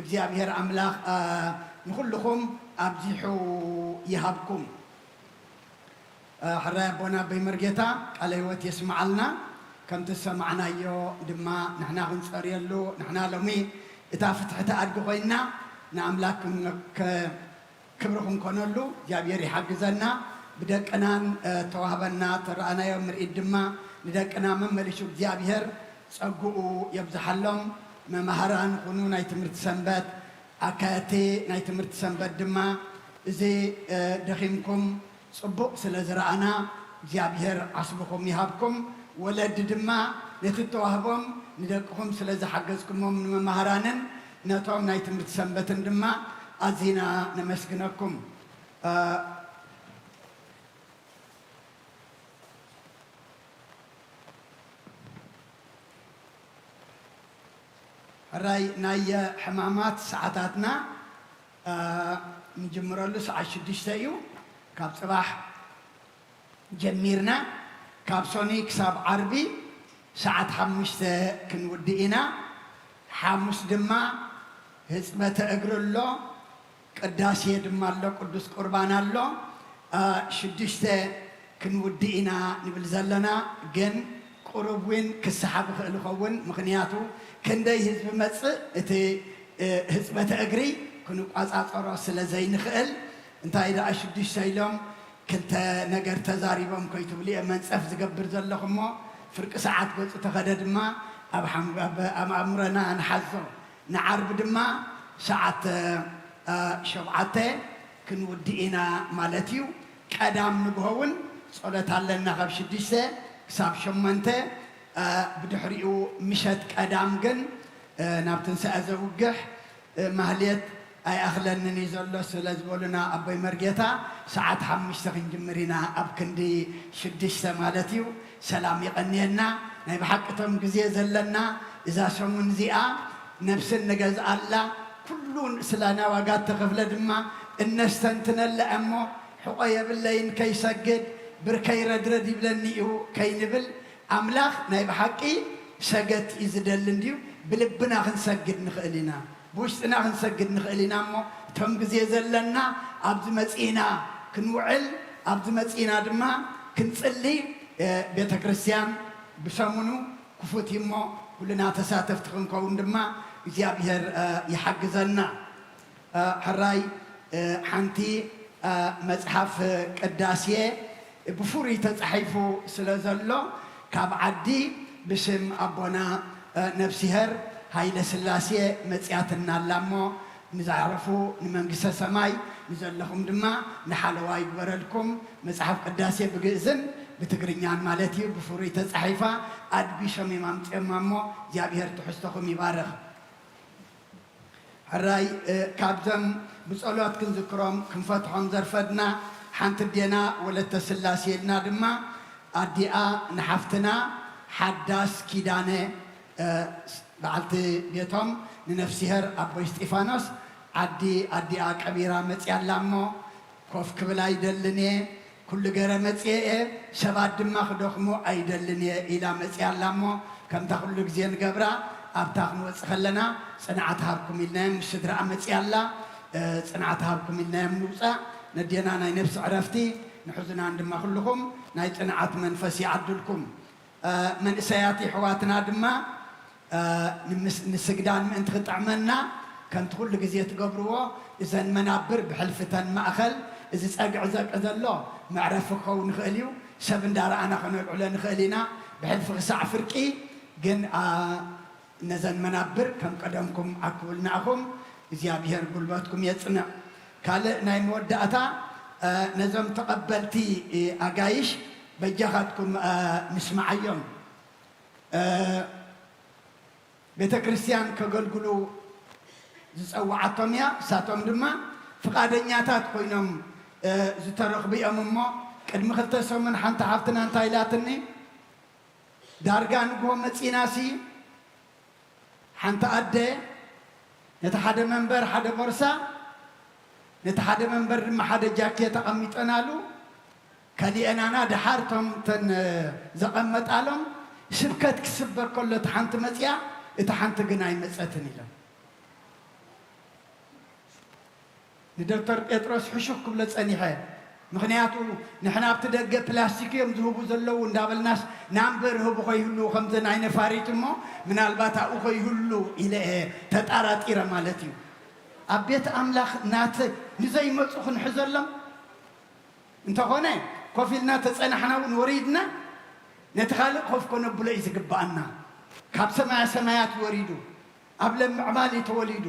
እግዚኣብሔር ኣምላኽ ንኹልኹም ኣብዚሑ ይሃብኩም። ሕራይ ኣቦና ኣቦይ መርጌታ ቃለ ህይወት የስምዓልና። ከምቲ ዝሰማዕናዮ ድማ ንሕና ክንጸርየሉ ንሕና ሎሚ እታ ፍትሕቲ ኣድጊ ኮይና ንኣምላክ ክብሪ ክንኮነሉ እግዚኣብሔር ይሓግዘና። ብደቅናን ተዋህበና ተረኣናዮ ምርኢት ድማ ንደቅና መመሊሱ እግዚኣብሔር ጸግኡ የብዝሓሎም። መማህራን ይኹኑ ናይ ትምህርቲ ሰንበት ኣካየድቲ ናይ ትምህርቲ ሰንበት ድማ እዚ ደኺምኩም ጽቡቕ ስለ ዝረኣና እግዚኣብሔር ዓስብኹም ይሃብኩም። ወለዲ ድማ ነቲ እተዋህቦም ንደቅኹም ስለ ዝሓገዝኩሞም ንመማህራንን ነቶም ናይ ትምህርቲ ሰንበትን ድማ ኣዚና ነመስግነኩም። ሕራይ ናይ ሕማማት ሰዓታትና ንጅምረሉ ሰዓት ሽዱሽተ እዩ። ካብ ጽባሕ ጀሚርና ካብ ሶኒ ክሳብ ዓርቢ ሰዓት ሓሙሽተ ክንውድእ ኢና። ሓሙስ ድማ ህጽበተ እግሪ ኣሎ፣ ቅዳሴ ድማ ኣሎ፣ ቅዱስ ቁርባን ኣሎ። ሽዱሽተ ክንውድእ ኢና ንብል ዘለና፣ ግን ቁሩብ እውን ክሰሓብ ይኽእል ይኸውን። ምኽንያቱ ክንደይ ህዝቢ መጽእ እቲ ህጽበተ እግሪ ክንቋጻጸሮ ስለ ዘይንኽእል እንታይ ደኣ ሽዱሽተ ኢሎም ክልተ ነገር ተዛሪቦም ከይትብሉ እየ መንጸፍ ዝገብር ዘለኹ እሞ ፍርቂ ሰዓት ገጹ ተኸደ ድማ ኣብ ኣእምሮና ንሓዞ። ንዓርቢ ድማ ሰዓት ሸውዓተ ክንውድእ ኢና ማለት እዩ። ቀዳም ንግሆ እውን ጸሎት ኣለና ካብ ሽዱሽተ ክሳብ ሸሞንተ። ብድሕሪኡ ምሸት ቀዳም ግን ናብ ትንሳኤ ዘውግሕ ማህሌት ኣይኣኽለንን እዩ ዘሎ ስለ ዝበሉና ኣቦይ መርጌታ ሰዓት ሓሙሽተ ክንጅምር ኢና ኣብ ክንዲ ሽዱሽተ ማለት እዩ። ሰላም የቐንየልና። ናይ ብሓቂ እቶም ግዜ ዘለና እዛ ሰሙን እዚኣ ነብሲ እንገዝኣላ ኩሉ ንስላና ዋጋ እተኸፍለ ድማ እነስተንትነላ እሞ ሕቖ የብለይን ከይሰግድ ብርከይ ረድረድ ይብለኒ እዩ ከይንብል ኣምላኽ ናይ ብሓቂ ሰገት እዩ ዝደሊ እንድዩ። ብልብና ክንሰግድ ንኽእል ኢና፣ ብውሽጥና ክንሰግድ ንኽእል ኢና እሞ እቶም ግዜ ዘለና ኣብዚ መጺእና ክንውዕል ኣብዚ መጺእና ድማ ክንጽሊ ቤተ ክርስቲያን ብሰሙኑ ክፉት እዩ እሞ ኩልና ተሳተፍቲ ክንከውን ድማ እግዚኣብሔር ይሓግዘና። ሕራይ ሓንቲ መጽሓፍ ቅዳሴ ብፍሩይ ተጻሒፉ ስለ ዘሎ ካብ ዓዲ ብስም ኣቦና ነፍሲሄር ሃይለ ስላሴ መጽያትና ኣላ እሞ ንዝዓረፉ ንመንግስተ ሰማይ ንዘለኹም ድማ ንሓለዋ ይግበረልኩም። መጽሓፍ ቅዳሴ ብግእዝን ብትግርኛን ማለት እዩ ብፍሩይ ተጻሒፋ ኣድቢሾም እዮም ኣምጽዮማ እሞ እግዚኣብሔር ትሕዝቶኹም ይባርኽ። ሕራይ ካብዞም ብጸሎት ክንዝክሮም ክንፈትሖም ዘርፈድና ሓንቲ ኣዴና ወለተ ስላሴ ኢልና ድማ ኣዲኣ ንሓፍትና ሓዳስ ኪዳነ፣ እ፣ በዓልቲ ቤቶም ንነፍስሄር ኣቦይ እስጢፋኖስ ዓዲ ኣዲኣ ቀቢራ መጽያ ኣላ እሞ፣ ኮፍ ክብል ኣይደልን እየ፣ ኩሉ ገረ መጽየ እየ፣ ሰባት ድማ ክደኽሙ ኣይደልን እየ ኢላ መጽያ ኣላ እሞ፣ ከምታ ኩሉ ግዜ ንገብራ ኣብታ ክንወጽእ ከለና ጽንዓት ሃብኩም ኢልናዮም ምስ ስድራኣ መጽያ ኣላ። እ፣ ጽንዓት ሃብኩም ኢልናዮም ንውጻእ። ነዴና ናይ ነፍሲ ዕረፍቲ፣ ንሕዙናን ድማ ኩልኹም ናይ ጽንዓት መንፈስ ይዓድልኩም። እ፣ መንእሰያት የሕዋትና ድማ፣ እ፣ ንምስ-፣ ንስግዳን ምእንቲ ክጥዕመና፣ ከምቲ ኩሉ ግዜ ትገብርዎ፣ እዘን መናብር ብሕልፊ እተን ማእኸል፣ እዚ ጸግዒ ዘቂ ዘሎ መዕረፊ ክኸውን ይኽእል እዩ። ሰብ እንዳረኣና ከነልዕሎ ንኽእል ኢና። ብሕልፊ ክሳዕ ፍርቂ ግን፣ እ፣ ነዘን መናብር ከም ቀደምኩም ኣክቡልና ኢኹም። እግዚኣብሄር ጉልበትኩም የጽንዕ። ካልእ ናይ መወዳእታ፣ እ፣ ነዞም ተቐበልቲ፣ እ፣ ኣጋይሽ በጃኻትኩም፣ እ፣ ንስምዓዮም። እ፣ ቤተ ክርስቲያን ከገልግሉ ዝጸውዓቶም እያ። እሳቶም ድማ ፍቓደኛታት ኮይኖም፣ እ፣ ዝተረኽቡ እዮም። እሞ ቅድሚ ክልተ ሰሙን ሓንቲ ሓፍትና እንታይ ኢላትኒ? ዳርጋ ንግሆ መጺናሲ፣ ሓንቲ ኣደ ነቲ ሓደ መንበር ሓደ ቦርሳ፣ ነቲ ሓደ መንበር ድማ ሓደ ጃኬት ኣቐሚጠናሉ፣ ከሊአናና። ደሓር እቶም እተን ዘቐመጣሎም ስብከት ክስበክ ከሎ እታ ሓንቲ መጺኣ፣ እታ ሓንቲ ግን ኣይመጸትን ኢሎም። ንዶክተር ጴጥሮስ ሕሹኽ ክብሎ ጸኒሐ። ምኽንያቱ ንሕና ኣብቲ ደገ ፕላስቲክ እዮም ዝህቡ ዘለዉ እንዳበልናስ ናምበር ህቡ ከይህልዉ ከምዘን ናይ ነፋሪት እሞ ምናልባት ኣብኡ ከይህሉ ኢለ እየ ተጣራጢረ ማለት እዩ። ኣብ ቤት ኣምላኽ ናተ ንዘይመጹ ክንሕዘሎም እንተኾነ ኮፍ ኢልና ተጸናሕና እውን ወሪድና ነቲ ካልእ ኮፍ ከነብሎ እዩ ዝግብኣና። ካብ ሰማያ ሰማያት ወሪዱ ኣብ ለም ምዕባል እዩ ተወሊዱ።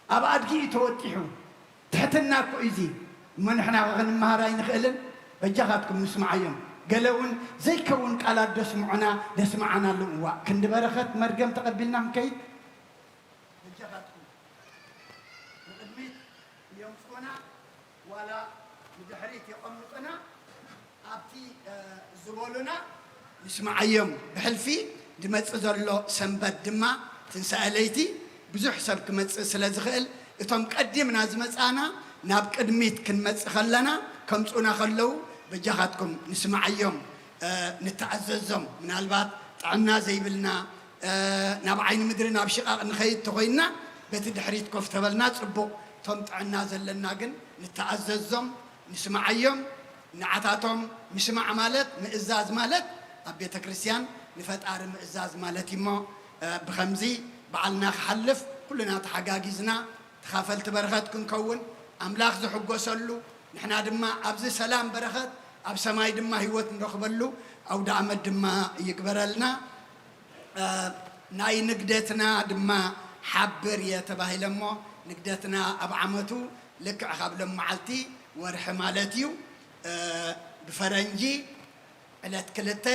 ኣብ ኣድጊ እዩ ተወጢሑ። ትሕትና እኮ እዩ እዚ። እሞ ንሕና ኸ ክንመሃር ኣይንኽእልን? በጃኻትኩም ንስምዓዮም። ገለ እውን ዘይከውን ቃላት ደስምዑና፣ ደስምዓና ኣለዉ። እዋእ፣ ክንዲ በረኸት መርገም ተቐቢልና ክንከይድ? በጃኻትኩም። ንቕድሚት የምጽኡና፣ ዋላ ንድሕሪት የቐምጡና። ኣብቲ፣ እ፣ ዝበሉና ንስምዓዮም። ብሕልፊ ዝመጽእ ዘሎ ሰንበት ድማ ትንሳኤ ለይቲ ብዙሕ ሰብ ክመጽእ ስለ ዝኽእል፣ እቶም ቀዲምና ዝመጻና ናብ ቅድሚት ክንመጽእ ከለና ከምጽኡና ከለዉ በጃኻትኩም ንስምዓዮም፣ እ፣ ንተኣዘዞም። ምናልባት ጥዕና ዘይብልና፣ እ፣ ናብ ዓይኒ ምድሪ ናብ ሽቓቕ ንኸይድ ተኾይንና በቲ ድሕሪት ኮፍ ተበልና ጽቡቕ። እቶም ጥዕና ዘለና ግን ንተኣዘዞም፣ ንስምዓዮም። ንዓታቶም ምስማዕ ማለት፣ ምእዛዝ ማለት ኣብ ቤተ ክርስቲያን ንፈጣሪ ምእዛዝ ማለት እዩ እሞ፣ እ፣ ብኸምዚ በዓልና ክሓልፍ ኩልና ተሓጋጊዝና ተኻፈልቲ በረኸት ክንከውን፣ ኣምላኽ ዝሕጎሰሉ፣ ንሕና ድማ ኣብዚ ሰላም በረኸት፣ ኣብ ሰማይ ድማ ህይወት ንረኽበሉ ኣውደ ኣመት ድማ ይግበረልና። እ፣ ናይ ንግደትና ድማ ሓብር እየ ተባሂለ እሞ፣ ንግደትና ኣብ ዓመቱ ልክዕ ካብ ሎም መዓልቲ ወርሒ ማለት እዩ። እ፣ ብፈረንጂ ዕለት ክልተ፣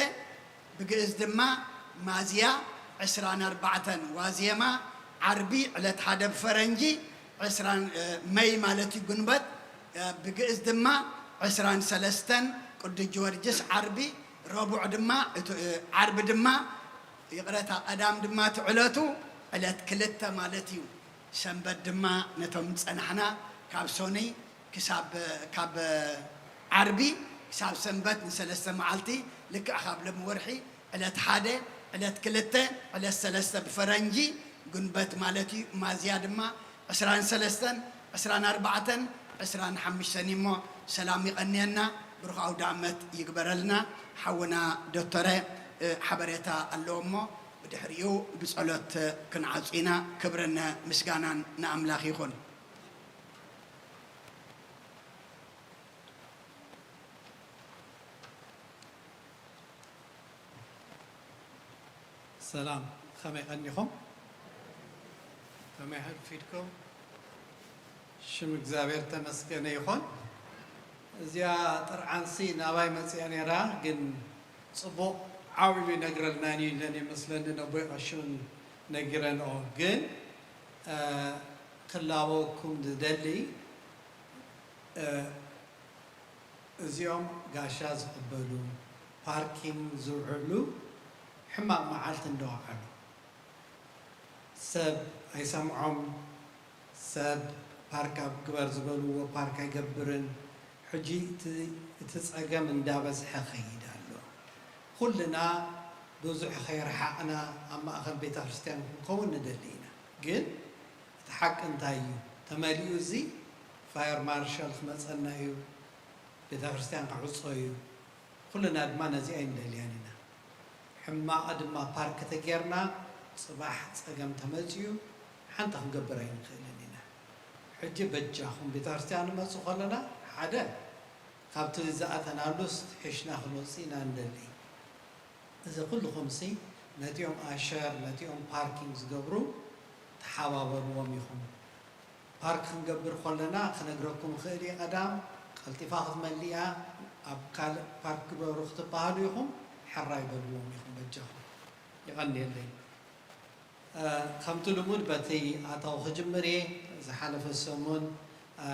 ብግእዝ ድማ ማዝያ ዕስራን ኣርባዕተን፣ ዋዜማ ዓርቢ ዕለት ሓደ ብፈረንጂ ዕስራን፣ እ፣ መይ ማለት እዩ፣ ግንቦት፣ እ፣ ብግእዝ ድማ ዕስራን ሰለስተን፣ ቅዱስ ጊዮርጊስ ዓርቢ፣ ረቡዕ ድማ፣ እቲ፣ እ፣ ዓርቢ ድማ፣ ይቕረታ፣ ቀዳም ድማ እቲ ዕለቱ ዕለት ክልተ ማለት እዩ። ሰንበት ድማ ነቶም ዝጸናሕና ካብ ሶኒ ክሳብ፣ ካብ ዓርቢ ክሳብ ሰንበት ንሰለስተ መዓልቲ፣ ልክዕ ካብ ሎም ወርሒ ዕለት ሓደ፣ ዕለት ክልተ፣ ዕለት ሰለስተ ብፈረንጂ፣ ግንበት ማለት እዩ። ማዝያ ድማ ዕስራን ሰለስተን፣ ዕስራን ኣርባዕተን፣ ዕስራን ሓሙሽተን እዩ እሞ፣ ሰላም ይቐንየና፣ ብሩኽ ኣውደ ኣመት ይግበረልና። ሓውና ዶክተረ፣ እ፣ ሓበሬታ ኣለዎ እሞ፣ ብድሕሪኡ ብጸሎት ክንዓጹ ኢና። ክብርን ምስጋናን ንኣምላኽ ይኹን። ሰላም፣ ከመይ ቀኒኹም? ከመይ ኣርፊድኩም? ሽም እግዚኣብሔር ተመስገነ ይኹን። እዚኣ ጥርዓንሲ ናባይ መጺኣ ነይራ፣ ግን ጽቡቕ ዓብዩ ይነግረልና እዩ ኢለን ይመስለኒ፣ ነቦይ ቀሽውን ነጊረንኦ። ግን፣ እ፣ ክላበወኩም ዝደሊ፣ እዚኦም ጋሻ ዝቕበሉ፣ ፓርኪንግ ዝውዕሉ ሕማቕ መዓልቲ እንደወዓሉ፣ ሰብ ኣይሰምዖም፣ ሰብ ፓርክ ኣብ ግበር ዝበልዎ ፓርክ ኣይገብርን። ሕጂ እቲ፣ እቲ ጸገም እንዳበዝሐ ኸይድ ኣሎ። ኩልና ብዙሕ ኸይረሓቕና ኣብ ማእኸል ቤተ ክርስቲያን ክንከውን ንደሊ ኢና። ግን እቲ ሓቂ እንታይ እዩ? ተመሊኡ እዚ ፋየር ማርሻል ክመጸና እዩ፣ ቤተ ክርስቲያን ክዕጾ እዩ። ኩልና ድማ ነዚ ኣይንደልያን ኢና። ሕማቕ ድማ ፓርክ ተጌርና፣ ጽባሕ ጸገም ተመጺኡ ሓንቲ ክንገብር ኣይንኽእልን ኢና። ሕጂ በጃኹም ቤተ ክርስቲያን ንመጽእ ከለና፣ ሓደ ካብቲ ዝኣተናሉስ ሒሽና ክንወጽእ ኢና ንደሊ። እዚ ኩልኹምሲ ነቲኦም ኣሸር፣ ነቲኦም ፓርኪንግ ዝገብሩ ተሓባበርዎም ኢኹም። ፓርክ ክንገብር ከለና ክነግረኩም እኽእል እየ። ቀዳም ቀልጢፋ ክትመልእ እያ። ኣብ ካልእ ፓርክ ግበሩ ክትበሃሉ ኢኹም፣ ሕራይ በልዎም ኢኹም በጃኹም። የቐንየለይ። እ፣ ከምቲ ልሙድ በቲ ኣታዊ ክጅምር እየ። ዝሓለፈ ሰሙን፣ እ፣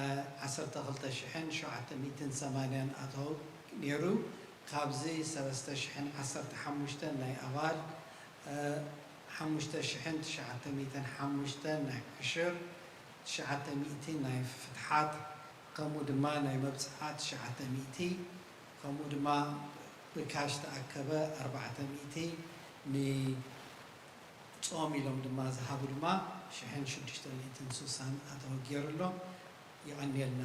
ዓሰርተ ክልተ ሽሕን ሸውዓተ ሚእትን ሰማንያን ኣታዊ ነይሩ። ካብዚ ሰለስተ ሽሕን ዓሰርተ ሓሙሽተን ናይ ኣባል፣ እ፣ ሓሙሽተ ሽሕን ትሽዓተ ሚእትን ሓሙሽተን ናይ ዕሽር፣ ትሽዓተ ሚእቲ ናይ ፍትሓት፣ ከምኡ ድማ ናይ መብጽዓ ትሽዓተ ሚእቲ፣ ከምኡ ድማ ብካሽ ተኣከበ ኣርባዕተ ሚእቲ፣ ንጾም ኢሎም ድማ ዝሃቡ ድማ ሽሕን ሽዱሽተ ሚእትን ስሳን ኣተወጊሩ ኣሎ። የቐንየልና።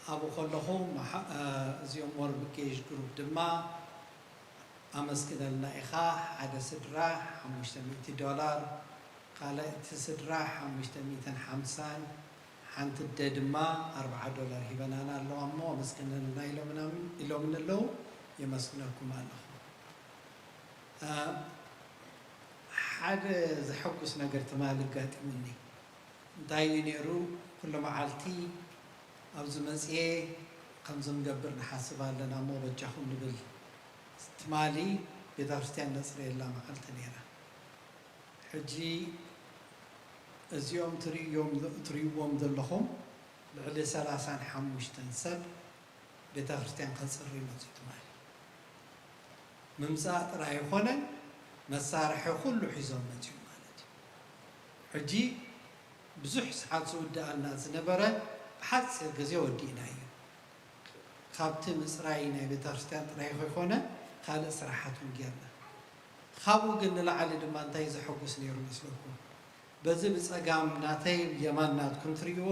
ኣብኡ ከለኹ መሓ-፣ እ፣ እዚኦም ሞርጌጅ ግሩፕ ድማ ኣመስግነልና ኢኻ። ሓደ ስድራ ሓሙሽተ ሚእቲ ዶላር፣ ካልኣይቲ ስድራ ሓሙሽተ ሚእትን ሓምሳን፣ ሓንቲ ኣደ ድማ ኣርብዓ ዶላር ሂበናና ኣለዋ እሞ ኣመስግነልና ኢሎምና-፣ ኢሎምኒ ኣለዉ። የመስግነኩም ኣለኹ። እ፣ ሓደ ዘሐጉስ ነገር ትማሊ ኣጋጢሙኒ። እንታይ እዩ ነይሩ? ኩሉ መዓልቲ ኣብዚ መጽየ ከምዚ ንገብር ንሓስብ ኣለና እሞ በጃኹም ንብል። ትማሊ ቤተ ክርስቲያን ነጽርየላ መዓልቲ ነይራ። ሕጂ እዚኦም ትርእዮም፣ ትርእይዎም ዘለኹም ልዕሊ ሰላሳን ሓሙሽተን ሰብ ቤተ ክርስቲያን ከጽሪ መጺኡ ትማሊ። ምምጻእ ጥራይ ኣይኮነን፣ መሳርሒ ኩሉ ሒዞም መጺኡ ማለት እዩ። ሕጂ ብዙሕ ሰዓት ዝውድኣልና ዝነበረ ብሓጺር ግዜ ወዲእናዮ። ካብቲ ምጽራይ ናይ ቤተ ክርስቲያን ጥራይ ከይኮነ ካልእ ስራሓት እውን ጌርና። ካብኡ ግን ንላዕሊ ድማ እንታይ ዘሐጉስ ነይሩ መስለኩም? በዚ ብጸጋም ናተይ ብየማን ናትኩም ትርእይዎ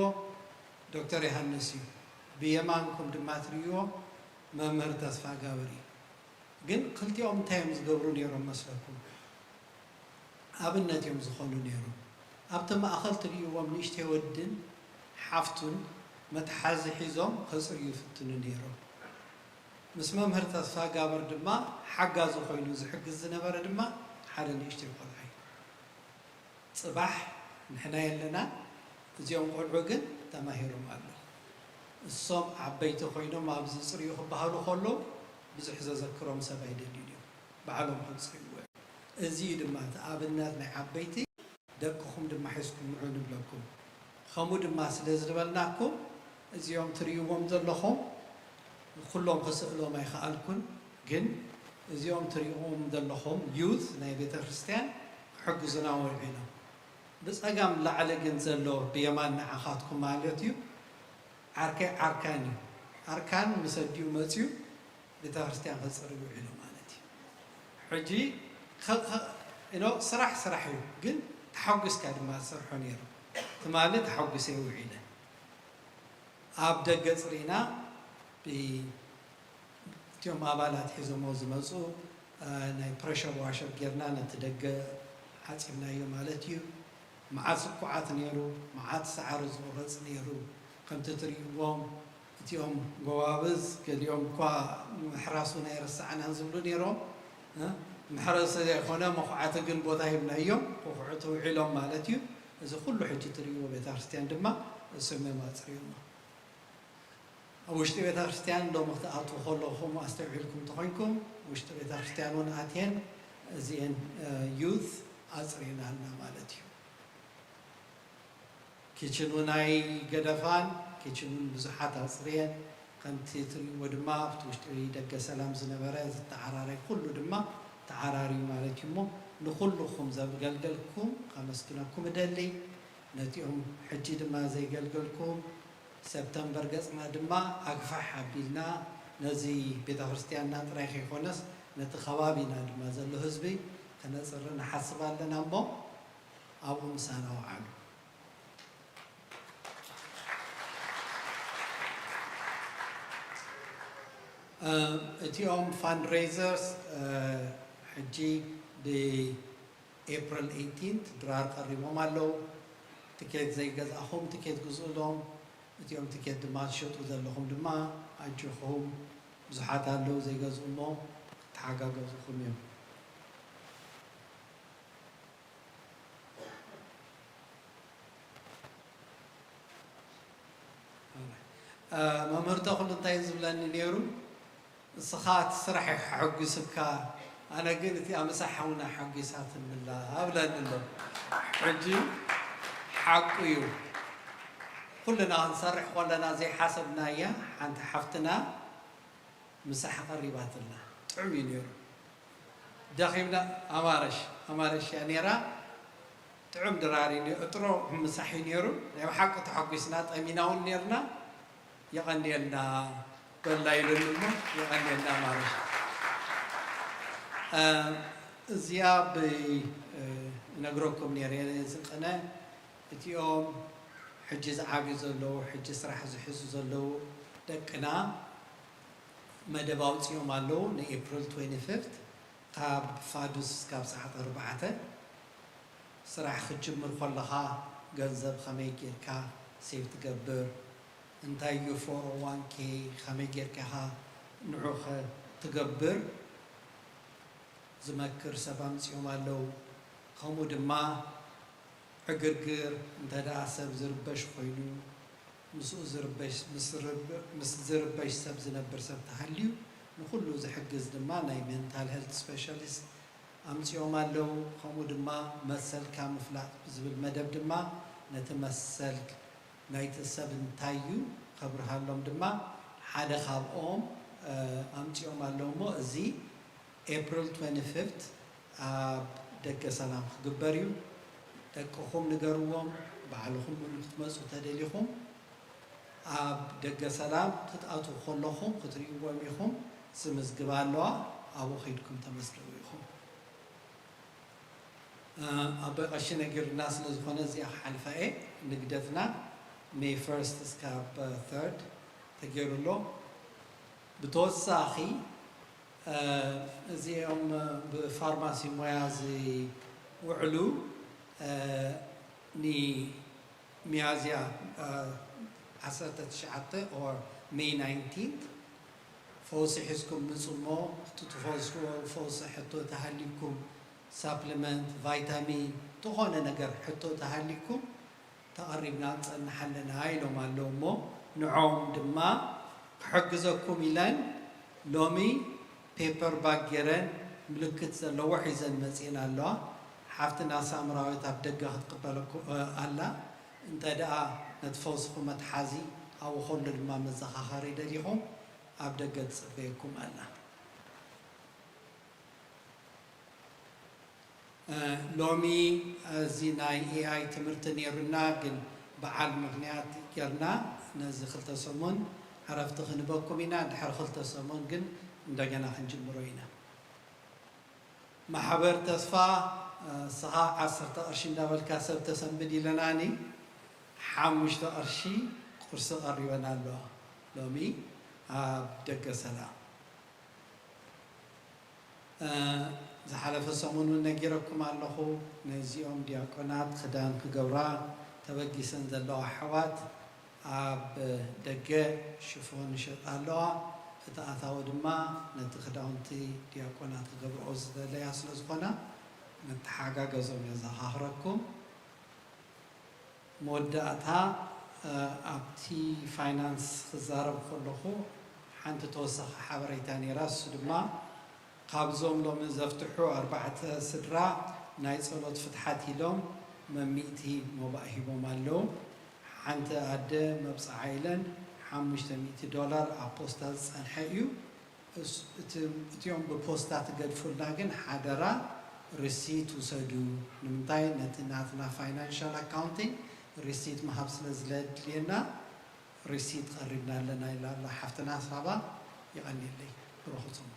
ዶክተር ዮሃንስ እዩ። ብየማንኩም ድማ ትርእይዎ መምህር ተስፋጋብር እዩ። ግን ክልቲኦም እንታይ እዮም ዝገብሩ ነይሮም መስለኩም? ኣብነት እዮም ዝኾኑ ነይሮም። ኣብቲ ማእኸል ትርእይዎም ንእሽተይ ወድን ሓፍቱን መትሓዚ ሒዞም ከጽርዩ ይፍትኑ ነይሮም። ምስ መምህር ተስፋጋብር ድማ ሓጋዚ ኮይኑ ዝሕግዝ ዝነበረ ድማ ሓደ ንእሽተይ ቆልዓ እዩ። ጽባሕ ንሕና የለናን፣ እዚኦም ቆልዑ ግን ተማሂሮም ኣለዉ። እሶም ዓበይቲ ኮይኖም ኣብዚ ጽርዩ ክበሃሉ ከለዉ ብዙሕ ዘዘክሮም ሰብ ኣይደልዩን እዮም። ባዕሎም ከጽርይዎ እዮም። እዚ እዩ ድማ እቲ ኣብነት ናይ ዓበይቲ፣ ደቅኹም ድማ ሒዝኩም ንዑ ንብለኩም። ከምኡ ድማ ስለ ዝበልናኩም እዚኦም ትርእይዎም ዘለኹም ኩሎም ክስእሎም ኣይከኣልኩን፣ ግን እዚኦም ትርእይዎም ዘለኹም ዩዝ ናይ ቤተ ክርስቲያን ክሕግዙና ውዒሎም። ብጸጋም ላዕሊ ግን ዘሎ ብየማን ንዓኻትኩም ማለት እዩ። ዓርከይ ኣርካን እዩ። ኣርካን ምስ ኣዲኡ መጺኡ ቤተ ክርስቲያን ከጽሪ ውዒሉ ማለት እዩ። ሕጂ ኸ-፣ ኸ-፣ ኢኖ ስራሕ ስራሕ እዩ፣ ግን ተሓጒስካ ድማ ዝሰርሖ ነይሩ። ትማሊ ተሓጒሰ ውዒለ። ኣብ ደገ ጽሪና ብ-፣ እቲኦም ኣባላት ሒዞሞ ዝመጹ፣ እ፣ ናይ ፕረሸር ዋሸር ጌርና ነቲ ደገ ሓጺብናዮ ማለት እዩ። መዓት ስኩዓት ነይሩ፣ መዓት ሳዕሪ ዝቑረጽ ነይሩ። ከምቲ ትርእይዎም እቲኦም ጎባብዝ፣ ገሊኦም እኳ ምሕራስ እውን ኣይረሳዕናን ዝብሉ ነይሮም። እ፣ መሕረሲ ዘይኮነ መኹዓቲ ግን ቦታ ሂብናዮም፣ ክኹዕቱ ውዒሎም ማለት እዩ። እዚ ኩሉ ሕጂ ትርእይዎ ቤተ ክርስቲያን ድማ እሶም እዮም ኣጽርዮሞ። ኣብ ውሽጢ ቤተ ክርስቲያን ሎሚ ክትኣትዉ ከለኹም ኣስተውዒልኩም እንተኾይንኩም፣ ውሽጢ ቤተ ክርስቲያን እውን ኣትየን እዚኤን፣ እ፣ ዩዝ ኣጽሪናልና ማለት እዩ። ኪችን እውን ኣይገደፋን፣ ኪችን እውን ብዙሓት ኣፅርየን። ከምቲ ትርእይዎ ድማ ኣብቲ ውሽጢ ደገ ሰላም ዝነበረ ዝተዓራረየ ኩሉ ድማ ተዓራርዩ ማለት እዩ። እሞ ንኹልኹም ዘገልገልኩም ከመስግነኩም እደሊ። ነቲኦም ሕጂ ድማ ዘይገልገልኩም ሰፕተምበር ገፅና ድማ ኣግፋሕ ኣቢልና ነዚ ቤተ ክርስቲያንና ጥራይ ከይኮነስ ነቲ ከባቢና ድማ ዘሎ ህዝቢ ከነፅሪ ንሓስብ ኣለና። እሞ ኣብኡ ምሳና ውዓሉ። እም፣ እቲኦም ፋንድሬዘርስ፣ እ፣ ሕጂ ብኤፕሪል ኤይቲንት ድራር ቀሪቦም ኣለዉ። ትኬት ዘይገዛእኹም ትኬት ግዝኡሎም። እቲኦም ትኬት ድማ ትሸጡ ዘለኹም ድማ ኣጆኹም፣ ብዙሓት ኣለዉ ዘይገዝኡ እሞ ክተሓጋገዙኹም እዮም። እ፣ መምህር ተኽሉ እንታይ እዩ ዝብለኒ ነይሩ? "ንስኻ እቲ ስራሕ እዩ ከሐጉስካ፣ ኣነ ግን እቲኣ ምሳሕ እውን ኣሐጒሳትኒ ኣላ" እብለኒ ኣሎ። ሕጂ ሓቁ እዩ። ኩልና ክንሰርሕ ከለና ዘይሓሰብናያ ሓንቲ ሓፍትና ምሳሕ ቀሪባትልና። ጥዑም እዩ ነይሩ። ደኺምና፣ ኣማረሽ፣ ኣማረሽ እያ ነይራ። ጥዑም ድራር እዩ ነይሩ። እጥሮ ምሳሕ እዩ ነይሩ። ናይ ብሓቂ ተሓጒስና፣ ጠሚና እውን ነይርና። "የቐንየልና" በላ ኢሉኒ እሞ፣ የቐንየልና ኣማረሽ። እ፣ እዚኣ ብ-፣ እ፣ እነግረኩም ነይረ፣ እዚ ቅነ እቲኦም ሕጂ ዝዓብዩ ዘለዉ፣ ሕጂ ስራሕ ዝሕዙ ዘለዉ ደቅና መደብ ኣውጺኦም ኣለዉ። ንኤፕሪል ትዌንቲ ፊፍት ካብ ፋዱስ ካብ ሰዓት ኣርባዕተ ስራሕ ክትጅምር ከለኻ ገንዘብ ከመይ ጌርካ ሴቭ ትገብር፣ እንታይ እዩ ፎር ኦ ዋን ኬ፣ ከመይ ጌርካ ኢኻ ንዑ ከ ትገብር ዝመክር ሰብ ኣምጺኦም ኣለዉ። ከምኡ ድማ ዕግርግር እንተ ደኣ ሰብ ዝርበሽ ኮይኑ፣ ምስኡ ዝርበሽ፣ ምስ ርብ-፣ ምስ ዝርበሽ ሰብ ዝነብር ሰብ ተሃልዩ፣ ንኹሉ ዝሕግዝ ድማ ናይ ሜንታል ሄልት ስፔሻሊስት ኣምጺኦም ኣለዉ። ከምኡ ድማ መሰልካ ምፍላጥ ብዝብል መደብ ድማ ነቲ መሰል ናይቲ ሰብ እንታይ እዩ ከብርሃሎም ድማ ሓደ ካብኦም፣ እ፣ ኣምጺኦም ኣለዉ። እሞ እዚ ኤፕሪል ትዌንቲ ፊፍት ኣብ ደገ ሰላም ክግበር እዩ። ደቅኹም ንገርዎም፣ ባዕልኹም እውን ክትመጹ ተደሊኹም ኣብ ደገ ሰላም ክትኣትዉ ከለኹም ክትርእይዎም ኢኹም። ዝምዝግባ ኣለዋ፣ ኣብኡ ከይድኩም ተመዝገቡ ኢኹም። እ፣ ኣቦይ ቀሺ ነጊሩና ስለ ዝኾነ እዚኣ ክሓልፋ እየ። ንግደትና ሜይ ፈርስት እስካብ ተርድ ተገይሩ ኣሎ። ብተወሳኺ፣ እ፣ እዚኦም ብፋርማሲ ሞያ ዝውዕሉ፣ እ፣ ንሚያዝያ፣ እ፣ ዓሰርተ ትሽዓተ or ሜይ ናይንቲንት ፈውሲ ሒዝኩም ምጹ እሞ፣ እቲ ትፈውስዎ ፈውሲ ሕቶ ተሃሊኩም፣ ሳፕሊመንት፣ ቫይታሚን፣ ዝኾነ ነገር ሕቶ ተሃሊኩም፣ ተቐሪብና ንጸንሕ ኣለና ኢሎም ኣለዉ እሞ፣ ንዖም ድማ ክሕግዘኩም ኢለን ሎሚ ፔፐር ባግ ገይረን ምልክት ዘለዎ ሒዘን መጺኤን ኣለዋ። ሓፍትና ሳምራዊት ኣብ ደገ ክትቅበለኩ-፣ እ፣ ኣላ። እንተ ደኣ ነቲ ፈውስኹም መትሓዚ፣ ኣብኡ ከሎ ድማ መዘኻኸሪ ደሊኹም፣ ኣብ ደገ ትጽበየኩም ኣላ። እ፣ ሎሚ እዚ ናይ ኤ ኣይ ትምህርቲ ነይሩና፣ ግን በዓል ምኽንያት ጌርና ነዚ ክልተ ሰሙን ዕረፍቲ ክንበኩም ኢና። ድሕሪ ክልተ ሰሙን ግን እንደገና ክንጅምሮ ኢና። ማሕበር ተስፋ፣ እ፣ እስኻ ዓሰርተ ቅርሺ እንዳበልካ ሰብ ተሰንብድ ኢለናኒ፣ ሓሙሽተ ቅርሺ ቁርሲ ቀሪበን ኣለዋ ሎሚ ኣብ ደገ ሰላም። እ፣ ዝሓለፈ ሰሙን እውን ነጊረኩም ኣለኹ። ነዚኦም ዲያቆናት ክዳን ክገብራ ተበጊሰን ዘለዋ ኣሕዋት ኣብ ደገ ሽፎን ይሸጣ ኣለዋ። እቲ ኣታዊ ድማ ነቲ ክዳውንቲ ዲያቆናት ክገብርኦ ዝደለያ ስለ ዝኾና ንተሓጋገዞም የዘኻኽረኩም። መወዳእታ፣ እ፣ ኣብቲ ፋይናንስ ክዛረብ ከለኹ ሓንቲ ተወሳኺ ሓበሬታ ነይራ። እሱ ድማ ካብዞም ሎሚ ዘፍትሑ ኣርባዕተ ስድራ ናይ ጸሎት ፍትሓት ኢሎም መሚእቲ ሞባእ ሂቦም ኣለዉ። ሓንቲ ኣደ መብፅዓ ኢለን ሓሙሽተ ሚእቲ ዶላር ኣብ ፖስታ ዝፀንሐ እዩ። እስ-፣ እቲ-፣ እቲኦም ብፖስታ ትገድፉልና ግን ሓደራ ሪሲት ውሰዱ። ንምንታይ? ነቲ ናትና ፋይናንሻል ኣካውንቲንግ ሪሲት ምሃብ ስለ ዝለድልየና ሪሲት ቀሪብና ኣለና ኢላ ኣላ ሓፍትና ሳባ። የቐንየለይ። ብሩኽ ጽምዋ።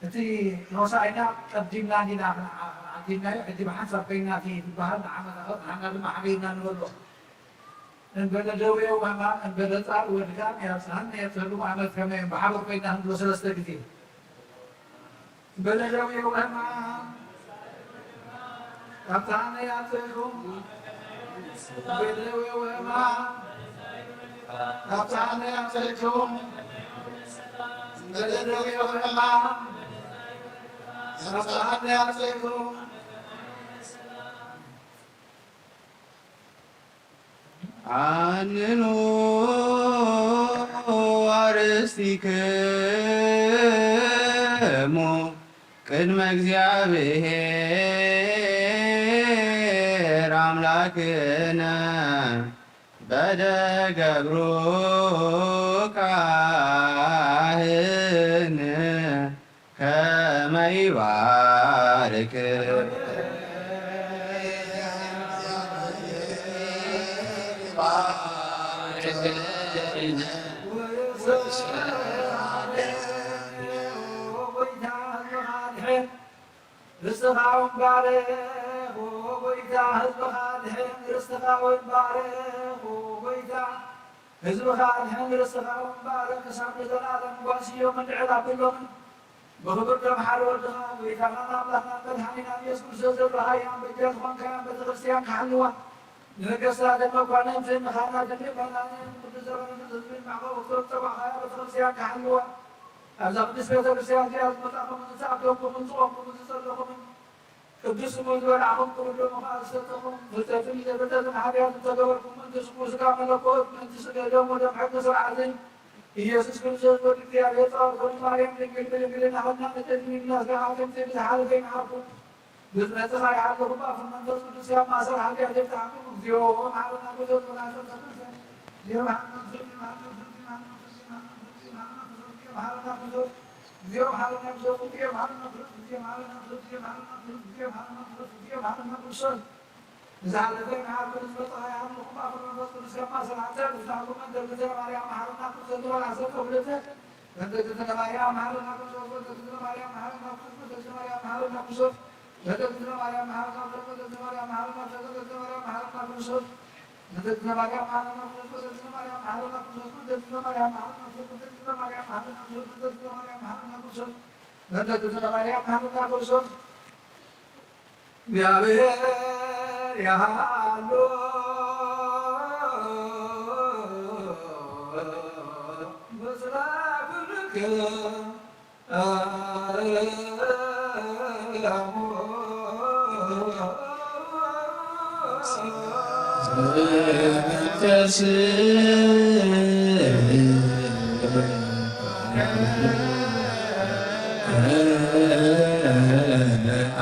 እቲ ሆሳዕና ቀዲምና እንዲና ዓዲምናዮ፣ ሕጂ ብሓንሳብ ኮይና እቲ ዝበሃል ንዓመታ፣ ንዓና ድማ ሓቢርና ንበሎ። እንበለ ደዌ ወሕማም፣ እንበለ ጻር ወድካም፣ ያብጽሐነ፣ ያብጽሐኩም ዓመት ከመ እዮም ብሓባር ኮይና ክንብሎ ሰለስተ ግዜ። እንበለ ደዌ ወሕማም፣ ያብጽሐነ፣ ያብጽሐኩም። እንበለ ደዌ ወሕማም፣ ያብጽሐነ፣ ያብጽሐኩም። እንበለ ደዌ ወሕማም፣ ያብጽሐነ፣ ያብጽሐኩም። ኣንኑ ኣርእስቲክሙ ቅድመ እግዚኣብሔር ኣምላክነ በደ ገብሩ ካህን ከመ ይባርክ። ርስትኻ እውን ባርኽ ጎይታ፣ ህዝብኻ ድሕን ርስትኻ እውን ባርኽ ጎይታ። ህዝብኻ ኣድሕን፣ ርእስኻ እውን ባርኽ፣ ክሳብ ንዘለኣለም ጓስዮምን ልዕል ኣብሎምን። ብኽብር ደም ሓደ ወድኻ፣ ጎይታናን ኣምላኽናን መድሓኒናን ኢየሱስ ክርስቶስ፣ ዘለኻያን በጃ ዝኾንካያን ቤተ ክርስቲያን ክሓልዋ፣ ንነገስታትን መኳንንትን ንኻህናትን ምእመናንን ቅዱስ ዘበነ ህዝብን ማዕበ ወፍቅር ዝጸዋዕኻያ ቤተ ክርስቲያን ክሓልዋ፣ ኣብዛ ቅድስት ቤተ ክርስቲያን እዚኣ ዝመጻእኩምን ዝተኣከብኩምን ዝቖምኩምን ዝጸለኹምን፣ ቅዱስ ስሙ ዝበላዕኹም፣ ክቡር ደሙ ኸኣ ዝሰተኹም፣ ፍልጠትን ዘይፍልጠትን ሓጢኣት ዝተገበርኩም፣ ምእንቲ ስሙ ስጋ መለኮት፣ ምእንቲ ስጋ ደሙ ደም ሕጊ ስርዓትን፣ ኢየሱስ ክርስቶስ ወዲ እግዚኣብሔር፣ ጸባኦት ወዲ ማርያም ድንግል ብድንግልና ኸና፣ ንቅድሚ እናስጋ ሓፍንቲ ብዝሓለፈ ይምሓርኩም፣ ብዝመጽእ ኸኣ ይሓልኹም፣ ብኣፉን መንፈስ ቅዱስ ካብ ማእሰር ሓጢኣት ይፍታሕኩም። እግዚኦ መሓረና ክርስቶስ ወናሰብ ተኩልሰ፣ ይርሃም መንሱት፣ ይርሃም መንሱት፣ ይርሃም መንሱት። እግዚኦ መሐረነ ክርስቶስ፣ እግዚኦ መሐረነ ክርስቶስ፣ እግዚኦ መሐረነ ክርስቶስ፣ እግዚኦ መሐረነ ክርስቶስ፣ እግዚኦ መሐረነ ክርስቶስ፣ እግዚኦ መሐረነ ክርስቶስ። ንዝሓለፈ ይምሓር፣ ንዝመጸ ይሓልኹም፣ ኣቡነ መንፈስ ቅዱስ ከማ ሰላምታ ንዝተሃልኩም፣ እንተ እግዝእትነ ማርያም መሓረና ክርስቶስ፣ ተባል ዓሰርተ ክልተ፣ እንተ እግዝእትነ ማርያም መሓረና ክርስቶስ፣ እንተ እግዝእትነ ማርያም መሓረና ክርስቶስ፣ እንተ እግዝእትነ ማርያም መሓረና ክርስቶስ፣ እንተ እግዝእትነ ማርያም መሓረና ክርስቶስ፣ እንተ እግዝእትነ ማርያም መሓረና ክርስቶስ፣ እንተ እግዝእትነ ማርያም መሓረና ክርስቶስ፣ እንተ እግዝእትነ ማርያም መሓረና ክርስቶስ፣ እንተ እግዝእትነ ማርያም መሓረና ክርስቶስ፣ እንተ እግዝእትነ ማርያም መሓረና ክርስቶስ፣ እንተ እግዝእትነ ማርያም መሓረና ክርስቶስ፣ እንተ እግዝእትነ ማርያም መሓረና ክርስቶስ። እግዚኣብሔር ያሃሎ ምስለ ኩልክሙ።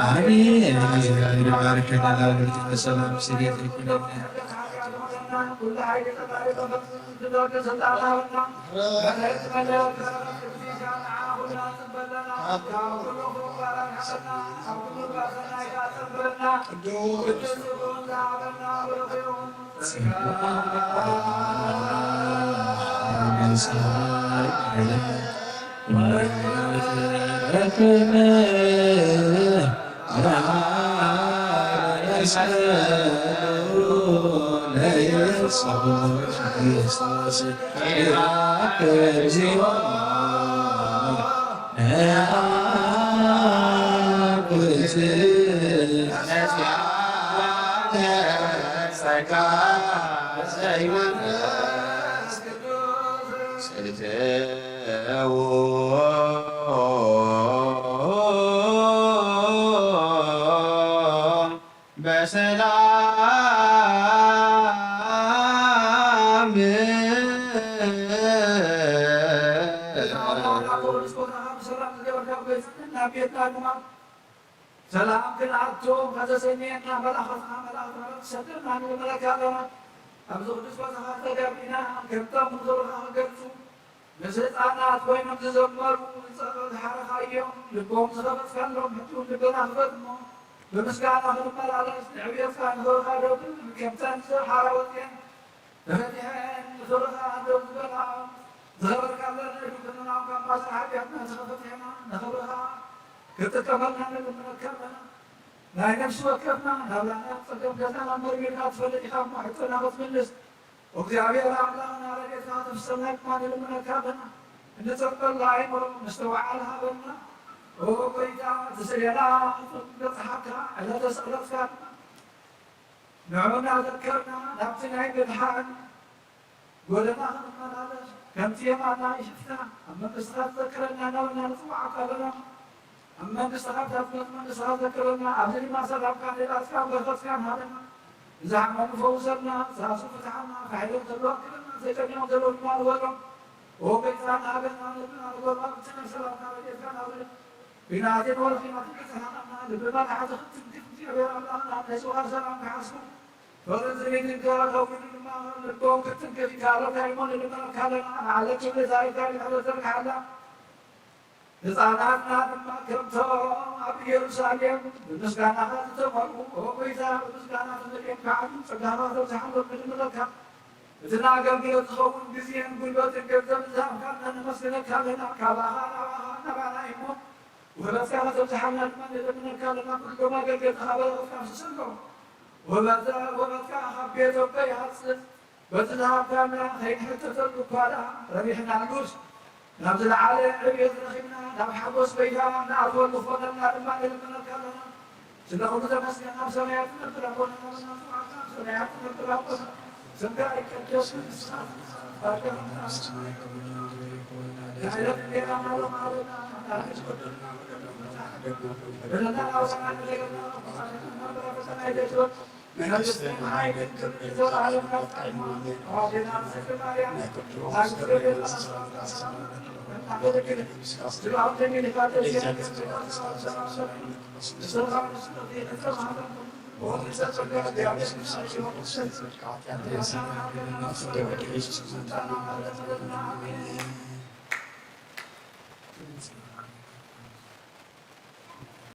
አሜን። እግዚአብሔር ይባርክና። ለአገልግሎት በሰላም ስደት ይኩነን። ሰላም። ሰላም ክንኣቱ ከተሰንየና መልኣኸትካ መልኣኽ ምሕረት ትሰደልና ንብለካ ኣለና። ኣብዚ ቅዱስ ቦታኻ ተጋቢእና ከምቶም ንኽብርኻ ክገልጹ ምስ ህፃናት ኮይኖም ዝዘመሩ ዝፀበ ዝሓረኻ እዮም። ልቦም ዝኸፈትካሎም ሕጂ እውን ልበና ክፈት እሞ ብምስጋና ክንመላለስ ንዕብየትካ ንኽብርኻ ዶ ክንብል ከምተን ዝሓራ ወፅየን ተፈቲሐን ንኽብርኻ ደው ዝበላ ዝኸበርካለን እዱ ክንናም ካብ ማእሰር ሓጢኣትና ዝተፈትሐና ንኽብርኻ ክትጥቀመልና ንልምነካ ኣለና። ናይ ነፍሲ ወከፍና ናብራና ጸገም ገዛና መርሚርካ ትፈልጥ ኢኻ እሞ ሕቶና ክትምልስ እግዚኣብሔር ኣምላኽና ረድኤትካ ክትፍሰልና ድማ ንልምነካ ኣለና። እንጸልመላ ኣእምሮ ምስትውዓል ሃበና። ኦ ጐይታ እቲ ስሌላ ቅጽበት መጽሓፍካ ዕለተ ስቕለትካ ድማ ንዑና ዘከርና ናብቲ ናይ ምድሓን ጎደና ክንመላለስ ከምቲ የማና ይሽፍታ ኣብ መንግስትኻ ትዘክረና እናበልና ንጽውዓካ ኣለና። ኣብ መንግስትኻ እታ ትመጽእ መንግስትኻ ዘክረና ኣብዚ ድማ ሰላምካ ንላትካ በረኸትካ ንሃበና። ዝሓመሙ ፈውሰልና፣ ዝሃስዩ ፍትሓና፣ ፋሒሎም ዘለዉ ኣክለና፣ ተጨኒቖም ዘለዉ ድማ ንበሎም። ኦ ጎይታ ንሃበና ንልብና ንጎልባ ብትነ ሰላምካ ረድኤትካ ናብልን ኲናትን ወልኺናትን ክተሃናና ልብና ንሓቲ ክትትንክፍ እግዚኣብሔር ኣምላኽና ነዚ ሰላም ክሓስቡ ፍቕርን ስኒትን ከረኸብሉ ድማ ልቦም ክትንክፍ ይካለካ እሞ ንልመነካ ኣለና። ንዓለም ክብሪ ታሪካ ይሕሎ ዘርግሓላ። ህፃናትና ድማ ከምቶም ኣብ ኢየሩሳሌም ብምስጋናኻ ዝተመልኡ ኦ ጎይታ ብምስጋና ተመልኦም ክዓብዩ ጸጋኻ ተብዝሓሎም ንልምነካ። እቲ ንኣገልግሎት ዝኸውን ግዜን ጉልበትን ገንዘብን ዝሃብካና ነመስግነካ ኣለና። ካባኻ ናባኻ ናባና እሞ ውህበትካ ከተብዝሓልና ድማ ንልምነካ ኣለና። ኩሎም ኣገልገልትኻ በረኸትካ ኣፍስሰሎም። ውህበተ ውህበትካ ካብ ቤቶም ከይሃጽጽ በቲ ዝሃብካና ከይንሕተተሉ እኳ ደኣ ረቢሕናሉስ ናብ ዝለዓለ ዕብየት ረኺብና ናብ ሓጎስ በይታ ንኣትወሉ ክኾነልና ድማ ንልምነካ ኣለና። ስለ ኩሉ ተመስገን። ኣብ ሰማያት ትነብር ኣቦና፣ ኣብ ሰማያት ትነብር ኣቦና፣ ስምካ ይቀደስ፣ መንግስትኻ ትምጻእ፣ ፈቃድካ ኣብ ሰማይ ከምኡ እውን ኣብ ምድሪ ትኹን። ናዕለት እንጌራና ሎማዕለትና ሃበና፣ በደልና በደልና በደልና በደልና መንግስትን ኃይልን ክብርን ዘለዓለም ናትካ እዩ። ኣሜን። ናይ ቅዱስ ገብርኤል ሰላምታ ሰላም እልክልኪ፣